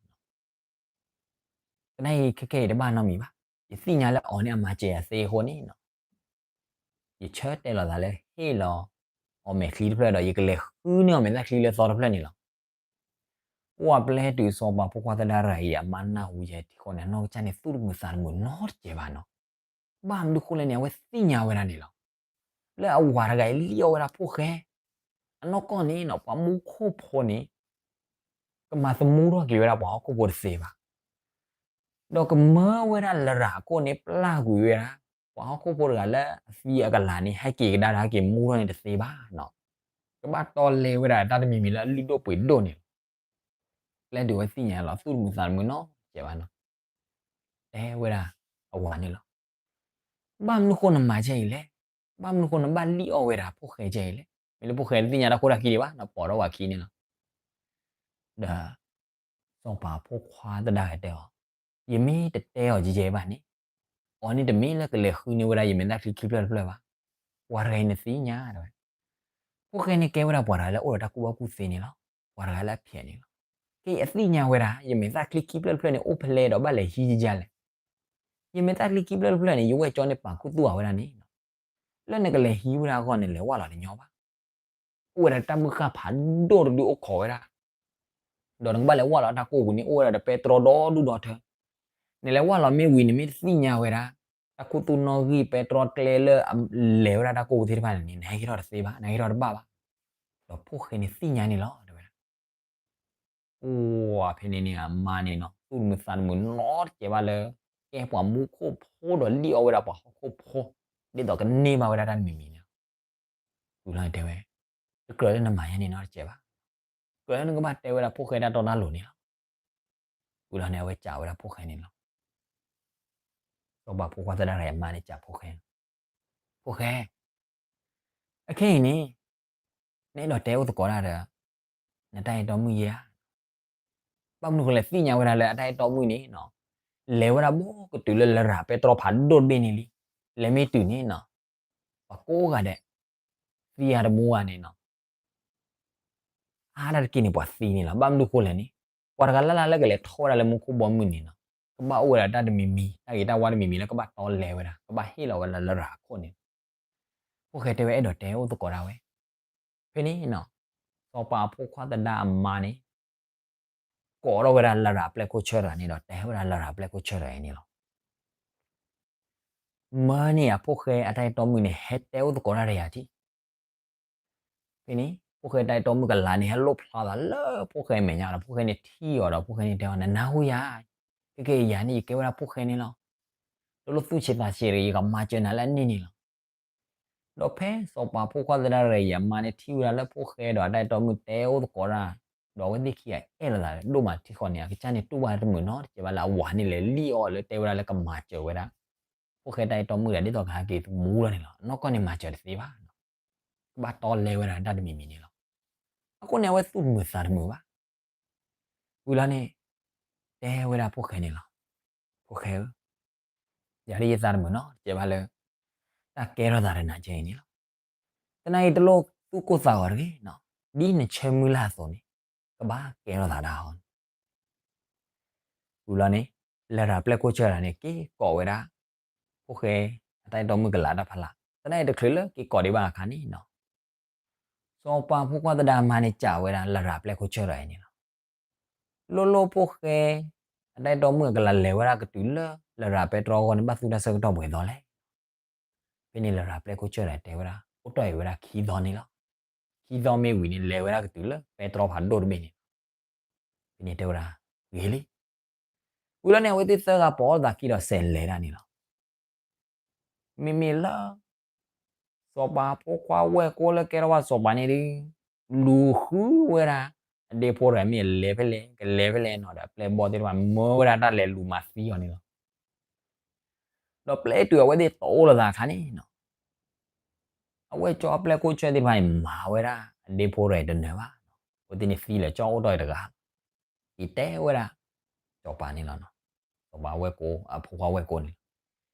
သနာ်က့ခဲခဲအံၤတဘၣ်နီတမံၤဘၣ်, ယသ့ၣ်ညါလၢအီၤန့ၣ်အမၤစၢၤယၤသ့အဃိန့ၣ်နီၤ, ယဆၢတဲာ်လီၤသးလၢဟ့ၣ်လီၤအီၤမဲာ်ချံတဖျၢၣ်ဒီး ယကလဲၤဃုန့ၢ်အီၤမဲာ်သၣ်ချံလၢသီတဖျၢၣ်န့ၣ်လီၤ. ပှၢ်ပျဲတုၤစီၤပၤဖိခွါသဒါတဂၤအံၤအမါနၢ်ဟူယဲထံဃီန့ၣ် အနီၢ်ကစၢ်န့ၣ်သူၣ်တမုာ်သးတမုာ်နီတစဲးဘၣ်နီၤ. ဘၣ်မနုၤဃိလဲၣ်န့ၣ် အဝဲသ့ၣ်ညါဝဲဒၣ်န့ၣ်လီၤ. လၢအဝၤတဂၤအံၤလံၣ်အီၣ်ဝဲဒၣ်ဖိၣ်ဃဲ အနီၢ်ကီၢ်န့ၣ်နီၤ ပှၤမူခိၣ်ဖိန့ၣ် ကမၤသမူထီၣ်က့ၤဝဲဒၣ်ပှၤဟီၣ်ခိၣ်ဖိတသ့ဘၣ်. ဒီးကမၢဝဲဒၣ်လရာ်ခိၣ်န့ၣ် ပျၢ်ကွံာ်ဝဲဒၣ် ပှၤဟီၣ်ခိၣ်ဖိတဂၤလၢအသံအကလၤန့ၣ် ဟဲက့ၤကဒါဒီးဟဲက့ၤမူထီၣ်န့ၣ်တသ့ဘၣ်နီၤ. ကဘၣ်တီလဲဝဲဒၣ်တၢ်တမံၤမံၤလၢအလုၢ်ဒိၣ်ပှ့ၤဒိၣ်န့ၣ်လီၤ. ပျဲတုၤအဝဲသ့ၣ်ညါလီၤ သူၣ်တမုာ်သးတမုာ်နီတစဲးဘၣ်နီၤ. တဲဝဲဒၣ်အဝၤန့ၣ်လီၤ. ဘၣ်မနုၤဃိနမၤကဲအံၤလဲၣ်. ဘၣ်မနုၤဃိနဘၣ်လံၣ်အီၣ်ဝဲဒၣ်ဖိၣ်ဃဲကဲအံၤလဲၣ်. မ့ၢ်လၢဖိၣ်ဃဲတသ့ၣ်ညါတၢ်ခိၣ်တၢ်ခံဒံးဘၣ် နပိာ်ထီၣ်ဝဲခံန့ၣ်လီၤ. ဒီး စီၤပၤဖိခွါသဒါဂၤတဲအီၤ, ယမ့ၢ်တတဲအီၤကဲကဲဘၣ်န့ၣ်, အီၤန့ၣ်တမ့ၢ်လၢကလဲၤဃုန့ၢ်ဝဲဒၣ်ယမဲာ်သၣ်ချံခံဖျၢၣ်တဖျၢၣ်ဘၣ်. ပှၤတဂၤအံၤနသ့ၣ်ညါတဲဝဲ, ဖိၣ်ဃဲန့ၣ်ကဲဝဲဒၣ်ပှၤတဂၤလၢအိၣ်ဒီးတၢ်ကူၣ်ဘၣ်ကူၣ်သ့န့ၣ်လီၤ. ပှၤတဂၤလၢအဖျဲးန့ၣ်လီၤ. ကဲအသ့ၣ်ညါဝဲဒၣ် ယမဲာ်သၣ်ချံခံဖျၢၣ်တဖျၢၣ်န့ၣ် အိၣ်ဖဲလဲၣ်ဒီးဘၣ်လဲၤဟံးယၤလဲၣ်. ယမဲာ်သၣ်ချံခံဖျၢၣ်တဖျၢၣ်န့ၣ် ယဝဲၢ်ကၠီန့ၣ်ပာ်ခူသူၣ်အဝဲဒၣ်န့ၣ်, လၢနကလဲၤဟံးဝဲဒၣ်အဂီၢ်န့ၣ် လဲၤဝၢ်လီၤတညီဘၣ်. အိၣ်ဝဲဒၣ်တၢ်မုၢ်ဃၢ်ဖးဒိၣ်တဒုအိၣ်ခိးဝဲဒၣ်, ဒီးနကဘၣ်လဲၤဝၢ်လီၤတၢ်ကိၢ်ပူၤန့ၣ် အိၣ်ဝဲဒၣ်ဒီးပဲတြီဒီဒူၣ်ဒီထၢ. နလဲၤဝၢ်လီၤမ့ၢ်ဝံၤန့ၣ် မ့ၢ်တသ့ၣ်ညါဝဲဒၣ် တၢ်ခူသူၣ်နီၣ်ဂံၢ်ပဲတြီကျဲလၢအလဲၤဝဲဒၣ်တၢ်ကိၢ်ပူၤသ့ၣ်တဖၣ်န့ၣ်န့ၣ် နဟဲက့ၤထီၣ်တသ့ဘၣ်, နဟဲက့ၤထီၣ်တဘၣ်ဘၣ်. ဒီးဖိၣ်ဃဲန့ၣ်သ့ၣ်ညါန့ၣ်လီၤ တဲဝဲဒၣ်. အိၣ်ဖဲန့ၣ်န့ၣ် အမါန့ၣ်နီၤ သူၣ်တမုာ်သးတမုာ်နီတစဲးဘၣ်လၢ ကဲပှၤမူခိၣ်ဖိဒီးလံၣ်အီၣ်ဝဲဒၣ်ပှၤဟီၣ်ခိၣ်ဖိ, ဒ်သိးကန့ၢ်ဘၣ်ဝဲဒၣ်တၢ်တမံၤမံၤန့ၣ်လီၤ. ဝံၤလီၤန့ၣ်တဲဝဲ, တကြၢးလၢနမၤယါန့ၣ်နီတစဲးဘၣ်, ကြၢးလၢနကဘၣ်တဲဝဲဒၣ်ဖိၣ်ဃဲတၢ်တီတၢ်လိၤန့ၣ်လီၤ. ဝံၤလီၤန့ၣ် အဝဲစံးဝဲဒၣ်ဖိၣ်ဃဲန့ၣ်လီၤ. စီၤပၤဖိခွါသဒါရၤအမါန့ၣ်စံးဖိၣ်ဃဲ, ဖိၣ်ဃဲ, အခဲအံၤန့ၣ် နအဲၣ်ဒိးတဲအိၣ်သကိးတၢ်ဒီး နတၢ်အဲၣ်တီမုၣ်ယဲဧါ. ဘၣ်မနုၤဃိလဲၣ် သ့ၣ်ညါဝဲဒၣ်လၢအတၢ်အဲၣ်တီမုၣ်န့ၣ်နီၤ လဲၤဝဲဒၣ်ဘူးကတုၤလၢလရာ်ပဲတြီဖးဒိၣ်တဘ့ၣ်န့ၣ်လံ. လဲၤမ့ၢ်တုၤန့ၣ်နီၤ ပှၤကိးဂၤဒဲး သံအါတမူဂၤန့ၣ်နီၤ အါတက့ၢ်န့ၣ် ပှၤသံန့ၣ်လီၤ. ဘၣ်မနုၤဃိလဲၣ်န့ၣ် ပှၤတဂၤလၢ်လၢ်လၢကလဲၤထီၣ်ဝဲဒၣ်လၢမူခိၣ်ဘီမုၢ်န့ၣ်နီၤ ကဘၣ်အိၣ်ဝဲဒၣ်တၢ်တမံၤမံၤ တၢ်ဂ့ၤတၢ်ဝါတမံၤမံၤလၢကဘၣ်တီလဲဝဲဒၣ် ကဘၣ်ဟ့ၣ်လီၤဝဲဒၣ်လရာ်အခိၣ်န့ၣ်. ဖိၣ်ဃဲတဲဝဲအဲၣ်ဒိးတဲအိၣ်သကိးဒၣ်ဝဲ. ဖဲန့ၣ်နီၤ စီၤပၤဖိခွါသဒါအမါန့ၣ် ကိးထီၣ်ဝဲဒၣ်လရာ်ပျဲၢ်ခိၣ်ဆၢတဂၤန့ၣ်ဒီး တဲဝဲဒၣ်လရာ်ပျဲၢ်ခိၣ်ဆၢတဂၤအံၤန့ၣ်လီၤ. မၢန့ၢ်ယၤဖိၣ်ဃဲအတၢ်အဲၣ်တီမုၣ်န့ၣ် ဟဲတဲအိၣ်သကိးတၢ်ဒီးယၤထံၣ်. ဖဲန့ၣ် ဖိၣ်ဃဲတၢ်အဲၣ်တီမုၣ်ကလၤန့ၣ် ဟဲလိၣ်ဖျါသးလၢဖိၣ်ဃဲမဲာ်ညါဒီး ဖိၣ်ဃဲန့ၣ်ထံၣ်အီၤဒီး ဖိၣ်ဃဲန့ၣ်တဲအီၤ နနၢ်ဟူယၤ, ခဲကဲယၤန့ၣ် ယကဲဝဲဒၣ်ဖိၣ်ဃဲန့ၣ်လီၤ. တလိၣ်သူၣ်ဆံးသးဆံးတဂ့ၤ ယကမၤစၢၤနၤလၢအန့ၣ်န့ၣ်လီၤ. ဒီးဖဲစီၤပၤဖိခွါသဒါရၤအံၤအမါန့ၣ် ထံၣ်ဝဲဒၣ်လၢဖိၣ်ဃဲဒီးအတၢ်အဲၣ်တီမုၣ်တဲအိၣ်သကိးတၢ်, ဒီးအဝဲသ့ၣ်ခံဂၤအဲၣ်လိာ်သးဒိၣ်မးထံဃီန့ၣ် အကစၢ်န့ၣ်တူၢ်ဘၣ်တမုာ်နီတစဲးဘၣ်လၢအဝၤန့ၣ်လဲၤလံၣ်အီၤလၢတဲဝဲဒၣ်လၢကမၤစၢၤဝဲဒၣ် ဖိၣ်ဃဲတၢ်အဲၣ်တီမုၣ်ဒီး ဒ်သိးကဟဲက့ၤသမူလီၤန့ၣ်လီၤ. နီၢ်ကီၢ်န့ၣ်မၤစၢၤတသ့ဘၣ်, ကဘၣ်တီလဲဝဲဒၣ်တၢ်တမံၤမံၤန့ၣ်လီၤ. အဃိန့ၣ် အဝဲသူၣ်တမုာ်သးတမုာ်ဘၣ်. ဝံၤလီၤန့ၣ် တဲဝဲဒၣ်ဖိၣ်ဃဲန့ၣ်လီၤ. ဖိၣ်ဃဲဧၢ, ယၤဒ်ယသးတမုာ်နီတစဲးဘၣ်လၢ တၢ်ကဲထီၣ်သးတနၤကဲအံၤန့ၣ်လီၤ. တနၤအံၤတလိၣ်သူၣ်ကိၢ်သးဂီၤတဂ့ၤ, ဒ်နဆၢမုၢ်လၢ်အသိးန့ၣ် ကဘၣ်ကဲထီၣ်သးဒၣ်အီၤန့ၣ် ဝံၤလီၤန့ၣ် လရာ်ပျဲၢ်ခိၣ်ဆၢတဂၤန့ၣ် က့ၤကိးဝဲဒၣ် ဖိၣ်ဃဲအတၢ်အဲၣ်တီမုၣ်ကလၤတၢ်ဖးလၢ်, သနာ်က့တချုးလၢက့ၤကိးဒံးဘၣ်အခါန့ၣ်နီၤ, စီၤပၤဖိခွါသဒါအမါန့ၣ် စံးဝဲဒၣ်လရာ်ပျဲၢ်ခိၣ်ဆၢတဂၤအံၤန့ၣ်လီၤ. လိၣ်လိၣ်ဖိၣ်ဃဲ အတၢ်အဲၣ်တီမုၣ်အကလၤလဲၤဝဲဒၣ်ကတုၤလၢ လရာ်ပဲတြီအဂီၢ်န့ၣ် ဘၣ်သူတၢ်ဆၢကတီၢ်ပှဲၤသီလဲၣ်. ဖဲန့ၣ်လရာ်ပျဲၢ်ခိၣ်ဆၢတဂၤတဲဝဲဒၣ် အိၣ်တီၢ်အံၤဝဲဒၣ်ခံသီန့ၣ်လီၤ. ခံသီမ့ၢ်ဝံၤန့ၣ် လဲၤဝဲဒၣ်ကတုၤလၢပဲတြီဖးဒိၣ်တဘ့ၣ်န့ၣ်လီၤ. ဖဲန့ၣ်တဲဝဲဒၣ် ဂ့ၤလံ. ဝံၤလီၤန့ၣ် အဝဲသ့ၣ်သၢဂၤပိာ်လိာ်သးခံဒီးစဲးလဲၤဒၣ်န့ၣ်လီၤ. မ့မ့ၢ်လၢ စီၤပၤဖိခွါဝဲၢ်ကိလၢကဲထီၣ်ဘၣ်စီၤပၤန့ၣ်ဒီး လူၤဃုဝဲဒၣ် အဒ့ဖိတဂၤမ့ၢ်အလဲၤဖဲလဲၣ် ကလဲၤဖဲလဲၣ်နီၤဒီး အပျဲၢ်ဘီၣ်သ့ၣ်တဖၣ် မၢဝဲဒၣ်တၢ်လဲၤလူၤမၤသံအီၤန့ၣ်လီၤ. ဒီးပျဲတုၤအဝဲသ့ၣ်တအိၣ်လိာ်သးအခါန့ၣ်နီၤ, အဝဲကၠီအပျဲၢ်ခိၣ်ဆၢသ့ၣ်တဖၣ်န့ၣ် မၤဝဲဒၣ်အဒ့ဖိတဂၤအံၤတနၢၤဘၣ်. အဝဲသ့ၣ်န့ၣ်သံလၢာ်ကၠီအိၣ်တီၢ်အံၤတဂၤ, အံၤတဲဝဲဒၣ် စီၤပၤန့ၣ်လီၤ. စီၤပၤဝဲၢ်ကိ အဖိခွါဝဲၢ်ကိန့ၣ်လီၤ.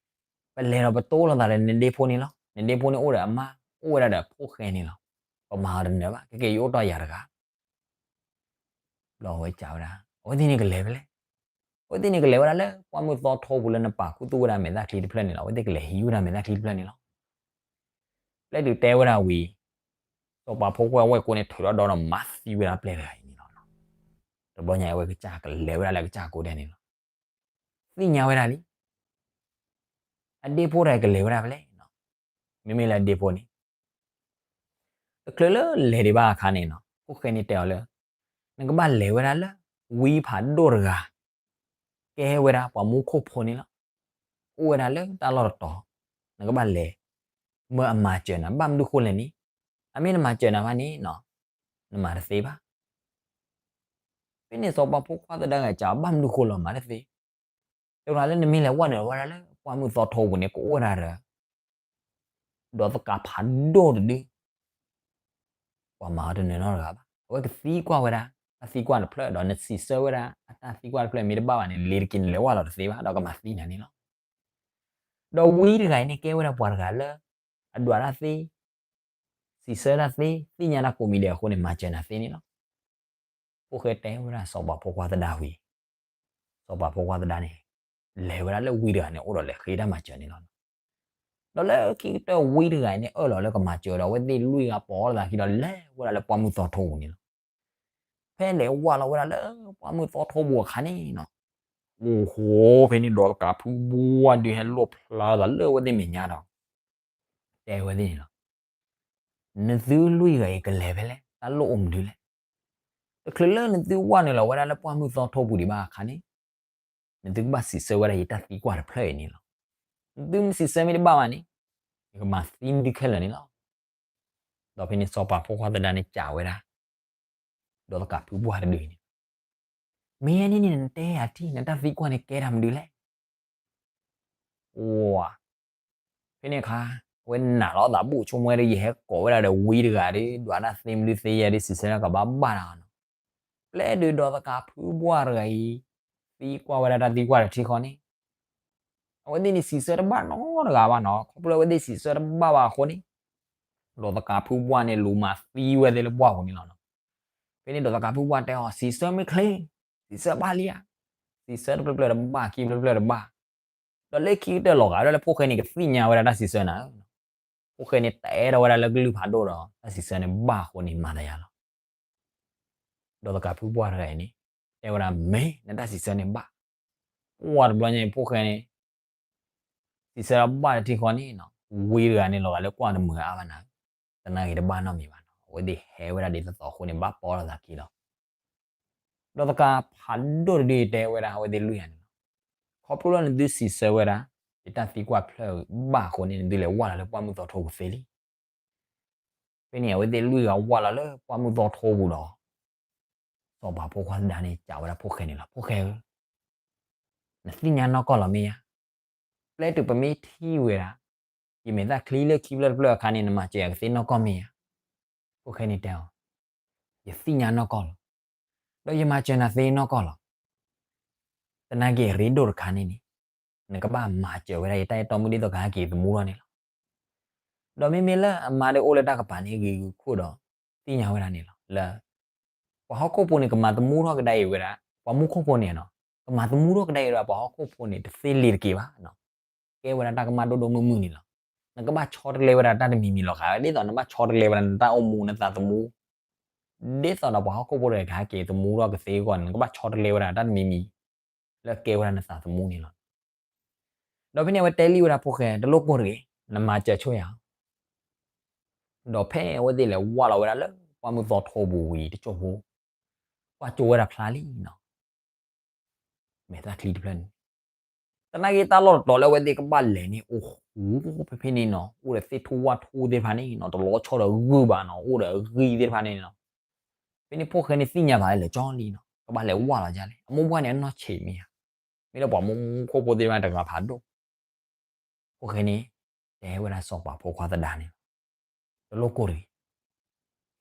ပလဲၤဒီးပတအိၣ်လိာ်သးဒီးနဒ့ဖိန့ၣ်လီၤ. နဒ့ဖိန့ၣ်အိၣ်ဒီးအမါ အိၣ်ဝဲဒၣ်ဒီးဖိၣ်ဃဲန့ၣ်လီၤ. ပမၤအီၤတနၢၤဘၣ် ခဲကဲယအိၣ်တီၢ်ယၤတဂၤ ဘျီအဝဲစံးဝဲဒၣ် အဝဲသ့ၣ်န့ၣ်ကလဲၤဖဲလဲၣ်. အဝဲသ့ၣ်န့ၣ်ကလဲၤဝဲဒၣ်လၢပှၢ်မုၢ်သီထိပူၤလၢနပာ်ခူသူၣ်ဝဲဒၣ် မဲာ်သၣ်ချံတဖျၢၣ်န့ၣ်လီၤ. အဝဲသ့ၣ်ကလဲၤဟံးဝဲဒၣ်မဲာ်သၣ်ချံတဖျၢၣ်န့ၣ်လီၤ. ပျဲတုၤတဲဝဲဒၣ်ဝံၤ စီၤပၤဖိခွါဝဲၢ်ကိန့ၣ် ထုးထီၣ်ဒီဒီးမၤသံဝဲဒၣ်ပျဲၢ်တဂၤအံၤန့ၣ်လီၤ. တဘျီညါအဝဲကစၢ်ကလဲၤဝဲဒၣ်လၢကစၢ်ကိးဒဲးန့ၣ်လီၤ. သ့ၣ်ညါဝဲဒၣ်လံ အဒ့ဖိတဂၤကလဲၤဝဲဒၣ်ဖဲလဲၣ်. မ့မ့ၢ်လၢအဒ့ဖိန့ၣ် တချုးလၢလဲၤဒံးဘၣ်အခါန့ၣ်နီၤ ဖိၣ်ဃဲန့ၣ်တဲအီၤလၢ နကဘၣ်လဲၤဝဲဒၣ်လၢ ဝံဖးဒိၣ်တဂၤ ကဲဝဲဒၣ်ပှၤမူခိၣ်ဖိန့ၣ်လီၤ. အိၣ်ဝဲဒၣ်လၢတၢ်လီၢ်တတီၤ, နကဘၣ်လဲၤ မၢအမၤစၢၤနၤ ဘၣ်မနုၤဃိလဲၣ်န့ၣ် အမ့ၢ်နမၤစၢၤနၤဘၣ်န့ၣ်နီၤ နမၤတသ့ဘၣ်. ဖဲန့ၣ်စီၤပၤဖိခွါသဒါဂၤစံး ဘၣ်မနုၤဃိလီၤမၤတသ့ တဲဝဲဒၣ်လၢနမ့ၢ်လဲၤဝဲန့ၣ်ဝဲဒၣ်လၢပှၢ်မုၢ်သီထိပူၤန့ၣ် ကအိၣ်ဝဲဒၣ်ဒီး ဒီးသကးဖးဒိၣ်တဒု ပှၤမၤအီၤတနၢၤနီတဂၤဘၣ်. အဝဲကသံကွၢ်ဝဲဒၣ် တၢ်သံကွၢ်တဖျၢၣ် ဒီးနစံးဆၢဝဲဒၣ် အတၢ်သံကွၢ်တဖျၢၣ်မ့ၢ်တဘၣ်ဘၣ်န့ၣ် လ့ၤတက့ၤနလဲၤဝဲလီၤတသ့ဘၣ် ဒီးကမၤသံနၤန့ၣ်လီၤ. ဒီးဝံတဂၤအံၤန့ၣ် ကဲဝဲဒၣ်ပှၤတဂၤလၢ အဒွးတၢ်သ့ စံးဆၢတၢ်သ့ သ့ၣ်ညါတၢ်ကိးမံၤဒဲးအဃိန့ၣ် မၤစၢၤနၤသ့န့ၣ်လီၤ. ဖိၣ်ဃဲတဲဝဲဒၣ်စီၤပၤဖိခွါသဒါဝံၤ, စီၤပၤဖိခွါသဒါန့ၣ် လဲၤဝဲဒၣ်လၢဝံတဂၤန့ၣ် အိၣ်ဒီးလဲၤဃ့တၢ်မၤစၢၤန့ၣ်လီၤ. ဒီးလၢခံကတၢၢ်ဝံတဂၤန့ၣ် အၢၣ်လီၤလၢကမၤစၢၤဒီး အဝဲသ့ၣ်လွံၢ်ဂၤပိာ်လိာ်သးခံဒီး လဲၤဝဲဒၣ်လၢပှၢ်မုၢ်သီထိပူၤန့ၣ်လီၤ. ဖဲလဲၤဝးလီၤဝဲဒၣ်လၢပှၢ်မုၢ်သီထိပူၤအခါန့ၣ်နီၤ, အိၣ်ဃိ ဖဲန့ၣ်ဒီးသကးဖုဘှၢ်ဒုးဟဲလိၣ်ဖျါသးလၢအဝဲသ့ၣ်မဲာ်ညါဒီး တဲဝဲသ့ၣ်န့ၣ်လီၤ. နသုလွံၢ်ဂၤအံၤကလဲၤဖဲလဲၣ်, တၢ်လိၣ်အိၣ်မနုၤလဲၣ်. တချုးလၢနသုဝးနုာ်လီၤဝဲဒၣ်လၢပှၢ်မုၢ်သီထိပူၤဒံးဘၣ်အခါန့ၣ်, နသုကဘၣ်စံးဆၢဝဲဒၣ်ယတၢ်သံကွၢ်တဖျၢၣ်အံၤန့ၣ်လီၤ. နသုမ့ၢ်စံးဆၢမ့ၢ်တဘၣ်ဘၣ်န့ၣ်, ယကမၤသံနသုခဲလၢာ်န့ၣ်လီၤ. ဒီးဖဲန့ၣ်စီၤပၤဖိခွါသဒါန့ၣ်စံးဝဲဒၣ် ဒီးသကးဖုဘှၢ်တဒုအံၤန့ၣ်, မ့ၢ်ယဲန့ၣ်န့ၣ် နတဲယၤထံၣ် နတၢ်သံကွၢ်န့ၣ်ကဲတၢ်မနုၤလဲၣ်. အိၣ် ဖဲန့ၣ်အခါ အဝဲနာ်လီၤသးဘူၣ်ဆိကမိၣ်ဒီး ယဟဲကိးဝဲဒၣ်ဒီးဝံတဂၤဒီး ဒွးတၢ်သ့မနုၤသ့ယဲဒီး စံးဆၢလၢကဘၣ်ဘၣ်တၢ်နီၤ. ပျဲဒုးဒီးသကးဖုဘှၢ်တဂၤအံၤ သံကွၢ်ဝဲဒၣ်တၢ်သံကွၢ်တထံဃီန့ၣ်, အဝဲသ့ၣ်န့ၣ်စံးဆၢတဘၣ်နီတဂၤဘၣ်နီၤ. ခီဖျိလၢအဝဲသ့ၣ်စံးဆၢတဘၣ်ဘၣ်အဃိန့ၣ်, ဒီးသကးဖုဘှၢ်န့ၣ်လူၤမၤသံဝဲသ့ၣ်လၢပှၢ်ပူၤန့ၣ်လီၤနီၤ. ဖဲန့ၣ်ဒီးသကးဖုဘှၢ်တဲအီၤ စံးဆၢမ့ၢ်ချ့, စံးဆၢဘၣ်လံဧါ. စံးဆၢတဖျၢၣ်ဖျၢၣ်တဘၣ် ခံဖျၢၣ်ဖျၢၣ်တဘၣ်. ဒီးလၢခံကတၢၢ်လီၤဂာ်ဒၣ်လၢဖိၣ်ဃဲန့ၣ် ကသ့ၣ်ညါဝဲဒၣ်တၢ်စံးဆၢနၤဧၢ. ဖိၣ်ဃဲန့ၣ်တဲထီၣ်ဝဲဒၣ်လၢကလုၢ်ဖးဒိၣ်ဒီး တၢ်စံးဆၢန့ၣ်ဘၣ်အဃိန့ၣ် မၤသးယၤလီၤ. ဒီးသကးဖုဘှၢ်တဂၤအံၤန့ၣ် တဲဝဲဒၣ် မ့ၢ်နတၢ်စံးဆၢန့ၣ်ဘၣ်. ပှၢ်တဘျီညါအံၤဖိၣ်ဃဲန့ၣ် စံးဆၢဘၣ်တထံဃီန့ၣ်နီၤ, ဝံတဂၤန့ၣ် လီၤဂာ်လၢကွၢ်တမုာ်အါဘၣ်နၤ, သနာ်က့တဘၣ်နီတမံၤဘၣ်နီၤ. အဝဲသ့ၣ်ဟဲဝဲဒၣ်ဒ်သိးသိးအဃိန့ၣ် ဘၣ်ပိာ်လိာ်သးခံလီၤ. ဒီးသကးဖးဒိၣ်တဒုအံၤတဲဝဲဒၣ်အဝဲသ့ၣ်လွံၢ်ဂၤန့ၣ်လီၤ, ခီဖျိလၢနသုစံးဆၢဝဲဒၣ် ယတၢ်သံကွၢ်ဖျၢၣ်ဘၣ်အဃိန့ၣ် နသုလဲၤဝးလီၤလၢပှၢ်မုၢ်သီထိပူၤသ့လံ. ဖဲန့ၣ် အဝဲသ့ၣ်လွံၢ်ဂၤဝးလီၤလၢပှၢ်မုၢ်သီထိပူၤဒီး စီၤပၤဖိခွါသဒါန့ၣ် စံးဝဲဒၣ်ဖိၣ်ဃဲန့ၣ်လီၤ, ဖိၣ်ဃဲဧၢ, နသ့ၣ်ညါနီၢ်ကီၢ်လီၤမ့ၢ်ဧါ. ပျဲတုၤပမ့ၢ်ထံၣ်ဝဲဒၣ် ယမဲာ်သၣ်ချံလၢခံဖျၢၣ်တဖျၢၣ်အခါန့ၣ် နမၤစၢၤယၤကသ့နီၢ်ကီၢ်မ့ၢ်ဧါ. ဖိၣ်ဃဲန့ၣ်တဲအီၤ, ယသ့ၣ်ညါနီၢ်ကီၢ်လီၤ. ဒီးယမၤစၢၤနၤသ့နီၢ်ကီၢ်လီၤ. သနာ်က့အရ့ဒိၣ်တခါန့ၣ်န့ၣ် နကဘၣ်မၤစၢၤဝဲဒၣ်ယတၢ်အဲၣ်တီမုၣ်ဒ်သိးကဟဲက့ၤသမူထီၣ်န့ၣ်လီၤ. ဒီးမ့မ့ၢ်လၢအမါဒၣ်အိၣ်လၢတၢ်ကပၤန့ၣ် ဂ့ၤဂ့ၤခိၣ်ဒီး သ့ၣ်ညါဝဲဒၣ်န့ၣ်လီၤ လၢ ပှၤဟီၣ်ခိၣ်ဖိန့ၣ် ကမၤသမူထီၣ်ကဒါအံၤဝဲဒၣ် ပှၤမူခိၣ်ဖိန့ၣ်နီၤ, ကမၤသမူထီၣ်ကဒါအံၤဝဲဒၣ် ပှၤဟီၣ်ခိၣ်ဖိန့ၣ် တသ့လံာ်တက့ၢ်ဘၣ်နီၤ. ကဲဝဲဒၣ်တၢ်ကမၣ်ဒိၣ်ဒိၣ်မုၢ်မုၢ်န့ၣ်လီၤ. နကဘၣ်ဆီတလဲဝဲဒၣ်တၢ်တမံၤမံၤလီၤ. ဒ်သိးနဘၣ်ဆီတလဲဝဲဒၣ်နတၢ်အိၣ်မူနသးသမူ ဒ်သိးဒီးပှၤဟီၣ်ခိၣ်ဖိတဂၤကဟဲက့ၤသမူထီၣ်ကသ့အဂီၢ်န့ၣ် နကဘၣ်ဆီတလဲဝဲဒၣ်တၢ်တမံၤမံၤ လၢကဲဝဲဒၣ်နသးသမူန့ၣ်လီၤ. ဒီးဖဲန့ၣ်အဝဲတဲလံဝဲဒၣ်ဖိၣ်ဃဲ တလိၣ်ကိၢ်တဂ့ၤ, နမၤစၢၤဆိယၤ ဒီးဖဲအဝဲသ့ၣ်လဲၤဝးလီၤဝဲဒၣ်လၢပှၢ်မုၢ်သီထိပူၤဝံၤတစိၢ်ဖိ, ကွၢ်ကၠိဝဲဒၣ်ဖျါလံနီၤ, မဲာ်သၣ်ချံတဖျၢၣ်န့ၣ်, သနာ်က့တၢ်လီၢ်တတီၤလၢအဝဲသ့ၣ်ကဘၣ်လဲၤန့ၣ် အိၣ်ဃူဖဲဖဲန့ၣ်နီၤ, အိၣ်ဒီးသ့ၣ်ထူၣ်ဝၣ်ထူၣ်သ့ၣ်တဖၣ်န့ၣ်နီၤ, တလီၤဆီဒီးဂုၢ်ဘၣ်နီၤ, အိၣ်ဒီးအဂံၢ်သ့ၣ်တဖၣ်န့ၣ်နီၤ. ဖဲန့ၣ်ဖိၣ်ဃဲန့ၣ်သ့ၣ်ညါသးလၢလဲၤကၠီလံနီၤ, ကဘၣ်လဲၤဝးလီၤဒ်လဲၣ်, အမိၢ်ပှၢ်န့ၣ်အနီၢ်ဆံးမ့ၢ်ဧါ, မ့ၢ်လၢပှၤမူခိၣ်ဖိသ့ၣ်တဖၣ်တဂၤဖးဒိၣ် ဖိၣ်ဃဲန့ၣ် တဲဝဲဒၣ်စီၤပၤဖိခွါသဒါန့ၣ်, တလိၣ်ကိၢ်တဂ့ၤ,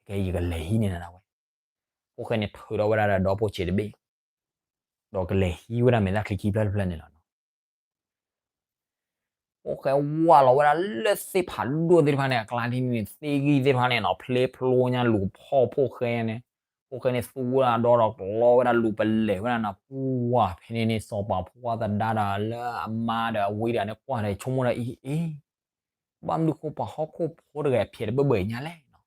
ကဲယကလဲၤဟံးန့ၢ်နၤဒၣ်ဝဲ. ဖိၣ်ဃဲန့ၣ်ထုးထီၣ်ဝဲဒၣ်ဒီးဒီဖိဆံးတဘ့ၣ်, ဒီးကလဲၤဟံးဝဲဒၣ်မဲာ်သၣ်ချံခံဖျၢၣ်တဖျၢၣ်န့ၣ်လီၤနီၤ. ဖိၣ်ဃဲဝးလီၤဝဲဒၣ်လၢသ့ၣ်ဖးဒိၣ်သ့ၣ်တဖၣ်န့ၣ် အကျါန့ၣ် သ့ၣ်ဂံၢ်သ့ၣ်တဖၣ်န့ၣ်နီၤ, ဖျ့ဖျိညါလူၤဖီၣ်ဖိၣ်ဃဲန့ၣ်, ဖိၣ်ဃဲန့ၣ်သူဝဲဒၣ်ဒီဒီးကလီဝဲဒၣ်လူၤပလဲၤဝဲဒၣ်နီၤ, ပှၢ်ဖဲန့ၣ်န့ၣ် စီၤပၤဖိခွါသဒါဒီးလၢအမါဒီးအဝံတဂၤန့ၣ် ကွၢ်ဒီးဆိကမိၣ်ဒီးအံၤ အ့ ဘၣ်မနုၤဃိပှၤဟီၣ်ခိၣ်ဖိတဂၤအဖျဲးတဘၢဘၢအံၤညါလဲၣ်နီၤ.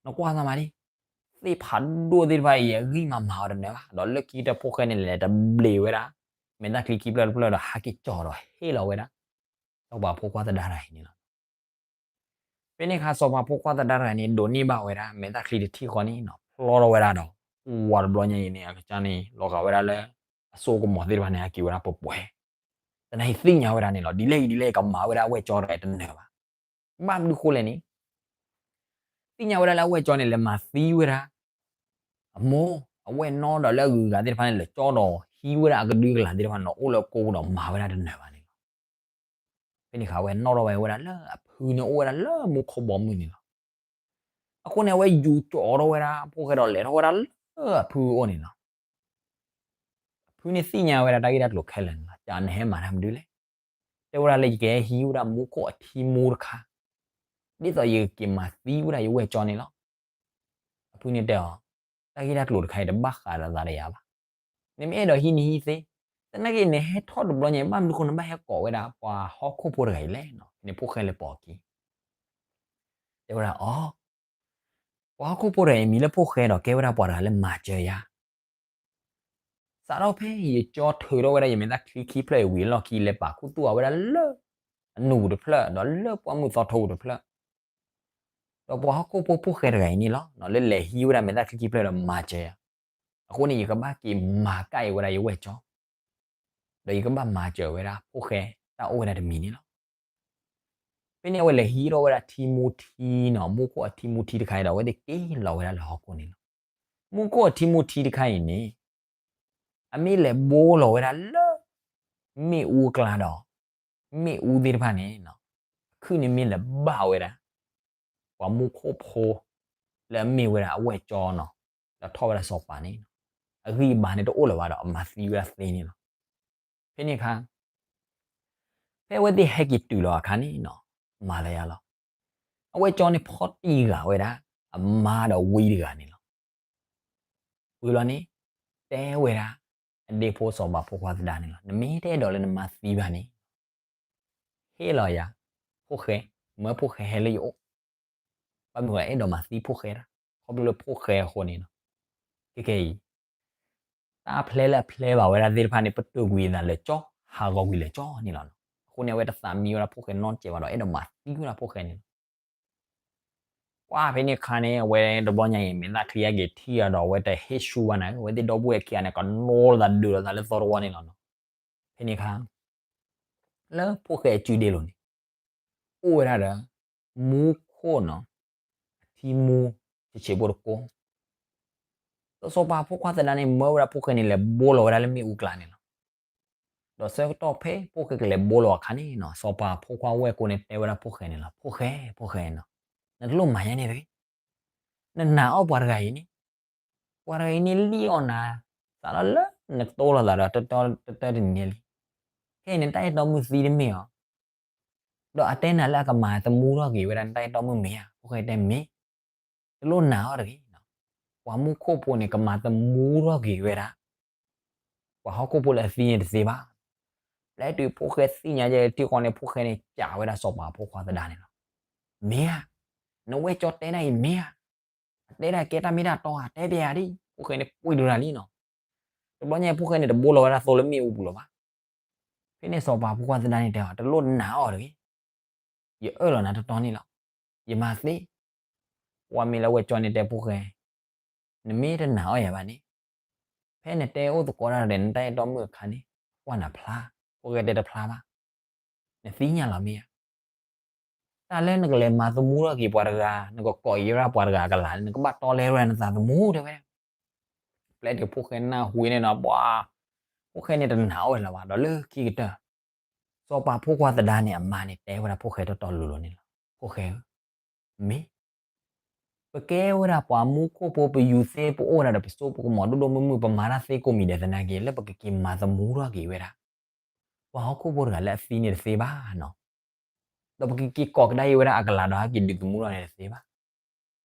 နကွၢ်သးမးဒ် သ့ၣ်ဖးဒိၣ်သ့ၣ်တဖၣ်အံၤ အဂံၢ်မးမၤအီၤတနၢၤဘၣ်, ဒီးလၢခံကတၢၢ်ဖိၣ်ဃဲန့ၣ် လဲၤတဘျ့းဝဲဒၣ် မဲာ်သၣ်ချံခံဖျၢၣ်တဖျၢၣ်ဒီးဟးက့ၤကၠီၤဒီးဟ့ၣ်လီၤဝဲဒၣ် စီၤပၤဖိခွါသဒါတဂၤအံၤန့ၣ်လီၤ. ဖဲန့ၣ်အခါ စီၤပၤဖိခွါသဒါတဂၤန့ၣ် ဒိးန့ၢ်ဘၣ်ဝဲဒၣ် မဲာ်သၣ်ချံတထံၣ်ဃီန့ၣ်နီၤ, ဖျီထီၣ်ဝဲဒၣ်ဒီး ဝးတဘျီညါအံၤန့ၣ် အကစၢ်န့ၣ် လီၤဂာ်ဝဲဒၣ်လၢ အစိကမီၤသ့ၣ်တဖၣ်န့ၣ် ဟဲက့ၤဝဲဒၣ်ပှဲၤပှဲၤ, သနာ်က့သ့ၣ်ညါဝဲဒၣ်န့ၣ်လီၤ, ဒ်လဲၣ်ဂ့ၤဒ်လဲၣ်ဂ့ၤ ကမၤဝဲဒၣ်အဝဲၢ်ကၠီတဂၤတနၢၤဘၣ်. ဘၣ်မနုၤဃိလဲၣ်န့ၣ် သ့ၣ်ညါဝဲဒၣ်လၢအဝဲၢ်ကၠီန့ၣ် လဲၤမၤသံဝဲဒၣ် အမိၢ် အဝဲၢ်နီၢ်ဒီးလၢအဂုၤအဂၤသ့ၣ်တဖၣ်န့ၣ် လဲၤကၠီဒီးဟံးဝဲဒၣ်အကဒုကလၤသ့ၣ်တဖၣ်န့ၣ် အိၣ်လၢကိပူၤဒီးမၤဝဲဒၣ်တနၢၤဘၣ်န့ၣ်လီၤ. ဖဲန့ၣ်အခါ အဝဲနီၣ်ထီၣ်ဝဲဝဲဒၣ်လၢအဖုန့ၣ်အိၣ်ဝဲဒၣ်လၢမူခိၣ်ဘီမုၢ်န့ၣ်လီၤ. အဃိန့ၣ် အဝဲယူၤကၠီၤထီၣ်ဝဲဒၣ် ဖိၣ်ဃဲဒီးလဲၤထီၣ်ဝဲဒၣ်လၢအဖုအအိၣ်န့ၣ်လီၤ. အဖုန့ၣ်သ့ၣ်ညါဝဲဒၣ်တၢ်ဂ့ၢ်တၢ်ကျိၤခဲလၢာ်န့ၣ်လီၤ. ကနဟဲမၤတၢ်မနုၤလဲၣ်. တဲဝဲဒၣ်လၢယကဟဲဟံးဝဲဒၣ်မူခိၣ်အထံမူတခါ, ဒ်သိးယကက့ၤမၤသံဝဲဒၣ်ယဝဲၢ်ကၠီန့ၣ်လီၤ. အဖုန့ၣ်တဲအီၤ, တၢ်ဂ့ၢ်တၢ်ကျိၤတခါအံၤတဘၣ်ဃးဒီးသးဒီးယၤဘၣ်. နမ့ၢ်အဲၣ်ဒိးဟံးနဟံးသ့, သနာ်က့နဟဲထီၣ်တဘျီညါ ဘၣ်မနုၤဃိနဘၣ်ဟဲကိးဝဲဒၣ်ပှၤဟီၣ်ခိၣ်ဖိတဂၤအံၤလဲၣ်နီၤ. ဖဲန့ၣ်ဖိၣ်ဃဲလဲၤပိာ်အခံ တဲဝဲဒၣ်အီၤ, ပှၤဟီၣ်ခိၣ်ဖိတဂၤအံၤမံၤလၢဖိၣ်ဃဲဒီးကဲဝဲဒၣ်ပှၤတဂၤလၢမၤစၢၤယၤ စးထီၣ်ဖဲယကၠီထုးထီၣ်ဝဲဒၣ်ယမဲာ်သၣ်ချံခံဖျၢၣ်အံၤဝံၤအလီၢ်ခံ လဲၤပာ်ခူသူၣ်အီၤဝဲဒၣ်လၢ အနူၢ်ပူၤတဖျၢၣ် ဒီးလၢပှၢ်မုၢ်သီထိပူၤတဖျၢၣ်, ဒီးပှၤဟီၣ်ခိၣ်ဖိဖိၣ်ဃဲတဂၤအံၤန့ၣ်လီၤ လၢလဲၤဟံးဝဲဒၣ်မဲာ်သၣ်ချံခံဖျၢၣ်ဒီးမၤစၢၤယၤ, အဃိန့ၣ် ယကဘၣ်က့ၤမၤကၣ်အံၤဝဲဒၣ်ယဝဲၢ်ကၠီ ဒီးယကဘၣ်မၤစၢၤဝဲဒၣ်ဖိၣ်ဃဲတၢ်အိၣ်ဝဲဒၣ်တမံၤန့ၣ်လီၤ. ဖဲန့ၣ်အဝဲလဲၤဟံးထီၣ်ဝဲဒၣ်ထံမူထံနီၤ, မူခိၣ်အထံမူထံတခါအံၤဒီး အဝဲသ့ၣ်က့ၤလီၤဝဲဒၣ်လၢဟီၣ်ခိၣ်န့ၣ်လီၤ. မူခိၣ်အထံမူထံတခါအံၤန့ၣ် အမ့ၢ်လဲၤဘိလီၤဝဲဒၣ်လၢ မ့ၣ်အူအကျါဒီး မ့ၣ်အူသ့ၣ်တဖၣ်န့ၣ် အခုၣ်န့ၣ်မ့ၢ်လဲၤဘၣ်ဝဲဒၣ် ပှၤမူခိၣ်ဖိ လၢအမ့ၢ်ဝဲဒၣ်အဝဲၢ်ကၠီနီၤ, ဒီးထီၣ်ဝဲဒၣ်စီၤပၤန့ၣ် အဂံၢ်အဘါန့ၣ်တအိၣ်လၢၤဘၣ်ဒီး အမၤသံဝဲဒၣ်သ့န့ၣ်လီၤ. ဖဲန့ၣ်အခါ ဖဲအဝဲသ့ၣ်ဟဲက့ၤတုၤလီၤအခါန့ၣ်နီၤ, မၤလၢယၤလီၤ. အဝဲၢ်ကၠီန့ၣ်ဖီၣ်တံၢ်ဃာ်ဝဲဒၣ် အမါဒီးဝံတဂၤန့ၣ်လီၤ. ဝံၤလီၤန့ၣ် တဲဝဲဒၣ် အဒ့ဖိစီၤပၤဖိခွါသဒါန့ၣ်လီၤ. နမ့ၢ်တအဲၣ်ဒိးလၢနမၤသံဘၣ်န့ၣ် ဟ့ၣ်လီၤယၤ ဖိၣ်ဃဲ, မၢဖိၣ်ဃဲဟဲလၢယအိၣ်, ဘၣ်မနုၤဃိအဲၣ်ဒိးမၤသံဖိၣ်ဃဲတၢ်, ခီဖျိလၢဖိၣ်ဃဲအဃိန့ၣ်လီၤ. ခဲကနံၣ်အံၤ တၢ်အဖျဲလၢအဖျဲဘၣ်ဝဲဒၣ်သ့ၣ်တဖၣ်န့ၣ် ပတုာ်ကွံာ်အသးလၢကၠီ, ဟးဂီၤကွံာ်လၢကၠီန့ၣ်လီၤ. အဃိန့ၣ် အဝဲတသးမံဝဲဒၣ်ဖိၣ်ဃဲနီတစဲးဘၣ်ဒီး အဲၣ်ဒိးမၤသံဝဲဒၣ်ဖိၣ်ဃဲန့ၣ်လီၤ. ပှၢ်ဖဲန့ၣ်အခါန့ၣ် အဝဲတဘျီညါအံၤ မဲာ်သၣ်ချံအက့ၤထံၣ်အီၤဒီး အဝဲတဟ့ၣ်ဆူၣ်ဘၣ်နၤ, အဝဲသ့ၣ်ဒီပုၢ်ဝဲၢ်ခံဂၤန့ၣ် ကနိးလိာ်သးဒုးလိာ်သးလၢသီတဝီန့ၣ်လီၤ. ဖဲန့ၣ်အခါ လၢဖိၣ်ဃဲအစုဒ့လိၤန့ၣ် အိၣ်ဝဲဒၣ်ဒီး မူခိၣ်နီၤ အထံမူ ဆံးဆံးဖိတကိး, ဒီးစီၤပၤဖိခွါသဒါန့ၣ် မၢဝဲဒၣ်ဖိၣ်ဃဲန့ၣ် လဲၤဘိလီၤဝဲဒၣ်လၢမ့ၣ်အူကျါန့ၣ်လီၤ. ဒီးဆၢကတီၢ်ဖဲဖိၣ်ဃဲကလဲၤဘိလီၤအခါန့ၣ်နီၤ, စီၤပၤဖိခွါဝဲၢ်ကိန့ၣ် တဲဝဲဒၣ်ဖိၣ်ဃဲန့ၣ်လီၤ, ဖိၣ်ဃဲ, ဖိၣ်ဃဲနီၤ, နတလိၣ်မၤယဲန့ၣ်တဂ့ၤ. နနာ်အီၣ်ပှၤတဂၤအံၤန့ၣ်, ပှၤတဂၤအံၤန့ၣ်လံၣ်အီၣ်နၤ စးထီၣ်လၢနတိလီၤသးဒီးတၢတၢတနံၤန့ၣ်လံ. ခဲအံၤန့ၣ် နတၢ်အဲၣ်တီမုၣ်သံတမ့ၢ်ဧါ. ဒီးအတဲနၤလၢအကမၤသမူထီၣ်က့ၤဝဲဒၣ်နတၢ်အဲၣ်တီမုၣ်မ့ၢ်ဧါ, ဖိၣ်ဃဲတဲမ့ၢ်, တလိၣ်နာ်အီၤတဂ့ၤ. ပှၤမူခိၣ်ဖိန့ၣ် ကမၤသမူထီၣ်က့ၤဝဲဒၣ် ပှၤဟီၣ်ခိၣ်ဖိလၢအသံန့ၣ်တသ့ဘၣ်. ပျဲတုၤဖိၣ်ဃဲသ့ၣ်ညါယဲထံဃီန့ၣ် ဖိၣ်ဃဲန့ၣ် ကးဝဲဒၣ်စီၤပၤဖိခွါသဒါန့ၣ်လီၤ. မ့ၢ်ဧါ, နဝဲၢ်ကၠီတဲဒၣ်အံၤမ့ၢ်ဧါ, အတဲဒၣ်ကဲတၢ်မ့ၢ်တၢ်တီဧါ, တဲပျဲယၤဒ်, ဖိၣ်ဃဲန့ၣ်ပှံၤဒိၣ်တၢ်လံနီၤ. တဘျီညါဖိၣ်ဃဲန့ၣ် တဘိလီၤဝဲဒၣ်သိလၢမ့ၣ်အူပူၤလီၤဘၣ်. ဖဲန့ၣ်စီၤပၤဖိခွါသဒါန့ၣ်တဲအီၤ တလိၣ်နာ်အီၤတဂ့ၤ. ယအၢၣ်လီၤနၤတတီန့ၣ်လီၤ. ယမၤသ့. ပှၤမ့ၢ်လၢဝဲၢ်ကၠီန့ၣ်တဲဖိၣ်ဃဲ, နမ့ၢ်တနာ်အီၤယၤဘၣ်န့ၣ်, ဖဲနတဲအိၣ်သကိးတၢ်ဒီးနတၢ်အဲၣ်တီမုၣ်အခါန့ၣ်, ကွၢ်နၤဖျါ, ဖိၣ်ဃဲတဲတဖျါဘၣ်. နသ့ၣ်ညါလီၤမ့ၢ်ဧါ. တၢ်လၢနကလဲၤမၤသမူထီၣ်က့ၤပှၤတဂၤ, နကကိးအံၤဝဲဒၣ်ပှၤတဂၤအကလၤန့ၣ် နကဘၣ်တီလဲဝဲဒၣ်နသးသမူတဲဝဲ. ပျဲတုၤဖိၣ်ဃဲနၢ်ဟူန့ၣ်နီၤ, ပှၤ, ဖိၣ်ဃဲန့ၣ်တနာ်အီၤဝဲလၢၤဘၣ်. ဒီးလၢခံကတၢၢ် စီၤပၤဖိခွါသဒါန့ၣ်အမါန့ၣ် တဲဝဲဒၣ်ဖိၣ်ဃဲတီတီလိၤလိၤန့ၣ်လီၤ. ဖိၣ်ဃဲဧၢ, မ့ၢ် ပကဲဝဲဒၣ်ပှၤမူခိၣ်ဖိ ပယူၤသ့ ပအိၣ်ဝဲဒၣ်ဒီးပစိပကမီၤဒိၣ်ဒိၣ်မုၢ်မုၢ် ပမၤတၢ်သ့ကိးမံၤဒဲးသနာ်က့ လၢပကက့ၤမၤသမူထီၣ်က့ၤဝဲဒၣ် ပှၤဟီၣ်ခိၣ်ဖိတဂၤလၢအသံန့ၣ်တသ့ဘၣ်နီၤ. ဒီးပကက့ၤကိးကဒါအံၤဝဲဒၣ်အကလၤဒီးဟဲက့ၤဒုးသမူထီၣ်န့ၣ်တသ့ဘၣ်.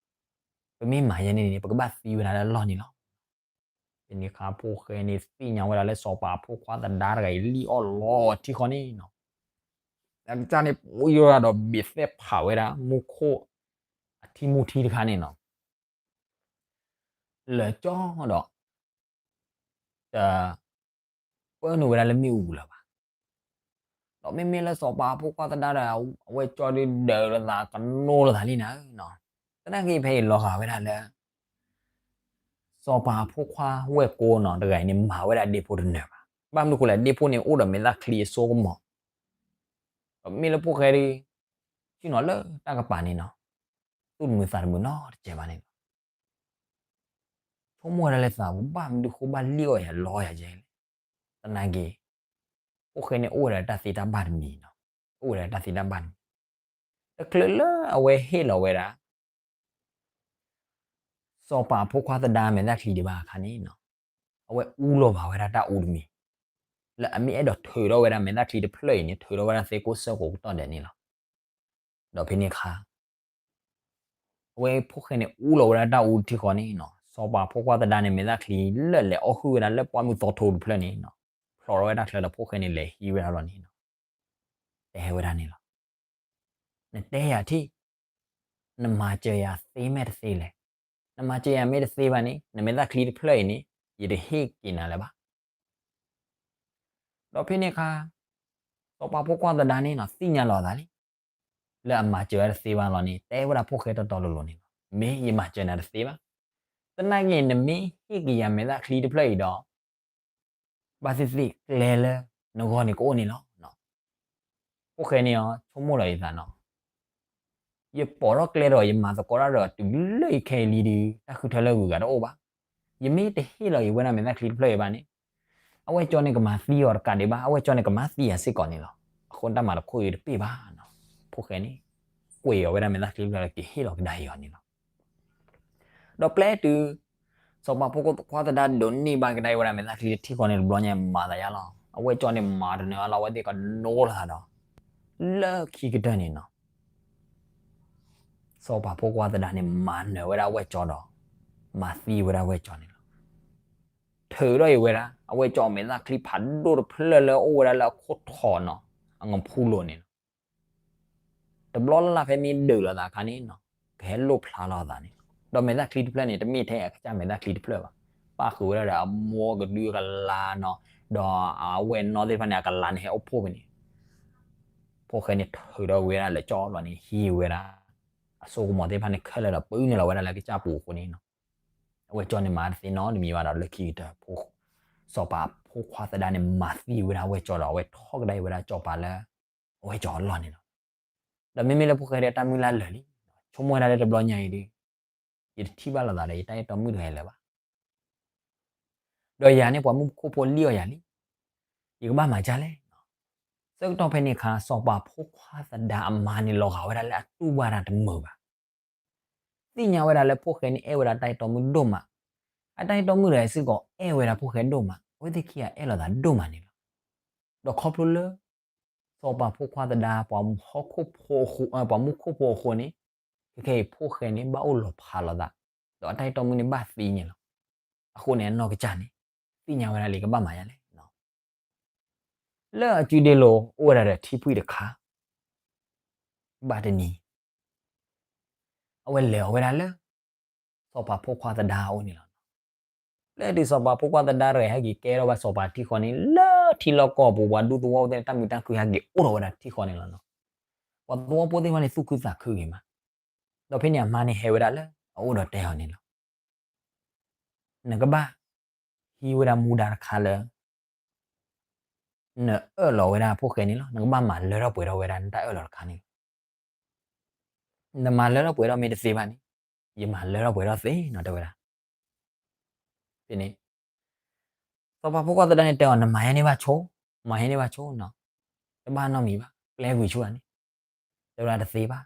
ပမ့ၢ်မၤယဲန့ၣ်န့ၣ် ပကဘၣ်သံဝဲဒၣ်လၢအလီၢ်န့ၣ်လီၤ. ဖဲန့ၣ်အခါဖိၣ်ဃဲန့ၣ်သ့ၣ်ညါဝဲဒၣ်လၢစီၤပၤဖိခွါသဒါတဂၤအံၤလံၣ်အီၣ်လီအီၤထံဃီန့ၣ်နီၤ, အကစၢ်န့ၣ်ပှ့ၤဝဲဒၣ်ဒီးဘ့ၣ်သဲၣ်ဖးဝဲဒၣ် မူခိၣ်အထံမူထံတခါန့ၣ်နီၤ, လၢာ်ကၠီဒီး တ ပၢနုာ်ဝဲဒၣ်လၢမ့ၣ်အူပူၤလၢၤဘၣ်. ဒီးမ့မ့ၢ်လၢစီၤပၤဖိခွါသဒါဒီး အဝဲၢ်ကၠီဒုးဒၢးလိာ်သးကနိးလိာ်သးလံနၤဧၢနီၤ. သနာ်က့ဖဲအံၤလီၤဂာ်ဝဲဒၣ်လၢ စီၤပၤဖိခွါဝဲၢ်ကိနီၤ တဂၤအံၤန့ၣ် မၤဝဲဒၣ်ဒ့ဖိတနၢၤဘၣ်. ဘၣ်မနုၤဃိလဲၣ် ဒ့ဖိန့ၣ်အိၣ်ဒီးမဲာ်သၣ်ချံအစိကမီၤ, ဒီးမ့ၢ်လၢဖိၣ်ဃဲဒီး ဆ့ၣ်နီၤလၢတၢ်ကပၤန့ၣ်နီၤ, သူၣ်တမုာ်သးတမုာ်နီတစဲးဘၣ်န့ၣ်လီၤ. ဆိကမိၣ်ဝဲဒၣ်လၢသးပူၤ ဘၣ်မနုၤဃိဘၣ်လံၣ်အီၣ်ယၤလီယၤယဲလဲၣ်. သနာ်က့ ဖိၣ်ဃဲန့ၣ်အိၣ်ဝဲဒၣ်တၢ်သ့တၢ်ဘၣ်တမံၤနီၤ, အိၣ်ဝဲဒၣ်တၢ်သ့တၢ်ဘၣ်တမံၤ, တချုးလၢအဝဲဟ့ၣ်လီၤဝဲဒၣ် စီၤပၤဖိခွါသဒါမဲာ်သၣ်ချံဒံးဘၣ်အခါန့ၣ်နီၤ, အဝဲအူလီၤဘၣ်ဝဲဒၣ်တၢ်အူတမံၤ, လၢအမ့ၢ်အဲၣ်ဒိးထုးထီၣ်ဝဲဒၣ်မဲာ်သၣ်ချံတဖျၢၣ်အံၤန့ၣ် ထုးထီၣ်ဝဲဒၣ်သ့ကိးဆၢကိးကတီၢ်ဒဲးန့ၣ်လီၤ. ဒီးဖဲန့ၣ်အခါ အဝဲဖိၣ်ဃဲန့ၣ် အူလီၤဝဲဒၣ်တၢ်အူထံဃီန့ၣ်နီၤ, စီၤပၤဖိခွါသဒါန့ၣ် မဲာ်သၣ်ချံလၢလဲၤအီၣ်ဟုၣ်ဝဲဒၣ်လၢပှၢ်မုၢ်သီထိတဖျၢၣ်န့ၣ်နီၤ, ဖျိးထီၣ်ဝဲဒၣ်ချၢဒီး ဖိၣ်ဃဲန့ၣ်လဲၤဟံးဝဲဒၣ်လီၤန့ၣ်နီၤ, တဲဝဲဒၣ်န့ၣ်လီၤ. နတဲယၤထံၣ်, နမၤစၢၤယၤသ့မ့ၢ်တသ့လဲၣ်. နမၤစၢၤယၤမ့ၢ်တသ့ဘၣ်န့ၣ် နမဲာ်သၣ်ချံတဖျၢၣ်အံၤန့ၣ် ယတဟ့ၣ်က့ၤနၤလၢၤဘၣ်. ဒီးဖဲန့ၣ်အခါ စီၤပၤဖိခွါသဒါန့ၣ်နီၤ သ့ၣ်ညါလီၤအသးလံ လၢအမၤစၢၤဝဲတသ့ဘၣ်လီၤန့ၣ် တဲဝဲဒၣ်ဖိၣ်ဃဲတီတီလိၤလိၤန့ၣ်လီၤ. မ့ၢ်ယမၤစၢၤနၤတသ့ဘၣ်. သနာ်က့ နမ့ၢ်ဟ့ၣ်က့ၤယၤမဲာ်သၣ်ချံတဖျၢၣ်အံၤဒီး ဘၣ်သ့ၣ်သ့ၣ်ကျဲလၢနဂီၢ်န့ၣ်ကအိၣ်န့ၣ်လီၤ. ဖိၣ်ဃဲန့ၣ်အီၤ ဆိကမိၣ်လီၤအသးနီၤ, ယပိာ်ထီၣ်ကျဲဒီး ယမၤသကိးတၢ်ဒီး တုၤလၢယခဲအံၤလံဒီး တၢ်ဃုထၢလၢဂုၤဂၤတအိၣ်ဘၣ်. ယမ့ၢ်တဟ့ၣ်လီၤက့ၤဝဲဒၣ်မဲာ်သၣ်ချံတဖျၢၣ်အံၤဘၣ်န့ၣ် အဝဲၢ်ကၠီန့ၣ်ကမၤသံအီၤတကးဒံးဘၣ်, အဝဲၢ်ကၠီန့ၣ်ကမၤသံယၤစ့ၢ်ကီးန့ၣ်လီၤ. အဃိတၢ်မၤတခီအံၤတပ့ၢ်ဘၣ်နီၤ. ဖိၣ်ဃဲန့ၣ် ကွံာ်အီၤဝဲဒၣ်မဲာ်သၣ်ချံတဖျၢၣ်လၢကဟ့ၣ်လီၤကဒါအီၤန့ၣ်လီၤ. ဒီးပျဲတုၤ စီၤပၤဖိခွါသဒါဒိးန့ၢ်ဘၣ်ကဒါအီၤဝဲဒၣ်မဲာ်သၣ်ချံတထံၣ်ဃီန့ၣ် တဘျီညါမၤသးယါလီၤ. အဝဲၢ်ကၠီန့ၣ်မၤတနၢၤအါလီၤ အဝဲသ့ၣ်ကနိလီၤသးဒီး လၢခံကတၢၢ်န့ၣ်နီၤ စီၤပၤဖိခွါသဒါန့ၣ် မၤနၢၤဝဲဒၣ်အဝဲၢ်ကၠီဒီး မၤသံဝဲဒၣ်အဝဲၢ်ကၠီန့ၣ်လီၤ. ထုးထီၣ်အံၤဝဲဒၣ် အဝဲၢ်ကၠီမဲာ်သၣ်ချံဖးဒိၣ်တဖျၢၣ်လၢအအိၣ်ဝဲဒၣ်လၢအခိၣ်ထိးနီၤ အငဖူလိၤန့ၣ်လီၤ. တဘျီလၢ်လၢ်ဖဲမ့ၢ်ဒုးလိာ်သးအခါန့ၣ်နီၤ ကဟဲလိၣ်ဖျါလီၤအသးန့ၣ်လီၤ. ဒီးမဲာ်သၣ်ချံတဖျၢၣ်န့ၣ် တမ့ၢ်ထဲအကစၢ်မဲာ်သၣ်ချံတဖျၢၣ်ဘၣ်. ပၣ်ဃုာ်ဝဲဒၣ်ဒီးအမိၢ်ကဒုအကလၤနီၤ, ဒီးအဝဲၢ်နီၢ်သ့ၣ်တဖၣ်န့ၣ် အကလၤန့ၣ်ဟဲအိၣ်ဖှိၣ်ဖဲန့ၣ် ဖိၣ်ဃဲန့ၣ်ထုးထီၣ်ဝဲဒၣ်လၢကၠီဘျီန့ၣ် ဟံးဝဲဒၣ် အစိကမီၤသ့ၣ်တဖၣ်န့ၣ်ခဲလၢာ်ဒီး ပာ်နုာ်လီၤဝဲဒၣ်လၢကစၢ်ပူၤအဃိန့ၣ်နီၤ, အဝဲၢ်ကၠီန့ၣ်မၤတသ့နီတမံၤဘၣ်ဒီး လၢခံကတၢၢ် စီၤပၤဖိခွါသဒါန့ၣ် မၤသံဝဲဒၣ်အဝဲၢ်ကၠီဒီး အဝဲထီၣ်ကဒါအီၤဝဲဒၣ်စီၤပၤလၢ အဝဲၢ်ကၠီအလီၢ်န့ၣ်လီၤ. ဒီးမ့မ့ၢ်လၢဖိၣ်ဃဲဒီးတၢ်မုၢ်လၢ်လၢာ်လံ, ဆိကမိၣ်ဝဲဒၣ်လၢတဘျီညါအံၤဒီး ယတထံၣ်ဘၣ်လိာ်သးဒီး ယတၢ်အဲၣ်တီမုၣ်တဂၤအံၤလၢၤဘၣ်. ဒီးယၤန့ၣ် ပှၤမူခိၣ်ဖိလံၣ်အီၣ်ယၤလံ, ယကဘၣ်မၤဒ်လဲၣ်. ဆၢကတီၢ်ဖဲန့ၣ်အခါ စီၤပၤဖိခွါသဒါအမါန့ၣ် လီၤဂာ်ဝဲဒၣ်လၢအတူၢ်ဘၣ်တၢ်တမုာ်ဘၣ်. သ့ၣ်ညါဝဲဒၣ်လၢဖိၣ်ဃဲန့ၣ်အဲၣ်ဝဲဒၣ်တၢ်အဲၣ်တီမုၣ်ဒိၣ်မး, အတၢ်အဲၣ်တီမုၣ်တဂၤအံၤစ့ၢ်ကီးအဲၣ်ဝဲဒၣ်ဖိၣ်ဃဲဒိၣ်မး, အဝဲသ့ၣ်ခံဂၤအဲၣ်လိာ်သးဒိၣ်မးန့ၣ်လီၤ. ဒီးခီဖျိလၢ စီၤပၤဖိခွါသဒါ ပှၤမူခိၣ်ဖိအဃိ, ပှၤမူခိၣ်ဖိအဃိန့ၣ်, ခဲခဲအံၤဖိၣ်ဃဲန့ၣ် ဘၣ်အိၣ်လီၤဖးလိာ်သး, ဒီးအတၢ်အဲၣ်တီမုၣ်န့ၣ်ဘၣ်သံန့ၣ်လီၤ. အဃိန့ၣ် အနီၢ်ကစၢ်န့ၣ် သ့ၣ်ညါဝဲဒၣ်လၢကဘၣ်မၤဒ်လဲၣ် လၢအစုဒ့လိၤအိၣ်ဝဲဒၣ်ဒီးထံဖှံၣ်တခါ, ဘၣ်တနံၤ အဝဲလဲၤအီၤဝဲဒၣ်လၢ စီၤပၤဖိခွါသဒါအအိၣ်န့ၣ်လီၤ. လၢတုၤစီၤပၤဖိခွါသဒါတဂၤဟဲက့ၤကဲထီၣ်ဘၣ်စီၤပၤထံဃီန့ၣ် လၢထံလီၢ်ကီၢ်ပူၤ ပှၤဒူသဝီဖိသ့ၣ်န့ၣ် တၢ်မုာ်တၢ်ခုဟဲက့ၤအိၣ်ထီၣ်ဝဲဒၣ်ထံဃီန့ၣ်လီၤ. ပှၤသဝီဖိသ့ၣ်တဖၣ်န့ၣ် သူၣ်ခုသးခုဂ့ၤမး, ဒီးဖဲန့ၣ်အမါန့ၣ်ဟဲဝဲဒၣ်လၢအအိၣ်ဒီးတဲအီၤန့ၣ်လီၤ. နကဘၣ်ဟံးဝဲဒၣ်မူဒါတခါလၢ နအၢၣ်လီၤဝဲဒၣ်ဖိၣ်ဃဲန့ၣ်လီၤ. နကဘၣ်မၤလၢထီၣ်ပှဲၤထီၣ်ဝဲဒၣ်နတၢ်အၢၣ်လီၤတခါန့ၣ်လီၤ. နမၤလၢထီၣ်ပှဲၤထီၣ်မ့ၢ်တသ့ဘၣ်န့ၣ်, ယမၤလၢထီၣ်ပှဲၤထီၣ်သ့နီၤ တဲဝဲဒၣ်. ဖဲန့ၣ် စီၤပၤဖိခွါသဒါန့ၣ်တဲအီၤ နမၤယဲန့ၢ်ဘၣ်ဆိ, မၤယဲန့ၢ်ဘၣ်ဆိနီၤ, တဘၣ်နီတမံၤဘၣ်, ပျဲကွံာ်ဆူန့ၣ်, တဲဝဲဒၣ်တသ့ဘၣ်,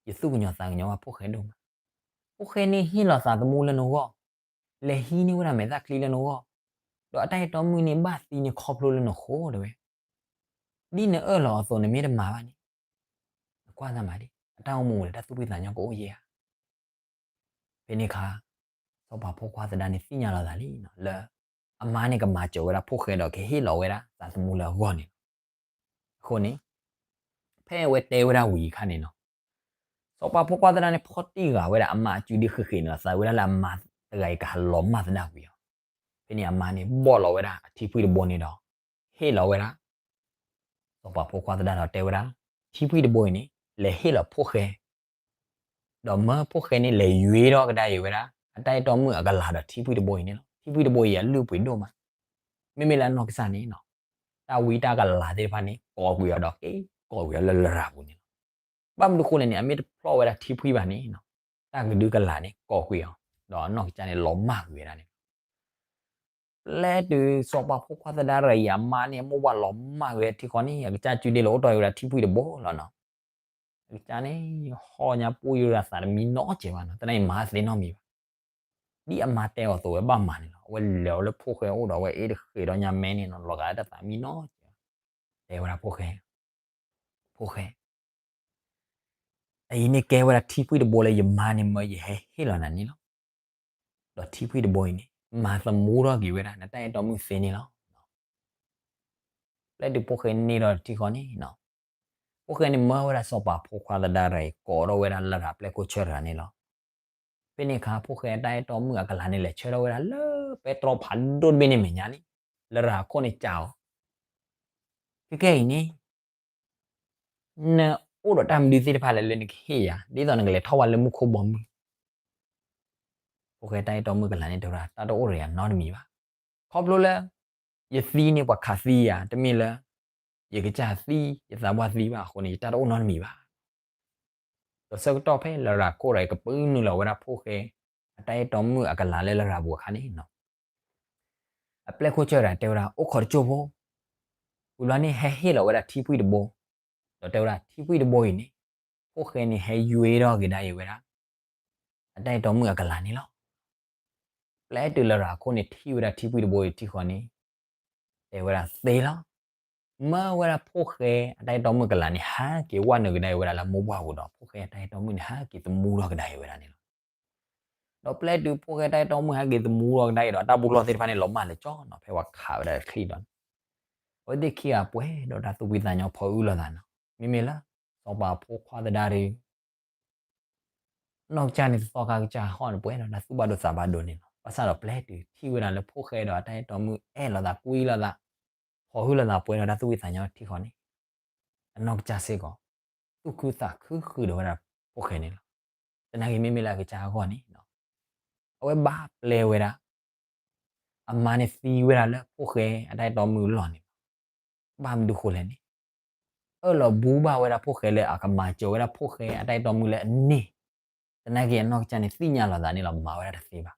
ယသူၣ်ကညီၤသးကညီၤဘၣ်ဖိၣ်ဃဲဒိၣ်မး, ဖိၣ်ဃဲန့ၣ်ဟ့ၣ်လီၤသးသမူလၢနဂီၢ်, လဲၤဟံးန့ၢ်ဝဲဒၣ်မဲာ်သၣ်ချံလၢနဂီၢ်, ဒီးအတၢ်အဲၣ်တီမုၣ်န့ၣ်ဘၣ်သံန့ၣ်ခီဖျိလၢနဃိတဲဝဲ, ဒ်နအၢၣ်လီၤအသိးနမ့ၢ်တမၤဘၣ်န့ၣ်, နကွၢ်သးမၤဒ် အတၢ်အိၣ်မူဒီးတၢ်သူၣ်ဖှံသးညီကအိၣ်ယဲဧါ. ဖဲန့ၣ်အခါ စီၤပၤဖိခွါသဒါန့ၣ်သ့ၣ်ညါလီၤသးလံနီၤ လၢ အမါန့ၣ်ကမၤစၢၤဝဲဒၣ်ဖိၣ်ဃဲဒီးကဟ့ၣ်လီၤဝဲဒၣ်သးသမူလၢအဂီၢ်န့ၣ်လီၤ. အဃိန့ၣ် ဖဲအဝဲတဲဝဲဒၣ်ဝံၤအခါန့ၣ်နီၤ, စီၤပၤဖိခွါသဒါန့ၣ် ဖီၣ်တံၢ်ဃာ်ဝဲဒၣ်အမါအစုဒ့ဃဲးဃဲးန့ၣ်လီၤ. သးဝဲဒၣ်လၢအမါတဂၤအံၤကဟးလီၤမၢ်သဒၣ်ဝံၤအီၤ, ဖဲန့ၣ်အမါန့ၣ်ဘီၣ်လီၤဝဲဒၣ်အထံဖှံၣ်တဘိန့ၣ်ဒီး ဟ့ၣ်လီၤဝဲဒၣ် စီၤပၤဖိခွါသဒါဒီးတဲဝဲဒၣ်, ထံဖှံၣ်တဘိအံၤန့ၣ် လဲၤဟ့ၣ်လီၤဖိၣ်ဃဲ, ဒီးမၢဖိၣ်ဃဲန့ၣ်လဲၤယွ့ထီၣ်ကဒါအံၤဝဲဒၣ် အတၢ်အဲၣ်တီမုၣ်အကလၤဒီးထံဖှံၣ်တဘိအံၤန့ၣ်လီၤ. ထံဖှံၣ်တဘိအံၤအလုၢ်အပှ့ၤဒိၣ်မး, မ့မ့ၢ်လၢအနီၢ်ကစၢ်န့ၣ်နီၤ, တၢ်ဝံတၢ်ကလၤသ့ၣ်တဖၣ်န့ၣ် ကိးကွံာ်အီၤဒီးက့ၤကိးကွံာ်အီၤလၢလရာ်ပူၤန့ၣ်လီၤ. ဘၣ်မနုၤအဃိလဲၣ်န့ၣ် အမ့ၢ်တဖျီၣ်ဝဲဒၣ်ထံဖှံၣ်ဘၣ်န့ၣ်နီၤ, တၢ်ကဒုကလၤန့ၣ်ကိးကွံာ်အီၤ, ဒီးအနီၢ်ကစၢ်န့ၣ်လီၤမၢ်ကွံာ်ဝဲဒၣ်န့ၣ်လီၤ. ပျဲတုၤစီၤပၤဖိခွါသဒါတဂၤအံၤအမါန့ၣ် အမိၢ်ဝၣ်လီၤမၢ်ကွံာ်ဝဲထံဃီန့ၣ် အကစၢ်စုဒ့လိာ်အိၣ်တီၢ်အံၤဝဲဒၣ်ထံဖှံၣ်တဘိလီၤနီၤ. အကစၢ်န့ၣ် ဟီၣ်ညါပူၣ်ယိာ်ဒီးသးတမံနီတစဲးဘၣ်နီၤ, သနာ်က့မၤသ့နီတမံၤဘၣ်. ဒ်အမါတဲအီၤအသိးဝဲဘၣ်မၤန့ၣ်လီၤ. အဝဲလဲၤအီၤလၢဖိၣ်ဃဲအအိၣ်ဒီးအဝဲအ့ၣ်တဃ့းဒီးညါမဲန့ၣ်နီၤ, လီၤဂာ်လၢတၢ်သးမံနီတစဲးဘၣ်. တဲဝဲဒၣ်ဖိၣ်ဃဲ, ဖိၣ်ဃဲ အအံၤန့ၣ်ကဲဝဲဒၣ်ထံဖှံၣ်တဘိလၢယမါန့ၣ်မၢယဟဲဟ့ၣ်လီၤနၤန့ၣ်လီၤ. ဒီးထံဖှံၣ်တဘိအံၤန့ၣ် မၤသမူထီၣ်က့ၤဝဲဒၣ် နတၢ်အဲၣ်တီမုၣ်သ့န့ၣ်လီၤ. ပျဲတုၤဖိၣ်ဃဲန့ၢ်ထီၣ်ထံဃီန့ၣ်, ဖိၣ်ဃဲန့ၣ်မၢဝဲဒၣ်စီၤပၤဖိခွါသဒါတဂၤအံၤ ကိးထီၣ်ဝဲဒၣ်လရာ်ပျဲၢ်ခိၣ်ဆၢတဂၤန့ၣ်လီၤ. ဖဲန့ၣ်အခါ ဖိၣ်ဃဲအတၢ်အဲၣ်တီမုၣ်အကလၤန့ၣ် လဲၤဆၢထီၣ်ဝဲဒၣ်လၢပဲတြီဖးဒိၣ်တဘ့ၣ်န့ၣ်မဲာ်ညါလံ. လရာ်ခိၣ်န့ၣ်စံးအီၤ, ခဲကနံၣ်အံၤန့ၣ် နအိၣ်ဒီးတၢ်မနုၤသ့ၣ်တဖၣ်လဲၣ်လၢနကဟ့ၣ်ယၤ ဒ်သိးနကလဲၤထီၣ်ဝဲလၢမူခိၣ်ဘီမုၢ်. ဖိၣ်ဃဲတၢ်အဲၣ်တီမုၣ်ကလၤန့ၣ်တဲဝဲဒၣ် တၢ်တအိၣ်ဒီးယၤနီတမံၤဘၣ်. ခီဖျိလၢ ယသံန့ၣ်ပှၤခးသံယၤ တမ့ၢ်လၢ ယကစၢ်သံ ယသးပှၢ်သံဘၣ်အဃိန့ၣ် ယတၢ်တအိၣ်နီတမံၤဘၣ်. ဒီးဆၢကတီၢ်ဖဲလရာ်ခိၣ်တဂၤအံၤ ကပုၢ်နုာ်လီၤဝဲဒၣ်ဖိၣ်ဃဲ အတၢ်အဲၣ်တီမုၣ်အကလၤလၢလရာ်ပူၤအခါန့ၣ် အပျဲၢ်ခိၣ်ဆၢတဂၤတဲဝဲဒၣ် အိၣ်ခိးတစိၢ်ဖိ, ဝံၤဘျီန့ၣ် ဟဲဟ့ၣ်လီၤဝဲဒၣ်ထံဖှံၣ်တဘိ, ဒီးတဲဝဲဒၣ်ထံဖှံၣ်တဘိအံၤန့ၣ် ဖိၣ်ဃဲန့ၣ်ဟဲယွ့ထီၣ်က့ၤဒၣ်အံၤဝဲဒၣ် အတၢ်အဲၣ်တီမုၣ်အကလၤန့ၣ်လီၤ. ပျဲတုၤလရာ်ခိၣ်န့ၣ်ထံၣ်ဝဲဒၣ်ထံဖှံၣ်တဘိအံၤထံဃီန့ၣ် တဲဝဲဒၣ်သ့လီၤ. မၢဝဲဒၣ်ဖိၣ်ဃဲအတၢ်အဲၣ်တီမုၣ်ကလၤန့ၣ် ဟဲက့ၤဝဲနုာ်ကဒါအံၤဝဲဒၣ်လၢမိၢ်ပှၢ်ပူၤဒီး ဖိၣ်ဃဲအတၢ်အဲၣ်တီမုၣ်န့ၣ် ဟဲက့ၤသမူထီၣ်ကဒါအံၤဝဲဒၣ်န့ၣ်လီၤ. ဒီးပျဲတုၤဖိၣ်ဃဲတၢ်အဲၣ်တီမုၣ်ဟဲက့ၤသမူထီၣ်ကဒါအံၤဒီး တၢ်ဘူၣ်လီၢ်သ့ၣ်တဖၣ်န့ၣ် လီၤမၢ်လၢကၠီနီၤ ဖဲပှၤခးဝဲဒၣ်ချံၣ်ဒီး အဝဲသ့ၣ်ခံဂၤပှဲၤဒီးတၢ်သူၣ်ဖှံသးညီဖီအုၣ်လိာ်သးနီၤ. မ့မ့ၢ်လၢ စီၤပၤဖိခွါသဒါတဂၤ နီၢ်ကစၢ်န့ၣ်တသီခါကစၢ်ဟီၣ်န့ၣ် ပှဲၤဒီးတၢ်သူၣ်ဘၣ်ဒိသးဘၣ်ဒိန့ၣ်လီၤ. ဘၣ်ဆၣ်ဒီးပျဲတုၤထံၣ်ဝဲဒၣ်လၢဖိၣ်ဃဲဒီးအတၢ်အဲၣ်တီမုၣ်အဲၣ်လိာ်သးကွံလိာ်သး ဖီအုၣ်လိာ်သးပှဲၤဒီးတၢ်သူၣ်ဖှံသးညီထံဃီန့ၣ် အနီၢ်ကစၢ်စ့ၢ်ကီး သူၣ်ခုသးခုဃုာ်ဒီးဝဲဒၣ်ဖိၣ်ဃဲန့ၣ်လီၤ. သနာ်က့မ့မ့ၢ်လၢအကစၢ်အဂီၢ်န့ၣ် အဝဲဘၣ်ပျဲဝဲဒၣ် အမါန့ၣ်သံဝဲဒၣ်လၢဖိၣ်ဃဲအတၢ်အဲၣ်တီမုၣ်လီၢ်န့ၣ်လီၤ. ဘၣ်မနုၤဃိလဲၣ်န့ၣ် အၢၣ်လီၤဘူဘၣ်ဝဲဒၣ်ဖိၣ်ဃဲလၢအကမၤစၢၤဝဲဒၣ်ဖိၣ်ဃဲအတၢ်အဲၣ်တီမုၣ်လၢအန့ၢ်, သနာ်က့အနီၢ်ကစၢ်န့ၣ်သ့ၣ်ညါလိာ်သးန့ၣ်လီၤ မၤဝဲဒၣ်တသ့ဘၣ်.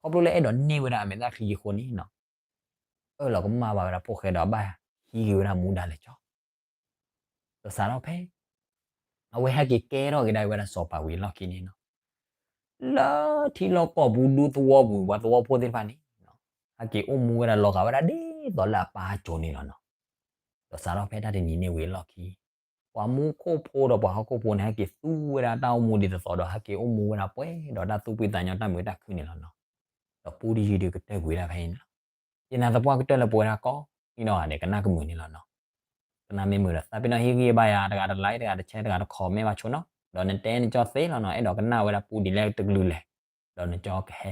ခီဖျိလၢအဲၣ်ဒိးန့ၢ်ဝဲဒၣ်အမဲာ်သၣ်ချံအဃိန့ၣ် အၢၣ်လီၤကမၣ်ဘၣ်ဝဲဒၣ်ဖိၣ်ဃဲဒီးဘၣ်ဟံးက့ၤဝဲဒၣ်မူဒါလဲၤကၠီ ဒီးစးထီၣ်ဖဲ အဝဲဟဲက့ၤကဲထီၣ်က့ၤဒၣ်ဝဲဒၣ်စီၤပၤဝံၤအလီၢ်ခံန့ၣ်လီၤ. လၢထံလီၢ်ကီၢ်ပူၤဒူသဝီပူၤ ပှၤသဝီဖိသ့ၣ်တဖၣ်န့ၣ် ဟဲက့ၤအိၣ်မူဝဲဒၣ်လီၤဂာ်ဝဲဒၣ်ဒ်သိးလၢအပၢ်အစိၤန့ၣ်လီၤနီၤ. ဒီးစးထီၣ်ဖဲတၢ်တနံၤန့ၣ်ဝံၤအလီၢ်ခံ ပှၤမူခိၣ်ဖိဒီးပှၤဟီၣ်ခိၣ်ဖိန့ၣ် ဟဲက့ၤသူဝဲဒၣ်တၢ်အိၣ်မူဒ်သိးသိးဒီး ဟဲက့ၤအိၣ်မူဝဲဒၣ်ပှဲၤဒီးတၢ်သူၣ်ဖှံသးညီတၢ်မုာ်တၢ်ခုန့ၣ်လီၤနီၤ. ဒီးပူတယုၢ်ဒုးကတၢၢ်ကွံာ်ဒၣ်ဖဲအံၤန့ၣ်လီၤ. ယနာ်သပှၢ်ကတၢၢ်လၢပဝဲဒၣ်ကိးဂၤဒဲး ကနၣ်ကမုာ်န့ၣ်လီၤနီၤ. ကနၣ်မ့ၢ်မုာ်ဒီး သးပ့ၤနီၣ်ဟ့ၣ်ဂံၢ်ဘါယၤ တဂၤတlike တဂၤတshare တဂၤတcomment ဘၣ်ဆိနီၤ. ဒီးနတဲနကၠီသ့လီၤနီၤ အဲၣ်ဒိးကနၣ်ဝဲဒၣ်ပူဒ်လဲၣ်တကလုာ်လဲၣ်. ဒီးနကၠီကဟဲ